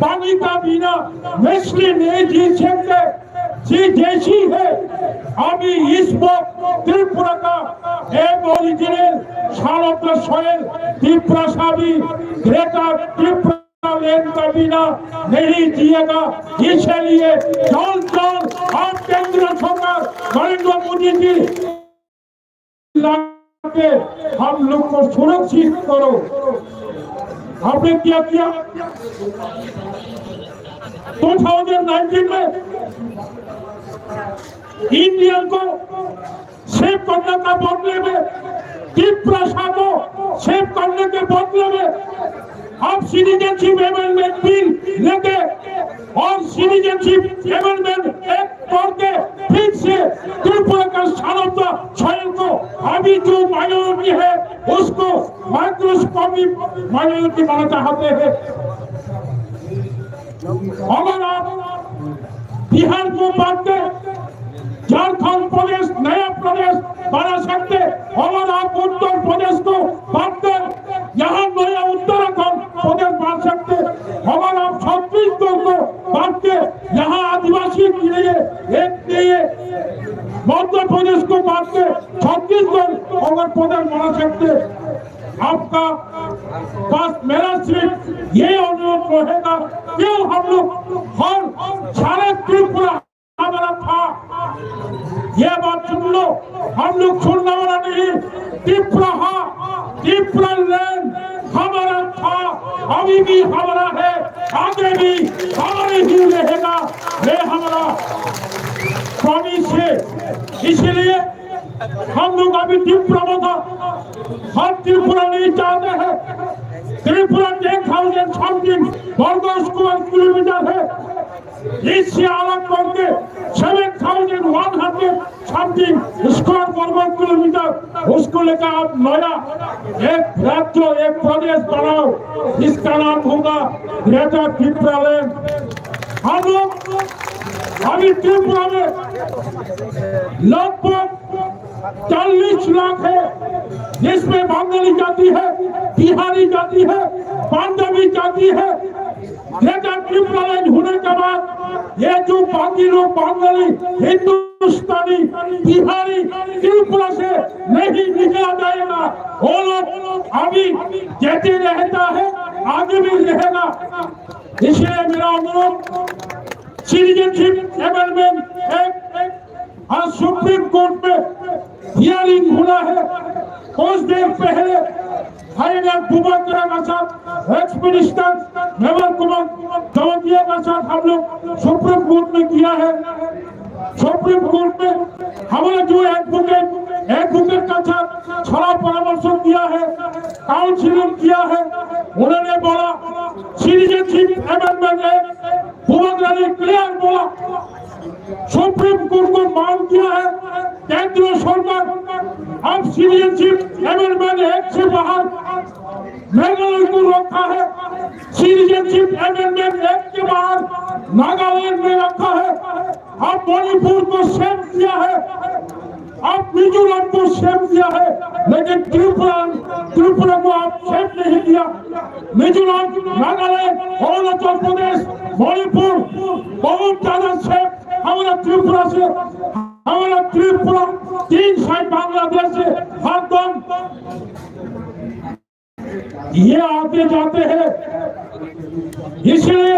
पानी का बिना मछली नहीं जी सकते, जी जैसी है अभी इस वक्त त्रिपुरा का Original, son of the soil, Tiprasa bhi, greater Tipra land ka bina nahi jiyega. Isliye jal jal aap kendra sarkar Narendra Modi ji lage, hum log ko surakshit karo. Aapne kya kiya? Two thousand nineteen mein India ko save करने के बदले में, तिप्रासा को सेव करने के बदले में, आप सिटीजनशिप अमेंडमेंट बिल लेके और सिटीजनशिप अमेंडमेंट एक्ट करके फिर से त्रिपुरा का सार्वभौम स्वयं को अभी जो माइनॉरिटी है उसको माइक्रोस्कोपिक माइनॉरिटी बनाना चाहते हैं। अगर आप बिहार को बांट के झारखंड प्रदेश नया प्रदेश बना सकते, अगर आप उत्तर प्रदेश को बांट कर यहाँ नया उत्तराखंड प्रदेश बना सकते, अगर आप छत्तीसगढ़ को बांट के यहाँ आदिवासी के लिए एक के लिए मध्य प्रदेश को बांट के छत्तीसगढ़ अगर प्रदेश बना सकते, आपका पास मेरा सिर्फ ये अनुरोध रहेगा, क्यों हम लोग हर सारे त्रिपुरा हमारा था, ये बात सुन लो, हम लोग छोड़ने वाला नहीं। तिप्रा, तिप्रा लैंड हमारा था, अभी भी हमारा है, आगे भी हमारे ही रहेगा, ये हमारा प्रॉमिस है। इसीलिए हम लोग अभी त्रिपुरा में था, हम त्रिपुरा नहीं चाहते हैं। त्रिपुरा टेन थाउजेंड समथिंग वर्ग स्क्वायर किलोमीटर है, इससे अलग करके seven thousand one hundred something square वर्ग किलोमीटर, उसको लेकर आप नया एक राज्य, एक प्रदेश बनाओ, इसका नाम होगा ग्रेटर तिप्रा लैंड। हम लोग अभी त्रिपुरा में लगभग चालीस लाख है, जिसमें बंगाली जाति है, बिहारी जाति है, पंजाबी जाति है। ग्रेटर तिप्रा लैंड होने के बाद ये जो बाकी लोग बंगाली, हिंदुस्तानी, बिहारी, त्रिपुरा से नहीं निकला जाएगा, वो लोग अभी जैसे रहता है, आगे भी रहेगा। इसलिए मेरा अनुरोध, सिटीजनशिप अमेंडमेंट एक्ट आज सुप्रीम कोर्ट में हियरिंग हुआ है। कुछ देर पहले हाईनाथ बुबाग्रा का साथ, एक्स मिनिस्टर मेवार कुमार जमातिया का साथ हम लोग सुप्रीम कोर्ट में किया है। सुप्रीम कोर्ट में हमारा जो एडवोकेट, एडवोकेट का साथ सलाह परामर्श किया है, काउंसलिंग किया है, उन्होंने बोला सिटीजनशिप अमेंडमेंट एक्ट, बुबाग्रा ने क्लियर बोला, सुप्रीम कोर्ट को मांग किया है, केंद्र सरकार अब सिटीजनशिप अमेंडमेंट एक्ट से बाहर मेघालय को रखा है, सिटीजनशिप अमेंडमेंट एक्ट के बाहर नागालैंड में रखा है, अब मणिपुर को सेव किया है, अब मिजोरम को सेव किया है, लेकिन त्रिपुरा, त्रिपुरा को आप सेव नहीं किया। मिजोरम, नागालैंड, अरुणाचल प्रदेश, मणिपुर बहुत ज्यादा सेव हमारा त्रिपुरा से, हमारा त्रिपुरा तीन साइड बांग्लादेश से हरदम ये आते जाते हैं, इसलिए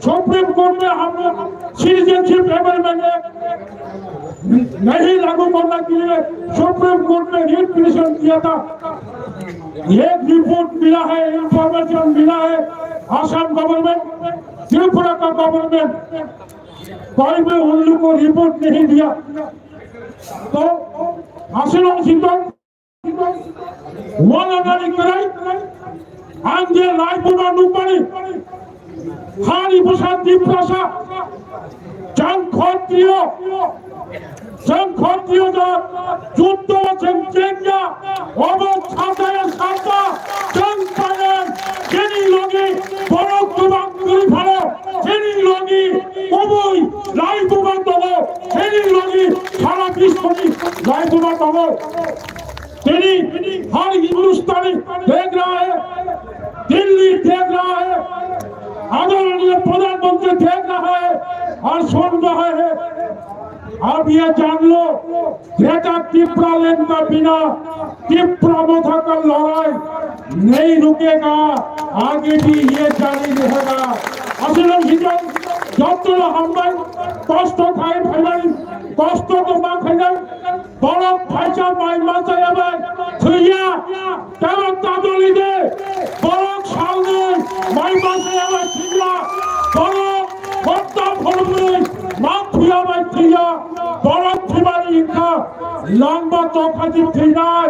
सुप्रीम कोर्ट में हम लोग सिटीजनशिप अमेंडमेंट एक्ट नहीं लागू करने के लिए सुप्रीम कोर्ट में रिट पिटिशन किया था। एक रिपोर्ट मिला है, इंफॉर्मेशन मिला है, आसाम गवर्नमेंट, त्रिपुरा का गवर्नमेंट, कोई भी उन लोग को रिपोर्ट नहीं दिया। तो हासिल Singh Wana nani kwrwi, ang je laibuma nukmani, hani bwsa Tiprasa, chwng Khottiyo, chwng Khottiyo jat, juddo chwng chengya, obo sajaya sajya, chwng painai, chini logi borok kwbang kwrwi phano, chini logi kubui laibuma tongo, chini logi sara biswoni laibuma tongo. तेरी हर हिंदुस्तानी देख रहा है, दिल्ली देख रहा है, आदरणीय प्रधानमंत्री देख रहा है और सुन रहा है। अब ये जान लो, ग्रेटर टिप्रा लैंड का बिना टिप्रा मोथा का लड़ाई नहीं रुकेगा, आगे भी ये जारी रहेगा। Aswk hijan, jotono hambai, kosto khai phainai, kosto tongma phainai, borok phaisa mai ma chaya bai thwiya, tebo ta doli de, borok salnwi mai ma chaya bai thwiya, borok hotta phulumnwi ma thuya bai thwiya, borok thwimani wngkha langma tongkha di thwinai,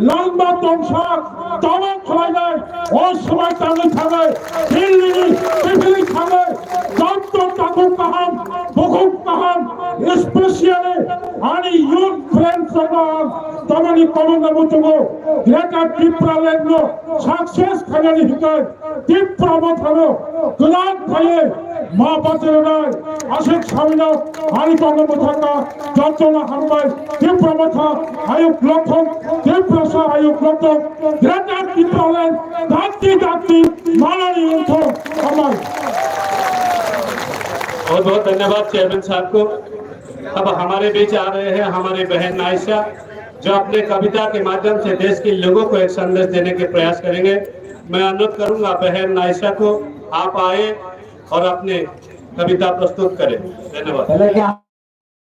langma tongsak, tabok khwlainai, o swmai tangwi thangnai, Delhi-ni, Delhi-ni thangnai, joto takhuk kaham, bukhuk kaham, especially ani youth friends rokno ang tamani kwbangma muchungo, Greater Tipraland no success khainani hikai, Tipra Mothano kwlak khaiwi ma bachirwnai, aswk samino ani tongwi mwthangkha, jotono hambai, Tipra Motha ayuk lokthok, Tiprasa ayuk lokthok, Greater Tipraland dakti dakti manani wngthok, hambai. बहुत बहुत धन्यवाद चेयरमैन साहब को। अब हमारे बीच आ रहे हैं हमारी बहन नायशा, जो अपने कविता के माध्यम से देश के लोगों को एक संदेश देने के प्रयास करेंगे। मैं अनुरोध करूंगा बहन नायशा को, आप आए और अपने कविता प्रस्तुत करें। धन्यवाद। Belai khe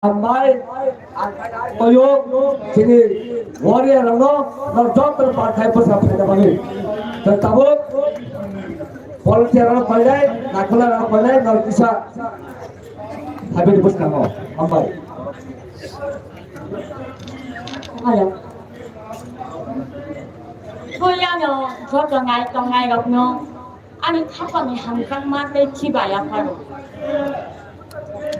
hambai, ang koyo chini warrior rokno, no joto no pathai bwsa phaida mani. Tei tabuk volunteer rok painai, nakula rok painai, no kisa habit bwskango. Hambai. Ayo. Puilano joto nai tongnai rokno ani khapangni hamjakma tei khibai yapharo.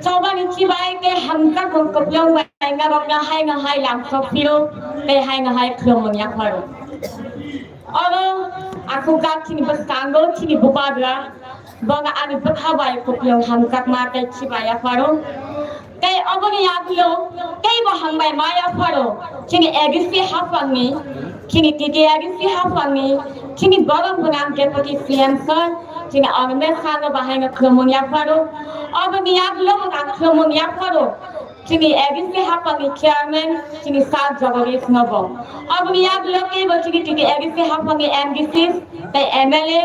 Chobani khibai tei hamjakmung kwplwng bai norokno haino hai lamsok phiro tei haino hai khulumung yapharo. Oro aswk jak chini bwskango chini bubagra, bono ani bwkha bai kwplwng hamjakma tei khibai yapharo. Tei oboni yagulo teibo hambai ma yapharo. Chini A D C hapangni, chini T T A D C hapangni, chini borok gwnang Deputy C M sir, chini Animesh sano bahaino khulumung yapharo. Oboni yagulo ang khulumung yapharo. Chini A D C hapangni chairman, chini sir Jagadish nobo. Oboni yagulo teibo chini T T A D C hapangni M D C, tei M L A,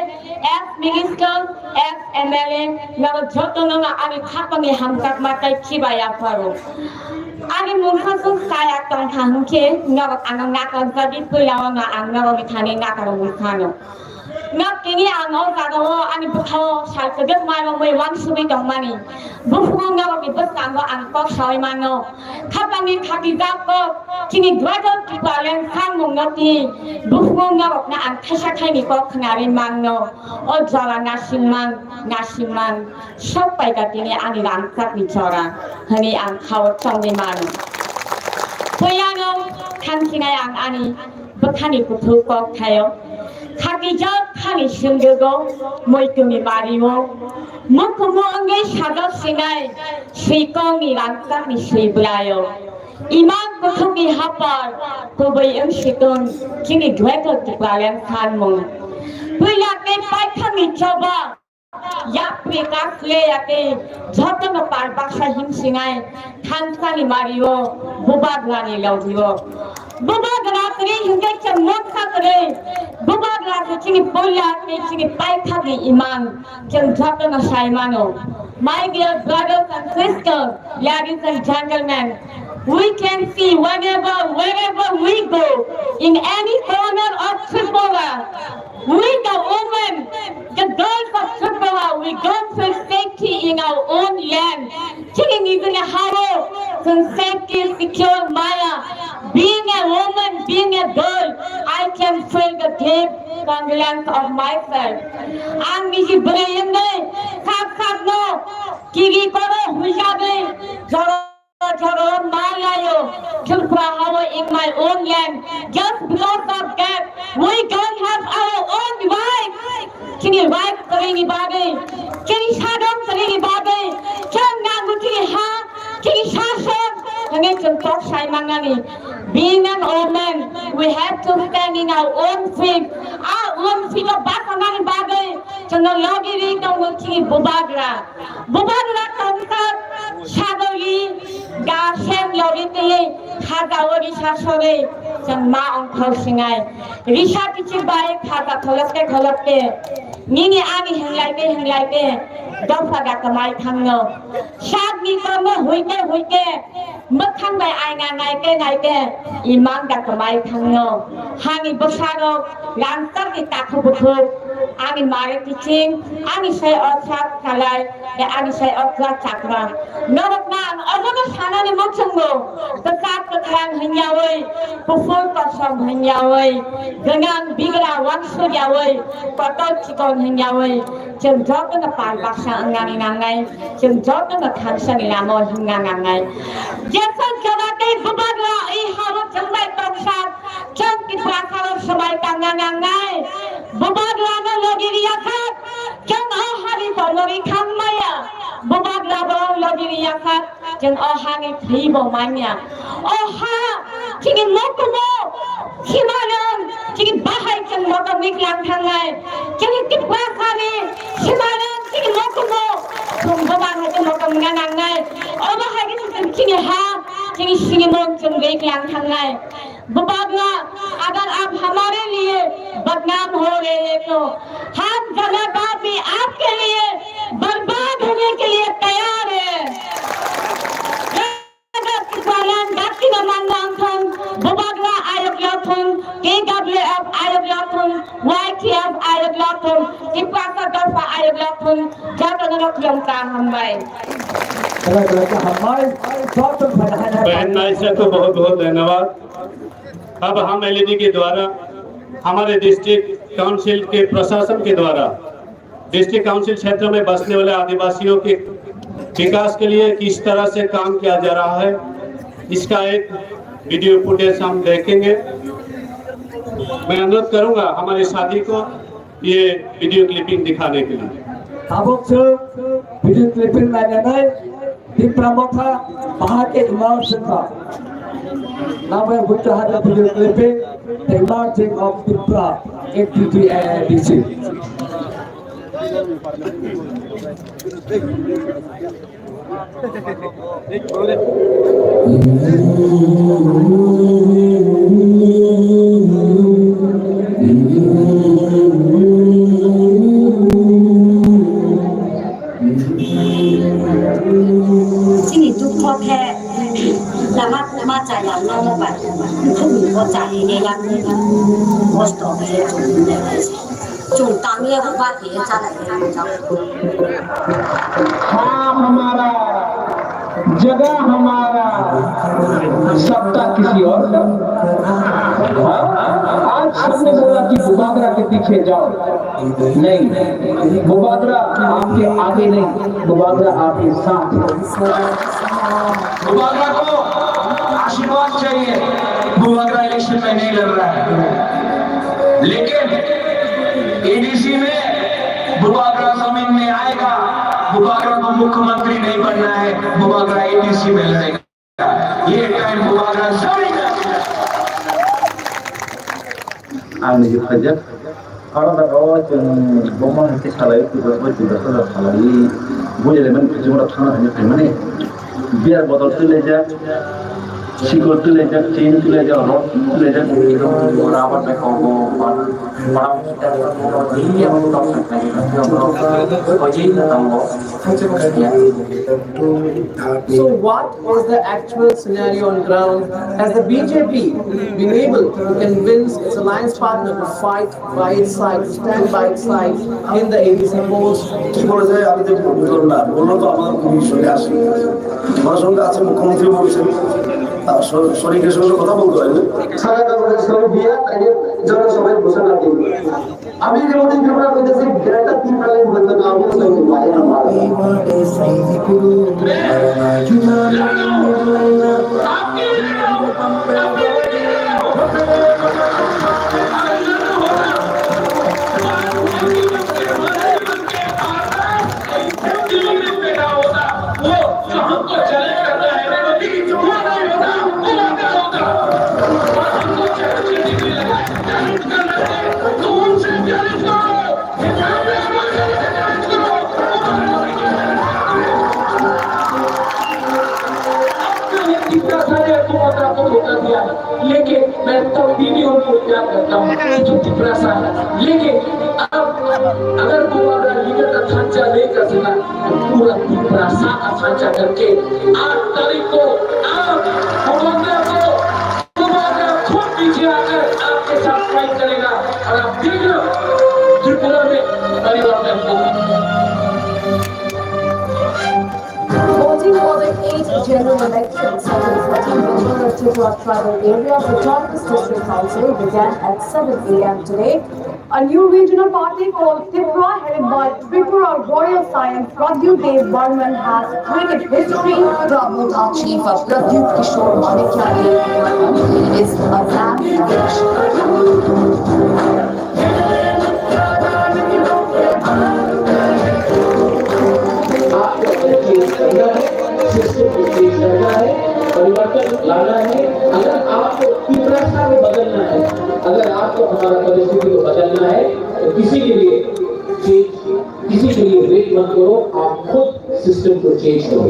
ex minister, ex M L A, norok jotono no ani khapangni hamjakma tei khibai yapharo. Ani mungsa sung saya tongkha hwnkhe norok ano nakarjagwi puilao no ang norokni thani nakarwi phano. Nok tini ang o jagao ani bwkhao sal kwdwkma romwi uansugwi tongmani. Buphuru norokni bwskango ang kok saui mano. Khapangni khatijak kok, chini Greater Tipraland sanmungno tini buphuru norokno ang thaisa thaini kok khwnarwi mangno. O jora nasingmang, nasingmang, sok paikha tini ani rangchakni jora, hwnwi ang khao chongwi mano. Puilano thansinai ang ani bwkhani kuthuk kok thaio. Khatijak khani sindego, muitungni bario, mukumu wngwi sajak sinai, swikongni rangchakni swi bwlaio. Imang kuthukni hapar, kubui wng situng, chini Greater Tipraland sanmung. Puila tei paithakni choba, yapri kasle ya tei jotono par baksa himsinai, thansani mario, bubagrani logio. Bubagra kwrwi hinkhe chwng moksa kwrwi, bubagra se chini puila tei chini paithakni imang. Chwng jotono sai mano. My dear brothers and sisters, ladies and gentlemen, we can see whenever, wherever we go, in any corner of Tripura, we the women, the girls of Tripura, we don't feel safety in our own land. Chini nijini hao chwng safety, secure maya. Being a woman, being a girl, I can feel the deep condolence of myself. Ang niji bwrwi wngwi sak sakno kiri koro huijagwi jora jora ma laio Tripura hao in my own land. Just because of that, we don't have our own rights. Chini rights kwrwini bagwi, chini sadon kwrwini bagwi, chwng nango chini ha, chini sason hwnwi chwng kok sai mannani. Being an woman, we have to stand in our own feet. Our own feet o bachanani bagwi chwngno logi ri tongo chini bubagra. Bubagra tongkha sagori, Ga sen logi twi khaja o risa sori chwng ma ongkhor sinai. Risa kichik bai khaja kholokte kholokte nini ani hwnglai tei hwnglai tei dopha ga kwmai thangno. Sakni tongno huike huike mwkhang bai aina naite naite imang ga kwmai thangno. Hani bwsarok rangchakni takhuk bukhuk, ani mari kiching, ani sai o sak khalai, tei ani sai o kwlak chakra. Norokno ang obono sanani muchungo, kwchak kwkhrang hwnyaui, kuphur kosom hwnyaui, gwnang bigra wansukyaui, kotor chikon hwnyaui, chwng jotono pal baksa wngnani nangnai, chwng jotono thansani lama o himna nangnai. Jesa jora tei bubagra i haro chwng bai tongsa, chwng Tiprasarok swbai tangna nangnai. Bubagrano logi riya kha, chwng o hari bo logi khang maya. Bubagrabo logi riya kha, chwng o hani thwi bo manya. O ha chini mokumo, simanang chini bahai chwng motom wiklang thangnai. Chini Tiprasani simanang chini mokumo, chwng bubagra hai chwng motom wngna nangnai. Obo hai khe chwng chini ha, chini sinimon chwng wiklang thangnai. Bubagra, अगर आप हमारे लिए बदनाम हो रहे हैं तो हम जलाबाद में आपके लिए बर्बाद होने के लिए तैयार हैं। Bubagra ayok yathun, T W F ayok yathun, Y T F ayok yathun, Tiprasa dopha ayok yathun, jotono rok yong ta hambai. Belai belai khe hambai, joto phai hai hai. बहन नाइसा को बहुत बहुत धन्यवाद। अब हम एलईडी के द्वारा, हमारे डिस्ट्रिक्ट काउंसिल के प्रशासन के द्वारा डिस्ट्रिक्ट काउंसिल क्षेत्र में बसने वाले आदिवासियों के विकास के लिए किस तरह से काम किया जा रहा है, इसका एक वीडियो फुटेज हम देखेंगे। मैं अनुरोध करूंगा हमारे साथी को ये वीडियो क्लिपिंग दिखाने के लिए। Tabuk se video clipping nainai Tipra Motha bahai khe emerge wngkha. Nangbai bucha hada video clipping, the emerging of Tipra, A T T A A D C. Chini dukho khe lama kuma chaya nomo bai, khumni bo chai ne ya, kosto khe chum ne. Chwng tangwi abo ba khe chanai. हाँ हमारा, जगह हमारा, सत्ता किसी और का। हाँ? आज सबने बोला कि बुबागरा के पीछे जाओ। नहीं, बुबागरा आपके आगे नहीं, बुबागरा आपके साथ है। बुबागरा को आशीर्वाद चाहिए, बुबागरा इलेक्शन में नहीं लड़ रहा है। लेकिन एडीसी में बुबागरा जमीन में आएगा। बुबागरा को मुख्यमंत्री नहीं बनना है, बुबागरा एडीसी में लड़ेगा। ये टाइम बुबागरा जमीन। Ang ni phaijak, aro da o chwng bomma hai khe salai, puja puja salai, bujai le mani, puja mora thana hai phaimani, beer bottle twi laijak. Sikor twi laijak, chain twi laijak, rod twi laijak, rubber bag kobo, para. So what is the actual scenario on ground? Has the B J P been able to convince its alliance partner to fight by its side, stand by its side in the A D C polls? কি বলা যায়, আমি তো বুঝলাম না, বললো তো আমার কোনো বিষয়ে আসে। আমার সঙ্গে আছে মুখ্যমন্ত্রী বলছেন, আর স-, শরিকের সঙ্গে কথা বলতে হয় না। সারা কাপড়ের সঙ্গে বিয়া, তাই জন্য সবাই বসে না দিন। আমি যেমন ত্রিপুরা কইতেছি, গ্রেটার ত্রিপুরা বলতে না, আমি সঙ্গে বাইরে না। किया करता हूँ, क्योंकि तिपरासा, लेकिन अब अगर बुबाग्रा leader का ढांचा नहीं कर सका, तो पूरा तिपरासा का ढांचा करके आठ तारीख को आप बुबाग्रा को, बुबाग्रा खुद पीछे आकर आपके साथ fight करेगा और आप देख लो, त्रिपुरा में परिवर्तन होगा। Voting for the eighth general election, scheduled for Tripura tribal areas, Autonomous District Council began at seven a m today. A new regional party called Tipra, headed by Tripura Royal Scion Pradyut Dev Barman, has created history. Bravo, our chief of Pradyut Kishore Manikya is a land. आपको चेंज करना है, सिस्टम को चेंज करना है, परिवर्तन लाना है। अगर आपको तिपरासा में बदलना है, अगर आपको हमारा परिस्थिति को बदलना है, तो किसी के लिए चेंज, किसी के लिए वेट मत करो, आप खुद सिस्टम को चेंज करो।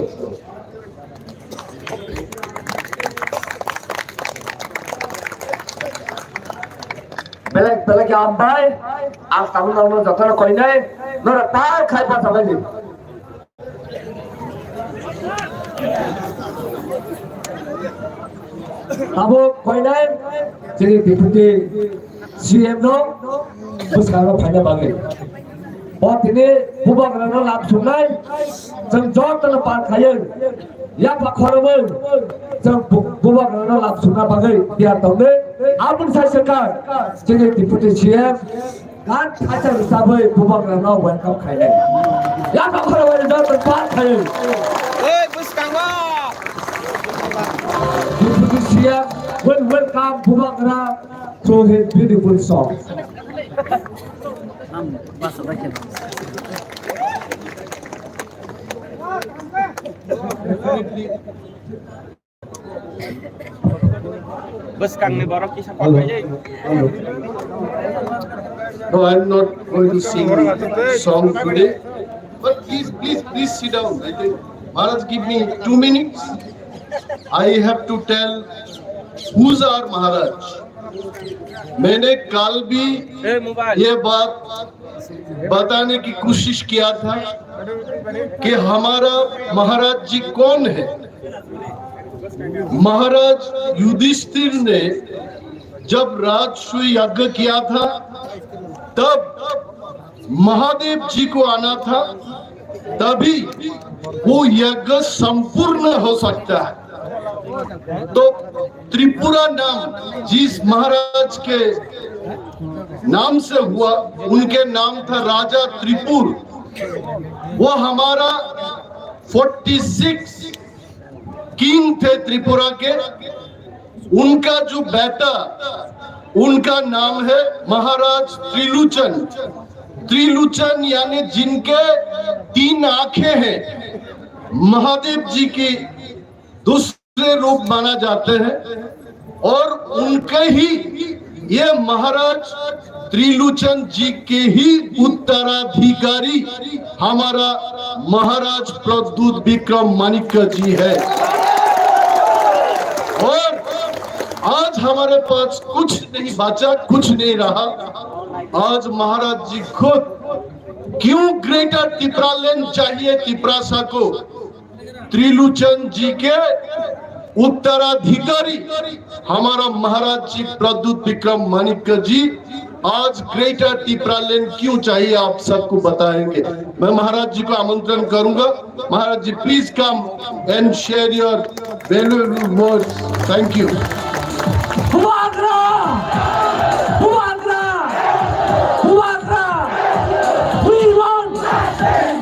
Belek belek ya ambai, ang tabuk nang no jotono koinai, nora par khai pa sabai ni. Tabuk koinai, chini deputy C M no, bwskango phaina bagwi. Bo tini bubagrano lam sungnai, chwng jotono par khayo. Yapha khorobwi chwng bu-, bubagrano lam sungna bagwi tiyar tongdi. Aboni sai swkang chini deputy C M gan thaisa rwchabwi bubagrano welcome khainai. Yapha khorobwi joto par khayo. Oi, bwskango. Deputy C M will welcome bubagra through his beautiful song. Bwskangni borok kisa Hello. Hello. No, I'm not going to sing song today. But please, please, please sit down. I think Maharaj give me two minutes. I have to tell who's our Maharaj. मैंने कल भी ये बात बताने की कोशिश किया था कि हमारा महाराज जी कौन है। महाराज युधिष्ठिर ने जब राजसूय यज्ञ किया था, तब महादेव जी को आना था, तभी वो यज्ञ संपूर्ण हो सकता है। तो त्रिपुरा नाम जिस महाराज के नाम से हुआ, उनके नाम था राजा त्रिपुर। वो हमारा फोर्टी सिक्स किंग थे त्रिपुरा के। उनका जो बेटा, उनका नाम है महाराज त्रिलोचन। त्रिलोचन यानी जिनके तीन आंखें हैं, महादेव जी की दूसरे रूप माना जाते हैं, और उनके ही ये महाराज त्रिलोचन जी के ही उत्तराधिकारी हमारा महाराज प्रद्युत विक्रम माणिक्य जी है। और आज हमारे पास कुछ नहीं बचा, कुछ नहीं रहा। आज महाराज जी खुद क्यों ग्रेटर तिपरालैंड चाहिए तिपरासा को, त्रिलोचन जी के उत्तराधिकारी हमारा महाराज जी प्रद्युत विक्रम माणिक्य जी आज ग्रेटर तिपरालैंड क्यों चाहिए, आप सबको बताएंगे। मैं महाराज जी को आमंत्रण करूंगा, महाराज जी, please come and share your valuable words. Thank you. Bubagra! Bubagra! Bubagra! We want!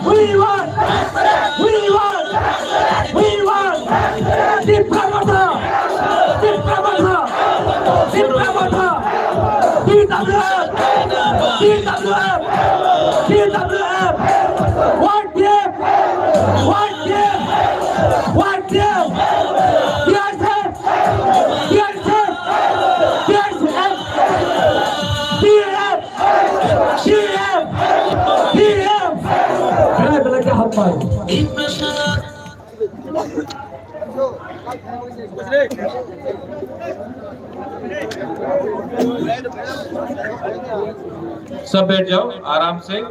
We want! We want! We want! Tipra Motha! Tipra Motha! Tipra Motha! T W F! T W F! T W F! One T F! One T F! One T F! T S F! T S F! T S F! T F! T F! T F! Belai belai khe hambai. सब बैठ जाओ आराम से।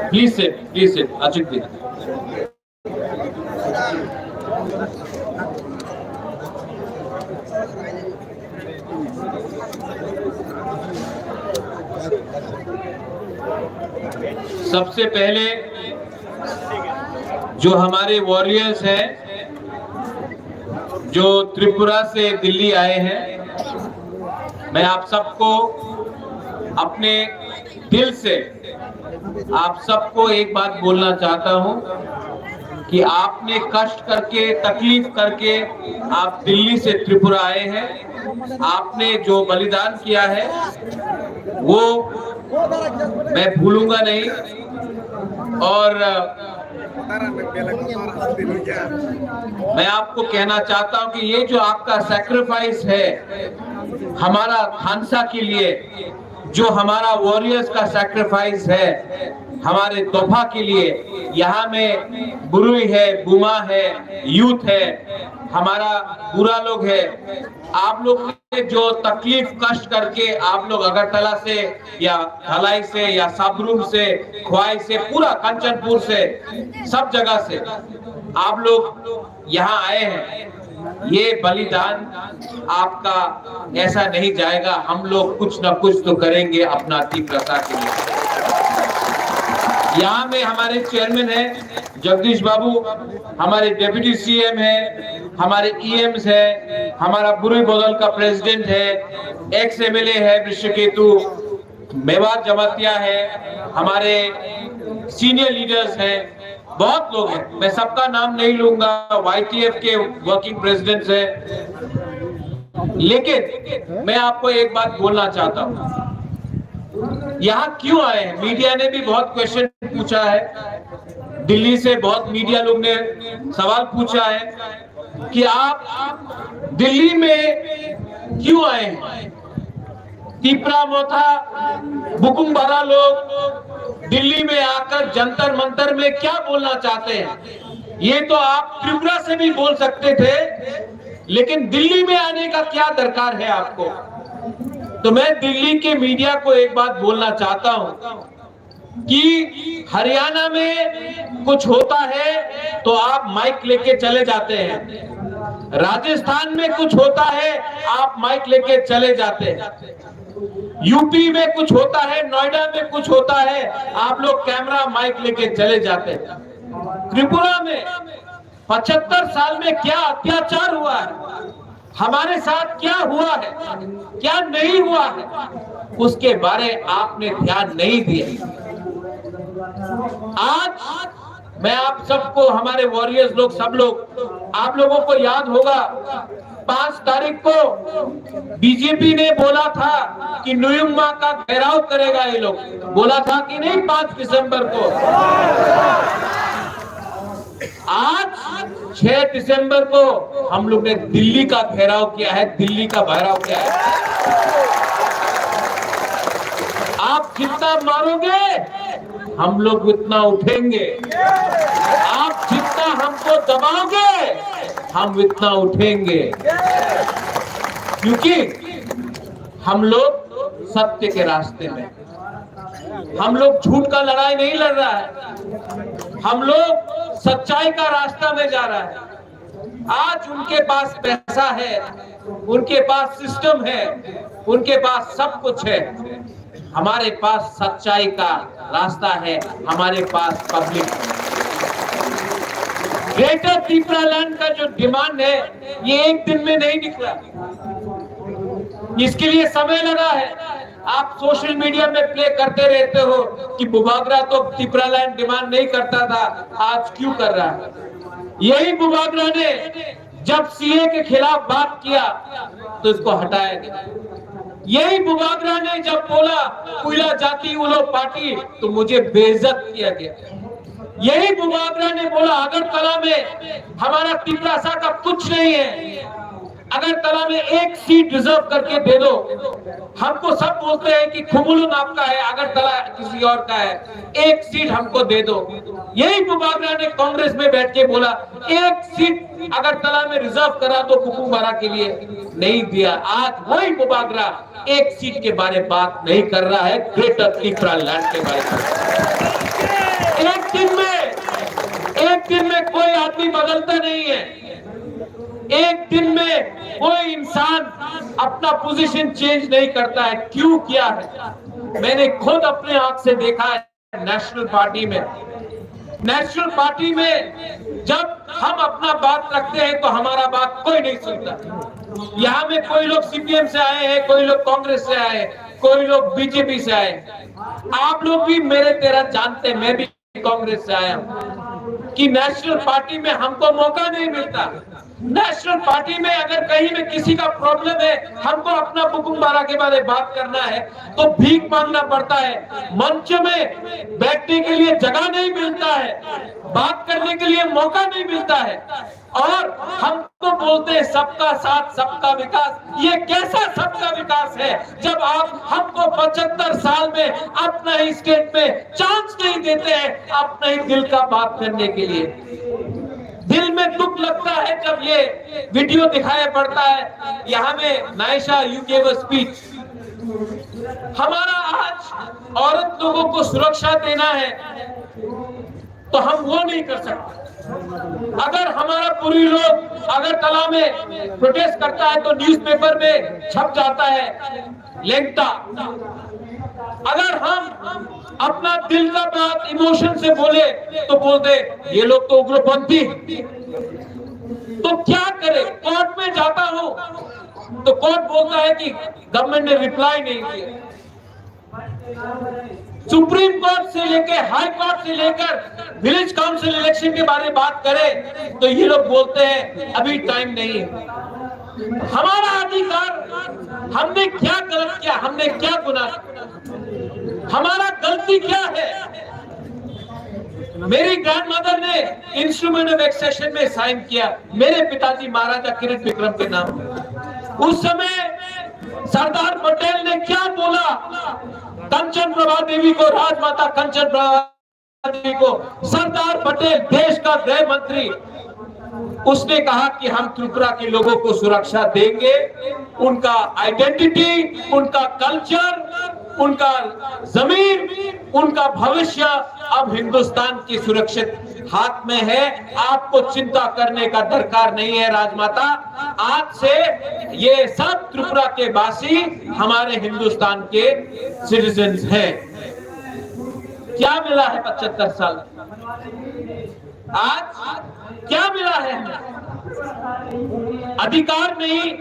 Please sit, please sit, अचुक जी। सबसे पहले जो हमारे वॉरियर्स हैं, जो त्रिपुरा से दिल्ली आए हैं, मैं आप सबको अपने दिल से, आप सबको एक बात बोलना चाहता हूं कि आपने कष्ट करके, तकलीफ करके आप दिल्ली से त्रिपुरा आए हैं, आपने जो बलिदान किया है वो मैं भूलूंगा नहीं। और मैं आपको कहना चाहता हूं कि ये जो आपका सैक्रिफाइस है हमारा थानसा के लिए, जो हमारा वॉरियर्स का सैक्रिफाइस है हमारे दोफा के लिए, यहाँ में बुरुई है, बुमा है, यूथ है, हमारा बुरा लोग है, आप लोग ने जो तकलीफ कष्ट करके आप लोग अगरतला से या धलाई से या सबरूम से, ख्वाई से, पूरा कंचनपुर से, सब जगह से आप लोग यहाँ आए हैं, ये बलिदान आपका ऐसा नहीं जाएगा। हम लोग कुछ ना कुछ तो करेंगे अपना तीव्रता के लिए। यहाँ में हमारे चेयरमैन है जगदीश बाबू, हमारे डेप्यूटी सीएम है, हमारे ईएम्स है, हमारा बुरुई बदल का प्रेसिडेंट है, एक्स एमएलए है विश्वकेतु, मेवार जमातिया है, हमारे सीनियर लीडर्स हैं, बहुत लोग हैं, मैं सबका नाम नहीं लूंगा, वाईटीएफ के वर्किंग प्रेसिडेंट्स हैं, लेकिन मैं आपको एक बात बोलना चाहता हूँ, यहाँ क्यों आए हैं? मीडिया ने भी बहुत क्वेश्चन पूछा है, दिल्ली से बहुत मीडिया लोग ने सवाल पूछा है कि आप दिल्ली में क्यों आए हैं? तिपरा मोथा, बुकुम बारा लोग दिल्ली में आकर जंतर मंतर में क्या बोलना चाहते हैं? ये तो आप त्रिपुरा से भी बोल सकते थे, लेकिन दिल्ली में आने का क्या दरकार है आपको? तो मैं दिल्ली के मीडिया को एक बात बोलना चाहता हूं कि हरियाणा में कुछ होता है तो आप माइक लेके चले जाते हैं, राजस्थान में कुछ होता है, आप माइक लेके चले जाते हैं, यूपी में कुछ होता है, नोएडा में कुछ होता है, आप लोग कैमरा माइक लेके चले जाते हैं। त्रिपुरा में पचहत्तर साल में क्या अत्याचार हुआ है, हमारे साथ क्या हुआ है, क्या नहीं हुआ है, उसके बारे आपने ध्यान नहीं दिया। आज मैं आप सबको, हमारे वॉरियर्स लोग, सब लोग, आप लोगों को याद होगा, पाँच तारीख को बीजेपी ने बोला था कि नुयुम्मा का घेराव करेगा ये लोग, बोला था कि नहीं? पाँच दिसंबर को। आज छह दिसंबर को हम लोग ने दिल्ली का घेराव किया है, दिल्ली का घेराव किया है। आप जितना मारोगे, हम लोग उतना उठेंगे। आप जितना हमको दबाओगे, हम उतना उठेंगे, क्योंकि हम लोग सत्य के रास्ते में, हम लोग झूठ का लड़ाई नहीं लड़ रहा है, हम लोग सच्चाई का रास्ता में जा रहा है। आज उनके पास पैसा है, उनके पास सिस्टम है, उनके पास सब कुछ है। हमारे पास सच्चाई का रास्ता है, हमारे पास पब्लिक है। ग्रेटर तिपरालैंड का जो डिमांड है, ये एक दिन में नहीं निकला, इसके लिए समय लगा है। आप सोशल मीडिया में प्ले करते रहते हो कि बुबागरा तो तिपरालैंड डिमांड नहीं करता था, आज क्यों कर रहा है? यही बुबागरा ने जब सीए के खिलाफ बात किया तो इसको हटाया गया। यही बुबागरा ने जब बोला कुइला जाति उलो पार्टी, तो मुझे बेइज्जत किया गया। यही बुबागरा ने बोला अगरतला में हमारा तिपरासा का कुछ नहीं है, अगरतला में एक सीट रिजर्व करके दे दो। हमको सब बोलते हैं कि खुमुलुंग आपका है, अगरतला किसी और का है, एक सीट हमको दे दो। यही बुबागरा ने कांग्रेस में बैठ के बोला, एक सीट अगरतला में रिजर्व करा दो बुकुंग बारा के लिए, नहीं दिया। आज वही बुबागरा एक सीट के बारे बात नहीं कर रहा है, ग्रेटर तिप्रा लैंड के बारे में। एक दिन में, एक दिन में कोई आदमी बदलता नहीं है। एक दिन में कोई इंसान अपना पोजीशन चेंज नहीं करता है। क्यों किया है? मैंने खुद अपने आंख से देखा है। नेशनल पार्टी में, नेशनल पार्टी में जब हम अपना बात रखते हैं तो हमारा बात कोई नहीं सुनता। यहाँ में कोई लोग सीपीएम से आए हैं, कोई लोग कांग्रेस से आए हैं, कोई लोग बीजेपी से आए हैं। आप लोग भी मेरे तरह जानते हैं, मैं भी कांग्रेस से आया हूँ, कि नेशनल पार्टी में हमको मौका नहीं मिलता। नेशनल पार्टी में अगर कहीं में किसी का प्रॉब्लम है, हमको अपना बुकुम बारा के बारे बात करना है, तो भीख मांगना पड़ता है। मंच में बैठने के लिए जगह नहीं मिलता है, बात करने के लिए मौका नहीं मिलता है। और हमको बोलते हैं सबका साथ, सबका विकास। ये कैसा सबका विकास है, जब आप हमको पचहत्तर साल में अपना ही स्टेट में चांस नहीं देते हैं अपने ही दिल का बात करने के लिए? दिल में दुख लगता है जब ये वीडियो दिखाया पड़ता है। यहाँ में Naisha, you gave a speech। हमारा आज औरत लोगों को सुरक्षा देना है, तो हम वो नहीं कर सकते। अगर हमारा पूरी लोग अगरतला में प्रोटेस्ट करता है तो न्यूज़पेपर में छप जाता है लेंगटा। अगर हम अपना दिल का बात इमोशन से बोले तो बोलते, ये लोग तो उग्रपंथी। तो क्या करे? कोर्ट में जाता हूँ तो कोर्ट बोलता है कि गवर्नमेंट ने रिप्लाई नहीं किया। सुप्रीम कोर्ट से लेके हाई कोर्ट से लेकर विलेज काउंसिल इलेक्शन के बारे में बात करें तो ये लोग बोलते हैं अभी टाइम नहीं है। हमारा अधिकार, हमने क्या गलत किया, हमने क्या गुनाह, हमारा गलती क्या है? मेरी ग्रैंडमदर ने इंस्ट्रूमेंट ऑफ एक्सेशन में साइन किया मेरे पिताजी महाराजा किरीट विक्रम के नाम। उस समय सरदार पटेल ने क्या बोला? कंचन प्रभा देवी को, राजमाता कंचन प्रभा देवी को, सरदार पटेल, देश का गृह मंत्री, उसने कहा कि हम त्रिपुरा के लोगों को सुरक्षा देंगे, उनका आइडेंटिटी, उनका कल्चर, उनका जमीन, उनका भविष्य अब हिंदुस्तान की सुरक्षित हाथ में है। आपको चिंता करने का दरकार नहीं है राजमाता। आज से ये सब त्रिपुरा के वासी हमारे हिंदुस्तान के सिटीजन्स हैं। क्या मिला है पचहत्तर साल? आज क्या मिला है हमें? अधिकार नहीं।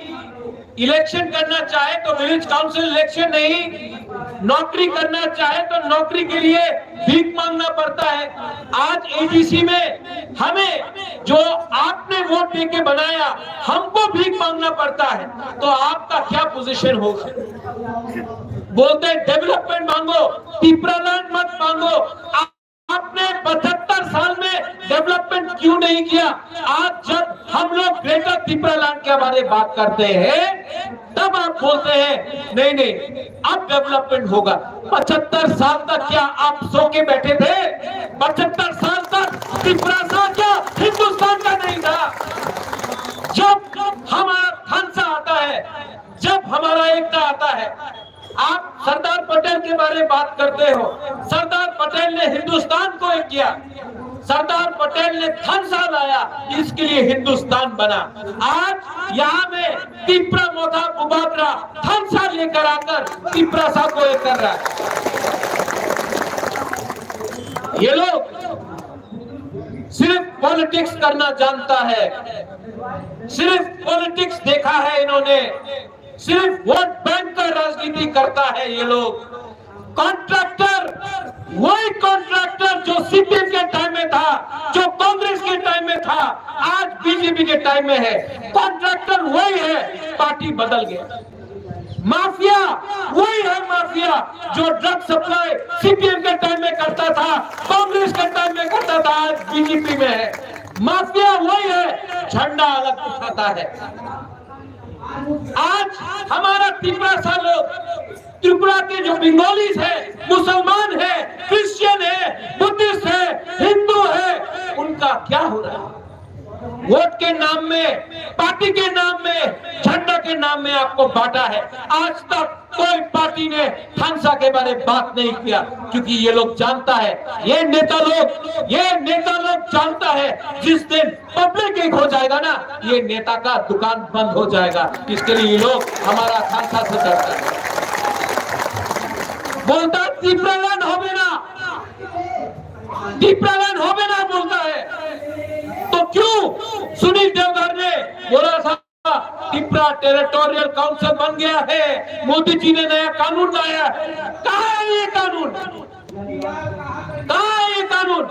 इलेक्शन करना चाहे तो विलेज काउंसिल इलेक्शन नहीं, नौकरी करना चाहे तो नौकरी के लिए भीख मांगना पड़ता है। आज एडीसी में हमें जो आपने वोट देके बनाया, हमको भीख मांगना पड़ता है, तो आपका क्या पोजीशन होगा? बोलते हैं डेवलपमेंट मांगो, तिप्रालैंड मत मांगो। आपने पचहत्तर साल में डेवलपमेंट क्यों नहीं किया? आज जब हम लोग ग्रेटर तिप्रालैंड के बारे में बात करते हैं, तब आप बोलते हैं, नहीं, नहीं, अब डेवलपमेंट होगा। पचहत्तर साल तक क्या आप सो के बैठे थे? पचहत्तर साल तक तिप्रासा क्या हिंदुस्तान का नहीं था? जब हमारा थानसा आता है, जब हमारा एकता आता है, आप सरदार पटेल के बारे में बात करते हो। सरदार पटेल ने हिंदुस्तान को एक किया, सरदार पटेल ने थानसा लाया, इसके लिए हिंदुस्तान बना। आज यहाँ में तिप्रा मोथा बुबागरा थानसा लेकर आकर तिप्रासा को एक कर रहा है। ये लोग सिर्फ पॉलिटिक्स करना जानता है, सिर्फ पॉलिटिक्स देखा है इन्होंने, सिर्फ वोट बैंक का राजनीति करता है ये लोग। कॉन्ट्रैक्टर, वही कॉन्ट्रैक्टर जो सीपीएम के टाइम में था, जो कांग्रेस के टाइम में था, आज बीजेपी के टाइम में है। कॉन्ट्रैक्टर वही है, पार्टी बदल गया। माफिया वही है, माफिया जो ड्रग सप्लाई सीपीएम के टाइम में करता था, कांग्रेस के टाइम में करता था, आज बीजेपी में है। माफिया वही है, झंडा अलग उठाता है। आज हमारा तिपरासा लोग, त्रिपुरा के जो बंगालीज है, मुसलमान है, क्रिश्चियन है, बुद्धिस्ट है, हिंदू है, उनका क्या हो रहा है? वोट के नाम में, पार्टी के नाम में, झंडा के नाम में आपको बांटा है। आज तक कोई पार्टी ने थानसा के बारे में बात नहीं किया, क्योंकि ये लोग जानता है, ये नेता लोग, ये नेता लोग जानता है, जिस दिन पब्लिक एक हो जाएगा ना, ये नेता का दुकान बंद हो जाएगा। इसके लिए ये लोग हमारा थानसा से डरता है। बोलता है, "तिपरालैंड होबे ना, तिपरालैंड होबे ना," बोलता है। तो क्यों सुनील देवधर ने बोला था, तिपरा टेरिटोरियल काउंसिल बन गया है, मोदी जी ने नया कानून लाया है? कहाँ है ये कानून? कहाँ है ये कानून?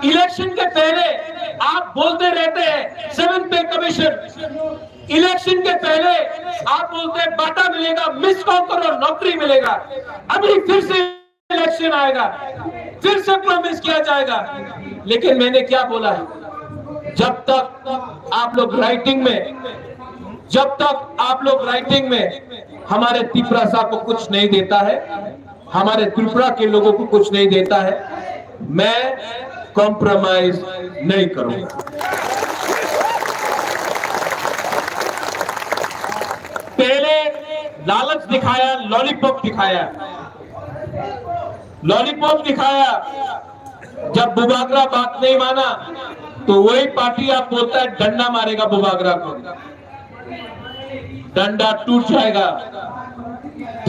इलेक्शन के पहले आप बोलते रहते हैं सेवन पे कमीशन, इलेक्शन के पहले आप बोलते हैं बाटा मिलेगा, मिस कॉल करो, नौकरी मिलेगा। अभी फिर से इलेक्शन आएगा, फिर से प्रॉमिस किया जाएगा। लेकिन मैंने क्या बोला है, जब तक आप लोग राइटिंग में, जब तक आप लोग राइटिंग में हमारे तिपरासा को कुछ नहीं देता है, हमारे त्रिपुरा के लोगों को कुछ नहीं देता है, मैं कॉम्प्रोमाइज नहीं करूंगा। पहले लालच दिखाया, लॉलीपॉप दिखाया, लॉलीपॉप दिखाया। जब बुबागरा बात नहीं माना, तो वही पार्टी आप बोलता है डंडा मारेगा बुबागरा को। डंडा टूट जाएगा,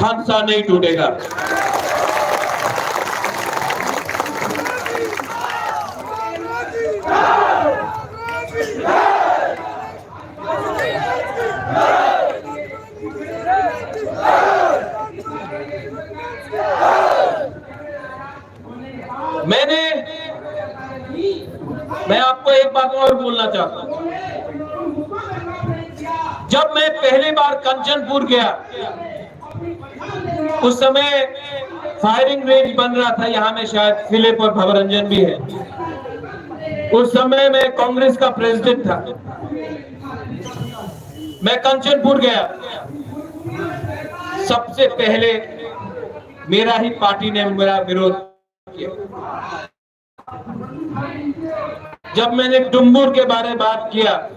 थानसा नहीं टूटेगा। मैंने, मैं आपको एक बात और बोलना चाहता हूं। जब मैं पहली बार कंचनपुर गया, उस समय फायरिंग रेंज बन रहा था, यहां में शायद फिलिप और भवरंजन भी है। उस समय मैं कांग्रेस का प्रेसिडेंट था। मैं कंचनपुर गया, सबसे पहले मेरा ही पार्टी ने मेरा विरोध किया। जब मैंने डुम्बुर के बारे में बात किया,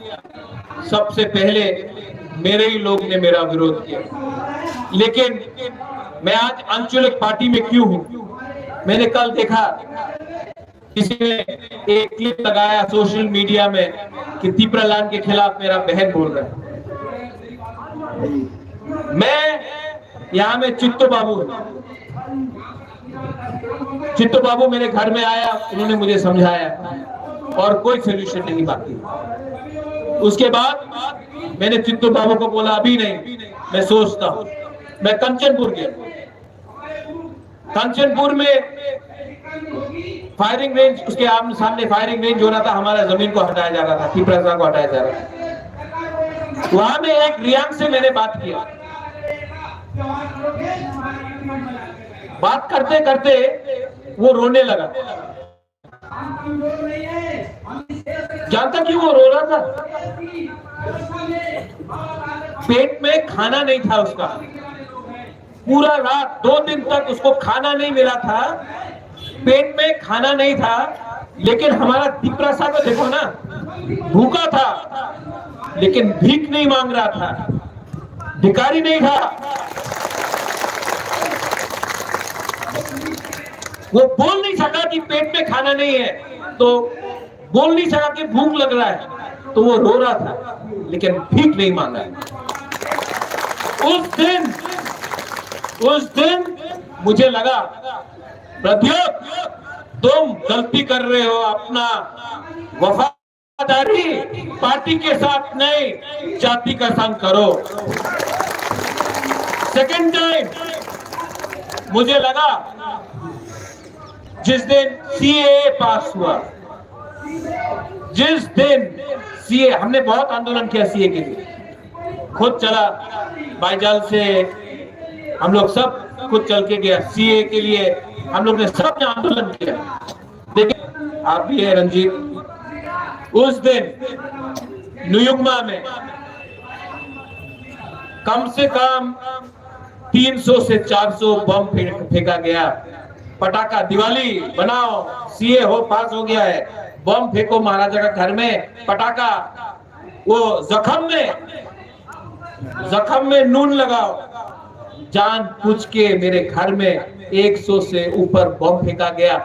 सबसे पहले मेरे ही लोग ने मेरा विरोध किया। लेकिन मैं आज आंचलिक पार्टी में क्यों हूं, मैंने कल देखा, किसी ने एक क्लिप लगाया सोशल मीडिया में कि तिपरालैंड के खिलाफ मेरा बहन बोल रहा है। मैं यहाँ में चित्तो बाबू हूँ। चित्तो बाबू मेरे घर में आया, उन्होंने मुझे समझाया और कोई सॉल्यूशन नहीं बाकी। उसके बाद मैंने चित्तो बाबू को बोला, "अभी नहीं, मैं सोचता हूँ।" मैं कंचनपुर गया। कंचनपुर में फायरिंग रेंज, उसके आम-, सामने फायरिंग रेंज हो रहा था, हमारा जमीन को हटाया जा रहा था, तिपरासा को हटाया जा रहा था। वहां में एक रियांग से मैंने बात किया। बात करते करते वो रोने लगा। जानता क्यों वो रो रहा था? पेट में खाना नहीं था उसका, पूरा रात दो दिन तक उसको खाना नहीं मिला था, पेट में खाना नहीं था। लेकिन हमारा तिपरासा को देखो ना, भूखा था लेकिन भीख नहीं मांग रहा था, भिखारी नहीं था। वो बोल नहीं सका कि पेट में खाना नहीं है, तो बोल नहीं सका कि भूख लग रहा है, तो वो रो रहा था लेकिन भीख नहीं मांगा। उस दिन, उस दिन मुझे लगा, "प्रद्योत, तुम गलती कर रहे हो, अपना वफादारी पार्टी के साथ नहीं, जाति का संग करो।" सेकंड टाइम मुझे लगा, जिस दिन सीएए पास हुआ, जिस दिन सीए, हमने बहुत आंदोलन किया सीए के लिए, खुद चला, बाईजाल से हम लोग सब खुद चल के गया सीए के लिए, हम लोग ने सब ने आंदोलन किया। देखिए, आप भी है रंजीत, उस दिन न्यूयुग्मा में कम से कम तीन सौ से चार सौ बम फेंक, फेंका गया। पटाखा, दिवाली बनाओ, सीए हो, पास हो गया है, बम फेंको महाराजा का घर में, पटाखा, वो जख्म में, जख्म में नून लगाओ। जानबूझ के मेरे घर में एक सौ से ऊपर बम फेंका गया।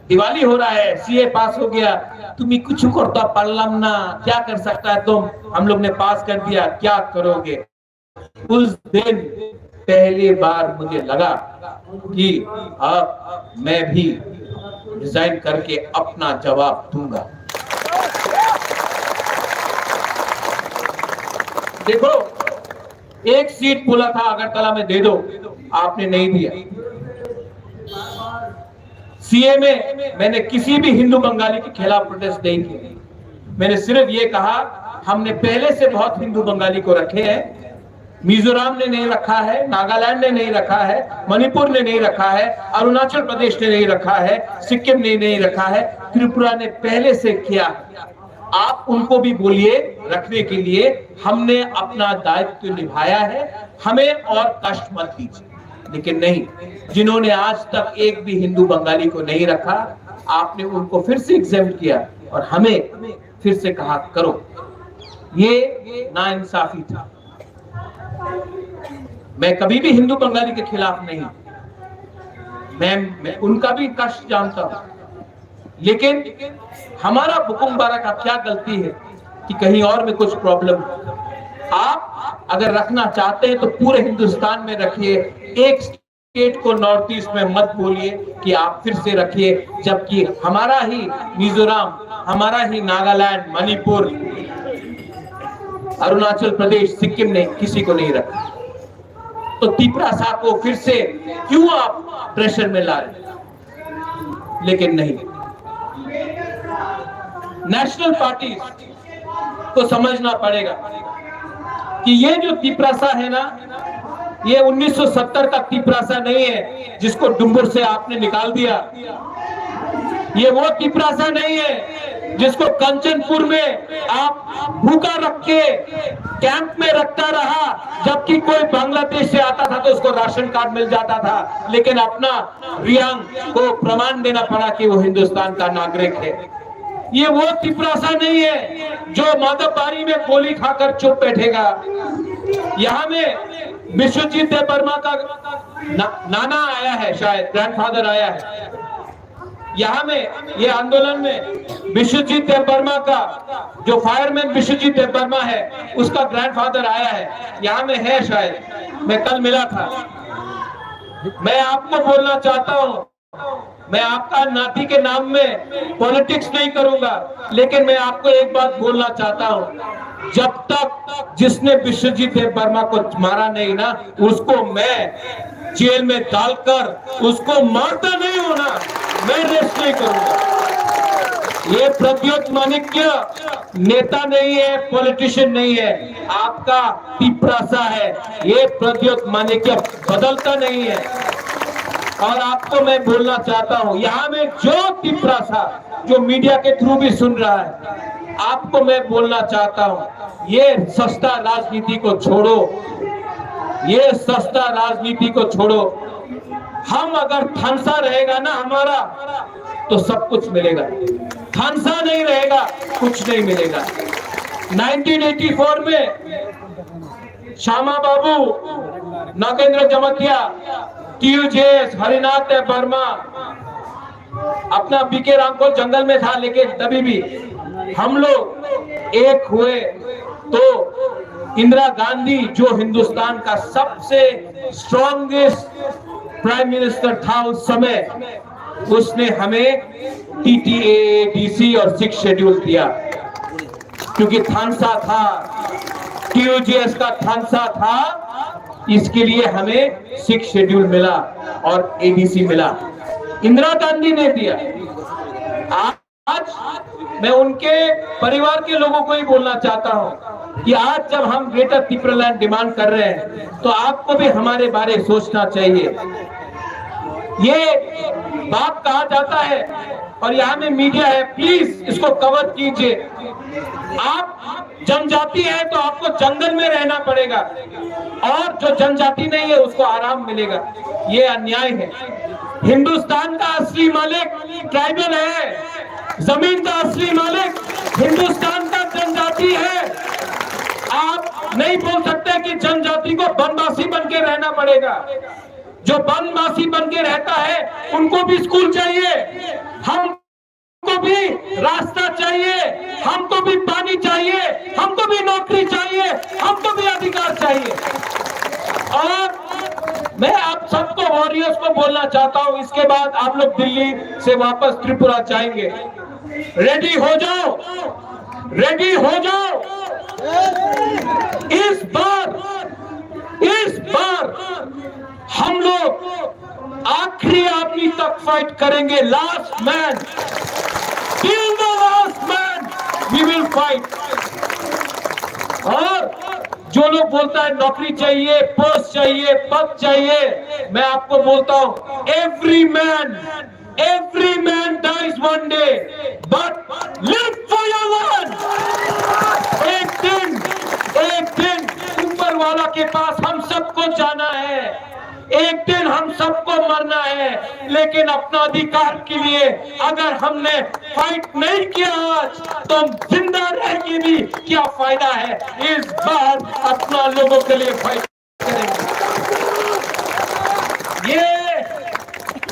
दिवाली हो रहा है, सीए पास हो गया, তুমি কিছু করতে পারলাম না, क्या कर सकता है तुम, हम लोग ने पास कर दिया, क्या करोगे? उस दिन पहली बार मुझे लगा कि अब मैं भी रिजाइन करके अपना जवाब दूंगा। देखो, एक सीट बोला था अगरतला में दे दो, आपने नहीं दिया। सीए में मैंने किसी भी हिंदू बंगाली के खिलाफ प्रोटेस्ट नहीं किया। मैंने सिर्फ ये कहा, हमने पहले से बहुत हिंदू बंगाली को रखे हैं। मिजोरम ने नहीं रखा है, नागालैंड ने नहीं रखा है, मणिपुर ने नहीं रखा है, अरुणाचल प्रदेश ने नहीं रखा है, सिक्किम ने नहीं रखा है, त्रिपुरा ने पहले से किया। आप उनको भी बोलिए रखने के लिए, हमने अपना दायित्व निभाया है, हमें और कष्ट मत दीजिए। लेकिन नहीं, जिन्होंने आज तक एक भी हिंदू बंगाली को नहीं रखा, आपने उनको फिर से एग्जेम्प्ट किया और हमें फिर से कहा करो, ये नाइंसाफी था। मैं कभी भी हिंदू बंगाली के खिलाफ नहीं, मैं, मैं उनका भी कष्ट जानता हूं, लेकिन हमारा बुकुमबारा का क्या गलती है कि कहीं और में कुछ प्रॉब्लम? आप अगर रखना चाहते हैं तो पूरे हिंदुस्तान में रखिए, एक स्टेट को नॉर्थ ईस्ट में मत बोलिए कि आप फिर से रखिए, जबकि हमारा ही मिजोरम, हमारा ही नागालैंड, मणिपुर, अरुणाचल प्रदेश, सिक्किम ने किसी को नहीं रखा। तो तिपरासा को फिर से क्यों आप प्रेशर में ला रहे हैं? लेकिन नहीं, नेशनल पार्टी को समझना पड़ेगा कि ये जो तिपरासा है ना, ये उन्नीस सौ सत्तर का तिपरासा नहीं है जिसको डुम्बुर से आपने निकाल दिया। ये वो तिपरासा नहीं है जिसको कंचनपुर में आप भूखा रख के कैंप में रखता रहा, जबकि कोई बांग्लादेश से आता था तो उसको राशन कार्ड मिल जाता था, लेकिन अपना रियांग को प्रमाण देना पड़ा कि वो हिंदुस्तान का नागरिक है। ये वो तिपरासा नहीं है जो माधवबारी में गोली खाकर चुप बैठेगा। यहाँ में विश्वजीत देव वर्मा का ना, नाना आया है, शायद ग्रैंडफादर आया है। यहाँ में ये आंदोलन में विश्वजीत देव वर्मा का, जो फायरमैन विश्वजीत देव वर्मा है, उसका ग्रैंडफादर आया है। यहाँ में है शायद, मैं कल मिला था। मैं आपको बोलना चाहता हूँ, मैं आपका नाती के नाम में पॉलिटिक्स नहीं करूंगा, लेकिन मैं आपको एक बात बोलना चाहता हूं, जब तक जिसने विश्वजीत देव वर्मा को मारा नहीं ना, उसको मैं जेल में डालकर उसको मारता नहीं हूं ना, मैं रेस्ट नहीं करूंगा। ये प्रद्योत माणिक्य नेता नहीं है, पॉलिटिशियन नहीं है, आपका तिपरासा है। ये प्रद्योत माणिक्य बदलता नहीं है। और आपको मैं बोलना चाहता हूं, यहां में जो तिपरासा, जो मीडिया के थ्रू भी सुन रहा है, आपको मैं बोलना चाहता हूं, ये सस्ता राजनीति को छोड़ो, ये सस्ता राजनीति को छोड़ो। हम अगर थानसा रहेगा ना हमारा, तो सब कुछ मिलेगा। थानसा नहीं रहेगा, कुछ नहीं मिलेगा। नाइनटीन एटी फ़ोर में श्यामा बाबू, नागेंद्र जमातिया, टीयूजेएस, हरिनाथ वर्मा, अपना बीके रामकोल जंगल में था, लेकिन तभी भी हम लोग एक हुए तो इंदिरा गांधी, जो हिंदुस्तान का सबसे स्ट्रॉन्गेस्ट प्राइम मिनिस्टर था उस समय, उसने हमें टीटीएडीसी और सिक्स शेड्यूल दिया, क्योंकि थानसा था, टीयूजेएस का थानसा था, इसके लिए हमें सिक्स शेड्यूल मिला और एडीसी मिला, इंदिरा गांधी ने दिया। आज मैं उनके परिवार के लोगों को ही बोलना चाहता हूं कि आज जब हम ग्रेटर तिपरालैंड डिमांड कर रहे हैं, तो आपको भी हमारे बारे सोचना चाहिए। ये बात कहा जाता है और यहाँ में मीडिया है, प्लीज इसको कवर कीजिए। आप जनजाति है तो आपको जंगल में रहना पड़ेगा और जो जनजाति नहीं है उसको आराम मिलेगा। ये अन्याय है। हिंदुस्तान का असली मालिक ट्राइबल है, जमीन का असली मालिक हिंदुस्तान का जनजाति है। आप नहीं बोल सकते कि जनजाति को बनवासी बन के रहना पड़ेगा। जो बनवासी बन के रहता है उनको भी स्कूल चाहिए, हमको भी रास्ता चाहिए, हमको भी पानी चाहिए, हमको भी नौकरी चाहिए, हमको भी अधिकार चाहिए। और मैं आप सबको वॉरियर्स को बोलना चाहता हूं, इसके बाद आप लोग दिल्ली से वापस त्रिपुरा जाएंगे। रेडी हो जाओ, रेडी हो जाओ। इस बार, इस बार हम लोग आखिरी आदमी तक फाइट करेंगे। Last man, till the last man we will fight. और जो लोग बोलता है नौकरी चाहिए, पोस्ट चाहिए, पद चाहिए, मैं आपको बोलता हूं, every man, every man dies one day, but live for your land। एक दिन, एक दिन ऊपर वाला के पास हम सबको जाना है। एक दिन हम सबको मरना है, लेकिन अपना अधिकार के लिए अगर हमने फाइट नहीं किया आज, तो हम जिंदा रह के भी क्या फायदा है? इस बार अपना लोगों के लिए फाइट करेंगे। ये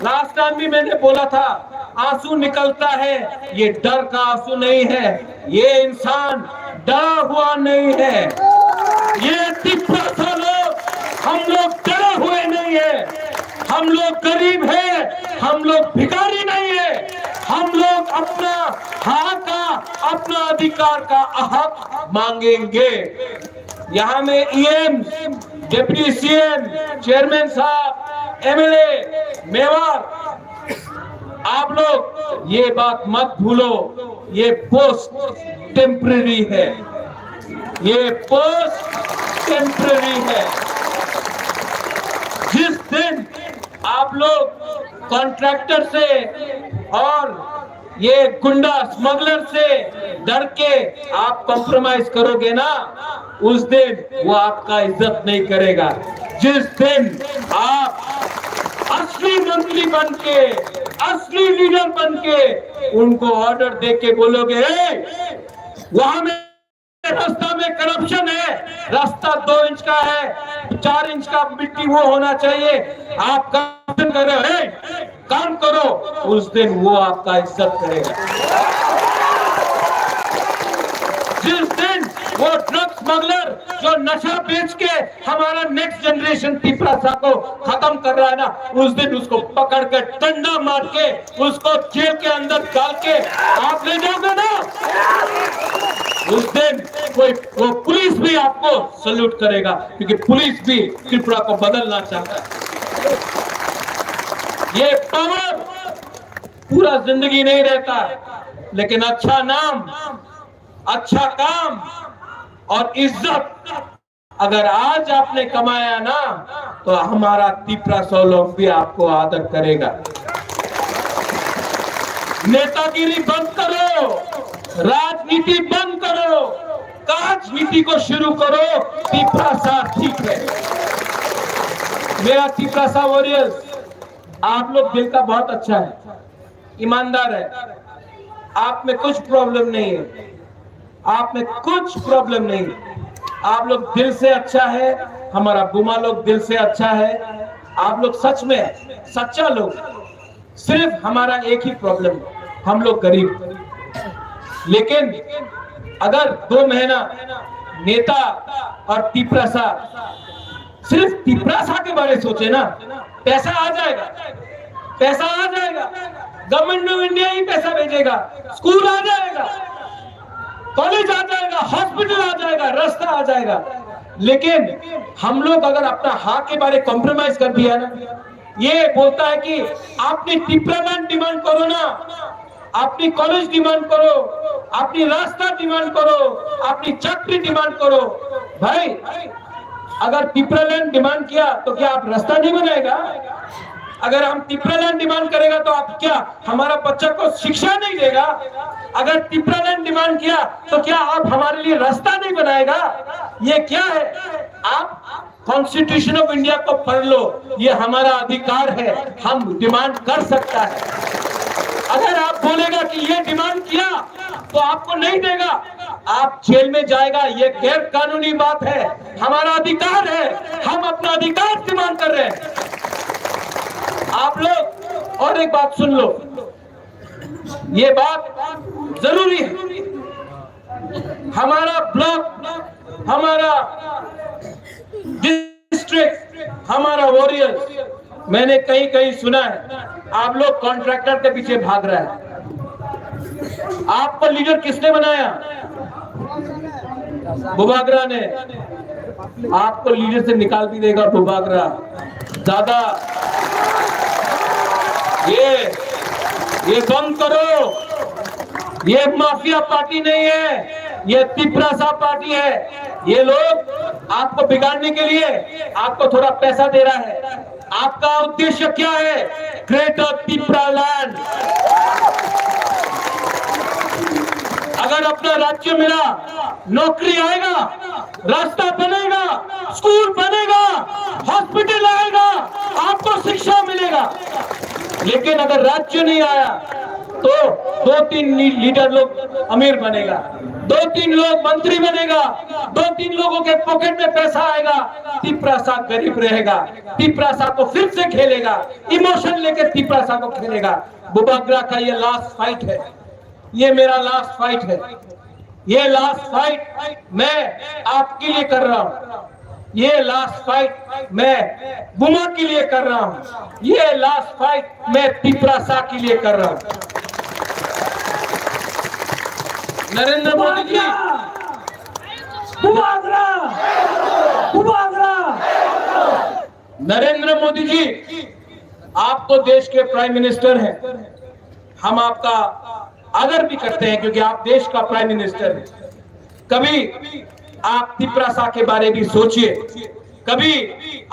लास्ट टाइम भी मैंने बोला था, आंसू निकलता है, ये डर का आंसू नहीं है, ये इंसान डरा हुआ नहीं है। ये तिप्रासा लोग, हम लोग डरे हुए नहीं है। हम लोग गरीब हैं, हम लोग भिखारी नहीं है। हम लोग अपना हक का, अपना अधिकार का हक मांगेंगे। यहाँ में ईएम, डिप्टी सीएम, चेयरमैन साहब, एमएलए, मेयर, आप लोग ये बात मत भूलो, ये पोस्ट टेम्परेरी है, ये पोस्ट टेम्परेरी है। जिस दिन आप लोग कॉन्ट्रैक्टर से और ये गुंडा स्मगलर से डर के आप कॉम्प्रोमाइज करोगे ना, उस दिन वो आपका इज्जत नहीं करेगा। जिस दिन आप असली मंत्री बन के, असली लीडर बन के उनको ऑर्डर दे के बोलोगे, "ए, वहां में रास्ता में करप्शन है, रास्ता दो इंच का है, चार इंच का मिट्टी वो होना चाहिए, आप करप्शन कर रहे हो, ए, काम करो।" उस दिन वो आपका इज्जत करेगा। जिस दिन वो ड्रग स्मगलर जो नशा बेच के हमारा नेक्स्ट जनरेशन तिपरासा को खत्म कर रहा है ना, उस दिन उसको पकड़ के डंडा मार के उसको जेल के अंदर डाल के आप ले जाओगे ना, उस दिन कोई, वो पुलिस भी आपको सल्यूट करेगा, क्योंकि पुलिस भी त्रिपुरा को बदलना चाहता है। ये पावर पूरा जिंदगी नहीं रहता, लेकिन अच्छा नाम, अच्छा काम और इज्जत अगर आज आपने कमाया ना, तो हमारा तिपरासा लोग भी आपको आदर करेगा। नेतागिरी बंद करो, राजनीति बंद करो, राजनीति को शुरू करो। तिपरासा ठीक है। मेरा तिपरासा वॉरियर्स, आप लोग दिल का बहुत अच्छा है, ईमानदार है, आप में कुछ प्रॉब्लम नहीं है, आप में कुछ प्रॉब्लम नहीं है। आप लोग दिल से अच्छा है, हमारा बुमा लोग दिल से अच्छा है, आप लोग सच में सच्चा लोग। सिर्फ हमारा एक ही प्रॉब्लम, हम लोग गरीब। लेकिन अगर दो महीना नेता और तिपरासा, सिर्फ तिपरासा के बारे सोचे ना, पैसा आ जाएगा, पैसा आ जाएगा, गवर्नमेंट ऑफ इंडिया ही पैसा भेजेगा, स्कूल आ जाएगा, कॉलेज आ जाएगा, हॉस्पिटल आ जाएगा, रास्ता आ जाएगा। लेकिन हम लोग अगर अपना हक के बारे कॉम्प्रोमाइज कर दिया ना, ये बोलता है कि আপনি টিপ্রাল্যান্ড ডিমান্ড করো না, আপনি কলেজ ডিমান্ড করো, আপনি রাস্তা ডিমান্ড করো, আপনি চাকরি ডিমান্ড করো। भाई, अगर টিপ্রাল্যান্ড डिमांड किया तो क्या आप रास्ता नहीं बनाएगा? अगर हम तिपरालैंड डिमांड करेगा तो आप क्या हमारा बच्चा को शिक्षा नहीं देगा? अगर तिपरालैंड डिमांड किया तो क्या आप हमारे लिए रास्ता नहीं बनाएगा? ये क्या है? आप कॉन्स्टिट्यूशन ऑफ इंडिया को पढ़ लो, ये हमारा अधिकार है, हम डिमांड कर सकता है। अगर आप बोलेगा कि ये डिमांड किया तो आपको नहीं देगा, आप जेल में जाएगा, ये गैर कानूनी बात है। हमारा अधिकार है, हम अपना अधिकार डिमांड कर रहे हैं। आप लोग और एक बात सुन लो, ये बात जरूरी है। हमारा ब्लॉक, हमारा डिस्ट्रिक्ट, हमारा वॉरियर्स, मैंने कहीं कहीं सुना है आप लोग कॉन्ट्रैक्टर के पीछे भाग रहे हैं। आपको लीडर किसने बनाया? बुबागरा ने। आपको लीडर से निकाल भी देगा बुबागरा। दादा, ये ये बंद करो। ये माफिया पार्टी नहीं है, ये तिपरासा पार्टी है। ये लोग आपको बिगाड़ने के लिए आपको थोड़ा पैसा दे रहा है। आपका उद्देश्य क्या है? ग्रेटर तिपरालैंड। अगर अपना राज्य मिला, नौकरी आएगा, रास्ता बनेगा, स्कूल बनेगा, हॉस्पिटल आएगा, आपको शिक्षा मिलेगा। लेकिन अगर राज्य नहीं आया तो दो तीन ली- लीडर लोग अमीर बनेगा, दो तीन लोग मंत्री बनेगा, दो तीन लोगों के पॉकेट में पैसा आएगा, तिपरासा गरीब रहेगा। तिपरासा को फिर से खेलेगा, इमोशन लेके तिपरासा को खेलेगा। बुबागरा का ये लास्ट फाइट है, ये मेरा लास्ट फाइट है। ये लास्ट फाइट मैं आपके लिए कर रहा हूँ। ये लास्ट फाइट मैं बुमा के लिए कर रहा हूँ। ये लास्ट फाइट मैं तिपरासा के लिए कर रहा हूँ। नरेंद्र मोदी जी, बुबागरा, बुबागरा। नरेंद्र मोदी जी, आप तो देश के प्राइम मिनिस्टर हैं, हम आपका आदर भी करते हैं क्योंकि आप देश का प्राइम मिनिस्टर हैं। कभी आप तिपरासा के बारे भी सोचिए, कभी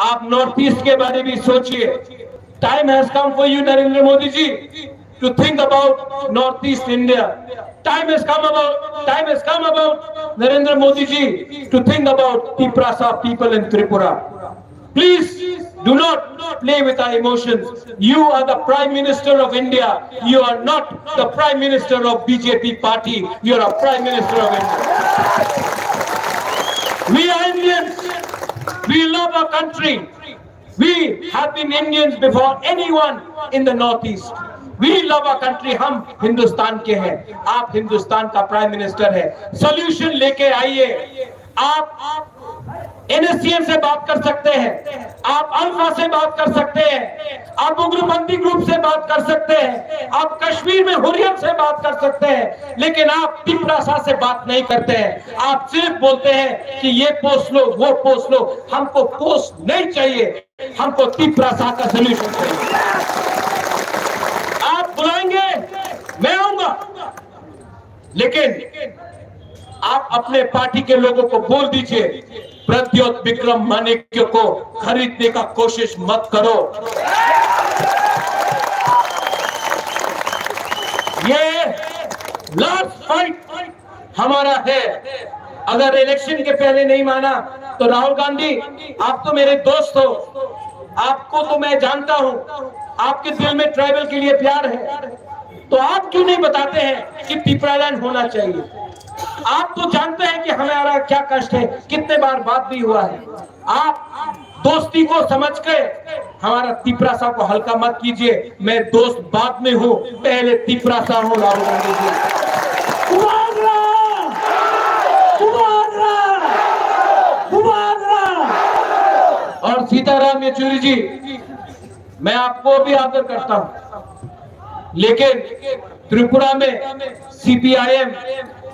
आप नॉर्थ ईस्ट के बारे भी सोचिए। Time has come for you, Narendra Modi ji, to think about Northeast India. Time has come about, time has come about Narendra Modi ji to think about Tiprasa people in Tripura. Please do not play with our emotions. You are the Prime Minister of India. You are not the Prime Minister of B J P party. You are a Prime Minister of India. We are Indians. We love our country. We have been Indians before anyone in the Northeast. We love our country. हम हिंदुस्तान के हैं, आप हिंदुस्तान का prime minister है। सॉल्यूशन लेके आइए। आप एनएससीएन से बात कर सकते हैं, आप अल्फा से बात कर सकते हैं, आप उग्रपंथी ग्रुप से बात कर सकते हैं, आप कश्मीर में हुर्रियत से बात कर सकते हैं, लेकिन आप तिपरासा से बात नहीं करते हैं। आप सिर्फ बोलते हैं कि ये पोस्ट लो, वो पोस्ट लो। हमको पोस्ट नहीं चाहिए, हमको तिपरासा का सॉल्यूशन चाहिए। आप बुलाएंगे, मैं आऊंगा, लेकिन आप अपने पार्टी के लोगों को बोल दीजिए, प्रद्योत विक्रम माणिक्य को खरीदने का कोशिश मत करो। ये लास्ट फाइट हमारा है। अगर इलेक्शन के पहले नहीं माना तो राहुल गांधी, आप तो मेरे दोस्त हो, आपको तो मैं जानता हूं, आपके दिल में ट्राइबल के लिए प्यार है, तो आप क्यों नहीं बताते हैं कि तिपरालैंड होना चाहिए? आप तो जानते हैं कि हमारा क्या कष्ट है, कितने बार बात भी हुआ है। आप दोस्ती को समझ के हमारा तिपरासा को हल्का मत कीजिए। मैं दोस्त बाद में हूँ, पहले तिपरासा हूँ, राहुल गांधी जी। बुबागरा! बुबागरा! बुबागरा! और सीताराम येचुरी जी, मैं आपको भी आदर करता हूँ, लेकिन त्रिपुरा में सीपीआईएम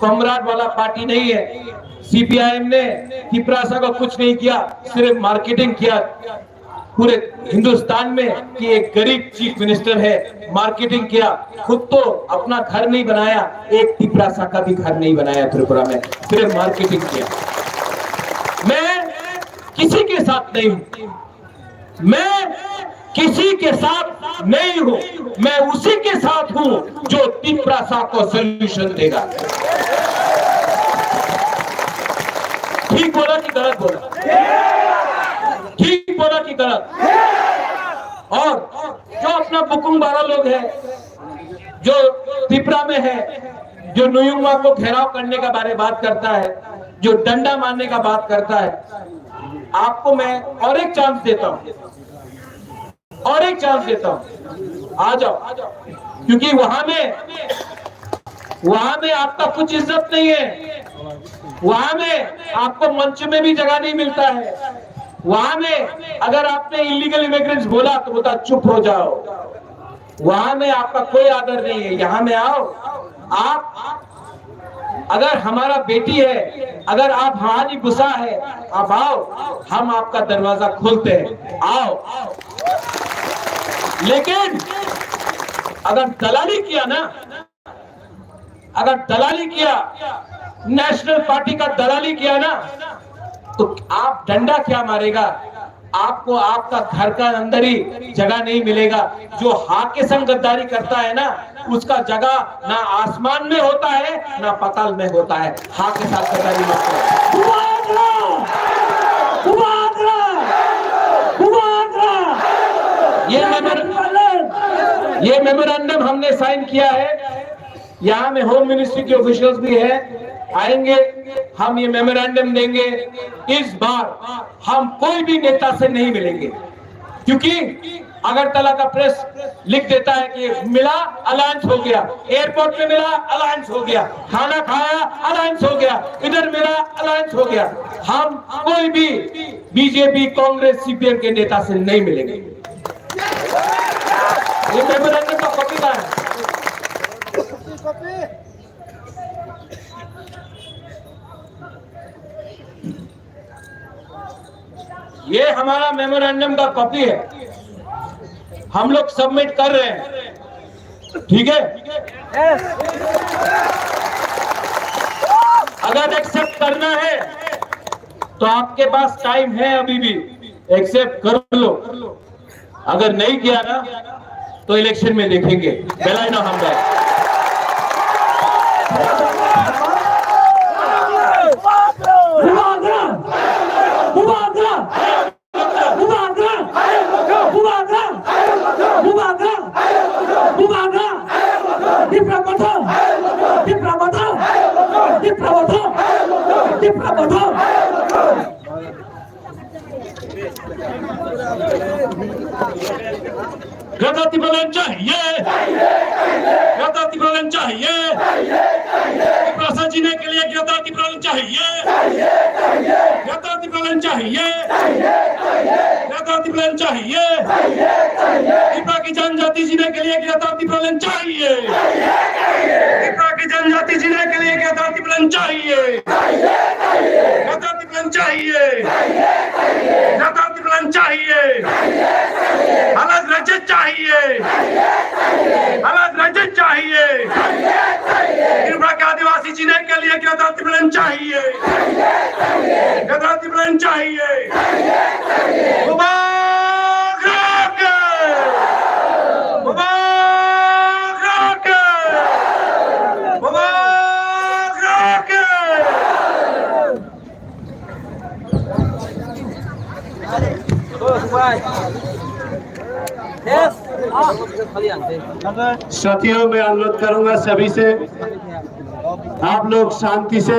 कॉमरेड वाला पार्टी नहीं है। सीपीआईएम ने तिपरासा का कुछ नहीं किया, सिर्फ मार्केटिंग किया पूरे हिंदुस्तान में कि एक गरीब चीफ मिनिस्टर है, मार्केटिंग किया, खुद तो अपना घर नहीं बनाया, एक तिपरासा का भी घर नहीं बनाया त्रिपुरा में, सिर्फ मार्केटिंग किया। मैं किसी के साथ नहीं हूँ, मैं किसी के साथ नहीं हूं, मैं उसी के साथ हूं जो तिपरासा को सॉल्यूशन देगा। ठीक बोला कि गलत बोला? ठीक बोला कि गलत? और जो अपना बुकुंग बारा लोग है, जो तिपरा में है, जो नुयुंगमा को घेराव करने का बारे बात करता है, जो डंडा मारने का बात करता है, आपको मैं और एक चांस देता हूं, और एक चांस देता हूं, आ जाओ, क्योंकि वहां में, वहां में आपका कुछ इज्जत नहीं है, वहां में आपको मंच में भी जगह नहीं मिलता है। वहां में अगर आपने इलीगल इमिग्रेंट्स बोला तो बोलता, चुप हो जाओ, वहां में आपका कोई आदर नहीं है। यहाँ में आओ, आप, अगर हमारा बेटी है, अगर आप हमारी गुस्सा है, आप आओ, हम आपका दरवाजा खोलते हैं, आओ। लेकिन अगर दलाली किया ना, अगर दलाली किया, नेशनल पार्टी का दलाली किया ना, तो आप डंडा क्या मारेगा? आपको आपका घर का अंदर ही जगह नहीं मिलेगा। जो हा के संग गद्दारी करता है ना, उसका जगह ना आसमान में होता है, ना पाताल में होता है। हा के साथ गद्दारी मत करो। ये मेमोर-, ये मेमोरेंडम हमने साइन किया है। यहाँ में होम मिनिस्ट्री के ऑफिशियल्स भी है, आएंगे, हम ये मेमोरेंडम देंगे। इस बार हम कोई भी नेता से नहीं मिलेंगे, क्योंकि अगरतला का प्रेस लिख देता है कि मिला, अलायंस हो गया, एयरपोर्ट पे मिला, अलायंस हो गया, खाना खाया, अलायंस हो गया, इधर मिला, अलायंस हो गया। हम कोई भी बीजेपी, कांग्रेस, सीपीएम के नेता से नहीं मिलेंगे। ये मेमोरेंडम का कॉपी कहाँ है? ये हमारा मेमोरेंडम का कॉपी है, हम लोग सबमिट कर रहे हैं, ठीक है? अगर एक्सेप्ट करना है तो आपके पास टाइम है अभी भी, एक्सेप्ट कर लो। अगर नहीं किया ना तो इलेक्शन में देखेंगे। Belai no hambai. Bubagra! Bubagra! Bubagra! Tipra Motha! Tipra Motha! Tipra Motha! Tipra Motha! Greater Tipraland चाहिए, Greater Tipraland चाहिए, तिपरासा जीने के लिए Greater Tipraland चाहिए, Greater Tipraland चाहिए, Greater Tipraland चाहिए, तिपरा की जनजाति जीने के लिए Greater Tipraland चाहिए, तिपरा की जनजाति जीने के लिए Greater Tipraland चाहिए। Greater Tipraland चाहिए। Greater Tipraland चाहिए। अलग राज्य चाहिए। अलग राज्य चाहिए। त्रिपुरा के आदिवासी जीने के लिए Greater Tipraland चाहिए। Greater Tipraland चाहिए। Bubagra ke! Bubagra ke! Bubagra ke! साथियों, मैं अनुरोध करूंगा सभी से, आप लोग शांति से